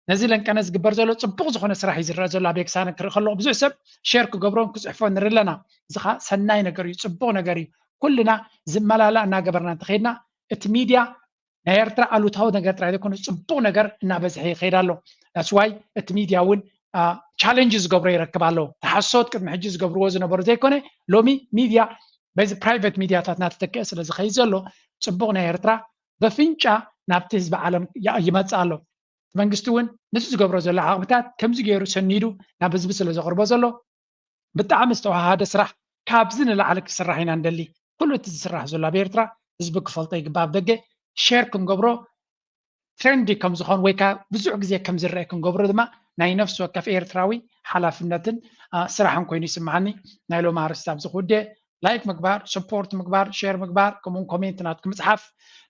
ነዚ ለንቀነ ዝግበር ዘሎ ጽቡቕ ዝኾነ ስራሕ እዩ ዝረአ ዘሎ። ኣብ ኤክስ ኣነ ክርኢ ከለኹ ብዙሕ ሰብ ሸር ክገብሮን ክጽሕፎ ንርኢ ኣለና። እዚ ኸኣ ሰናይ ነገር እዩ፣ ጽቡቕ ነገር እዩ። ኩልና ዝመላላእ እናገበርና እንተኸይድና እቲ ሚድያ ናይ ኤርትራ ኣሉታዊ ነገር ጥራይ ዘይኮነ ጽቡቕ ነገር እናበዝሐ ይኸይድ ኣሎ። ዳትስ ዋይ እቲ ሚድያ እውን ቻለንጅ ዝገብሮ ይረክብ ኣሎ። ተሓሶት ቅድሚ ሕጂ ዝገብርዎ ዝነበሩ ዘይኮነ ሎሚ ሚድያ በዚ ፕራይቬት ሚድያታት እናተተክአ ስለ ዝኸይድ ዘሎ ጽቡቕ ናይ ኤርትራ በፍንጫ ናብቲ ህዝቢ ዓለም ይመጽእ ኣሎ። እቲ መንግስቲ እውን ነቲ ዝገብሮ ዘሎ ዓቕምታት ከምዚ ገይሩ ሰኒዱ ናብ ህዝቢ ስለ ዘቕርቦ ዘሎ ብጣዕሚ ዝተወሃሃደ ስራሕ ካብዚ ንላዕሊ ክስራሕ ኢና ንደሊ። ኩሉ እቲ ዝስራሕ ዘሎ ኣብ ኤርትራ ህዝቢ ክፈልጦ ይግባእ። ኣብ ደገ ሸር ክንገብሮ ትሬንዲ ከም ዝኾን ወይ ከዓ ብዙሕ ግዜ ከም ዝረአ ክንገብሮ ድማ ናይ ነፍሲ ወከፍ ኤርትራዊ ሓላፍነትን ስራሕን ኮይኑ ይስምዓኒ። ናይ ሎም ኣርስቲ ኣብዚ ክውደ ላይክ ምግባር፣ ስፖርት ምግባር፣ ሸር ምግባር፣ ከምኡውን ኮሜንት ናትኩም ምፅሓፍ፣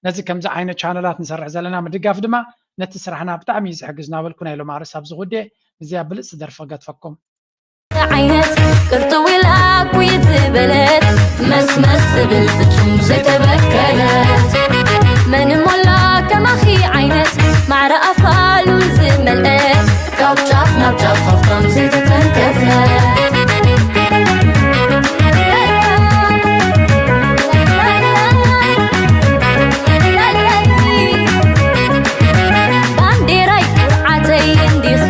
ነዚ ከምዚ ዓይነት ቻነላት ንሰርሕ ዘለና ምድጋፍ ድማ ነቲ ስራሕና ብጣዕሚ እዩ ዝሕግዝ እናበልኩ ናይ ሎም ኣርስቲ ኣብዚ ክውደ እዚኣ ብልፅቲ ደርፊ ክገድፈኩም። ዓይነት ቅርጥው ኢላ ኩይ ዝበለት መስመስ ዝብል ፍጹም ዘይተበከለት መን እሞ ኣላ ከማኺ ዓይነት ማዕረ ኣፋሉ ዝመልአት ካብ ጫፍ ናብ ጫፍ ሃፍታም ዘይተተንከፈት ባንዴራይ ኩርዓተይ እንዲኺ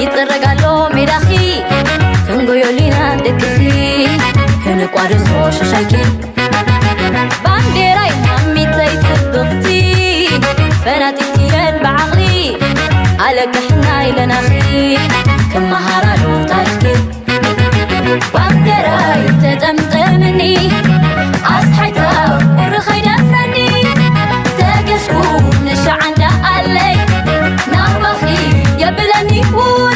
ይጥረግ ኣሎ ሜዳኺ ክንጎዮ ሊና ደቅኺ ክንቋደሶ ሸሻይኪ ባንዴራይ ማሚተይ ጽብቕቲ ፈናጢትየን ብዓቕሊ ኣለቅሕና ኢለናኺ ክመሃራሉ ታሪኽኪ ባንዴራይ ተጠምጠምኒ ኣስሓይታ ቁሪ ኸይደፍረኒ ተገስኩ ንሻዓንዳ ኣለይ ናባኺ የብለኒ ውነ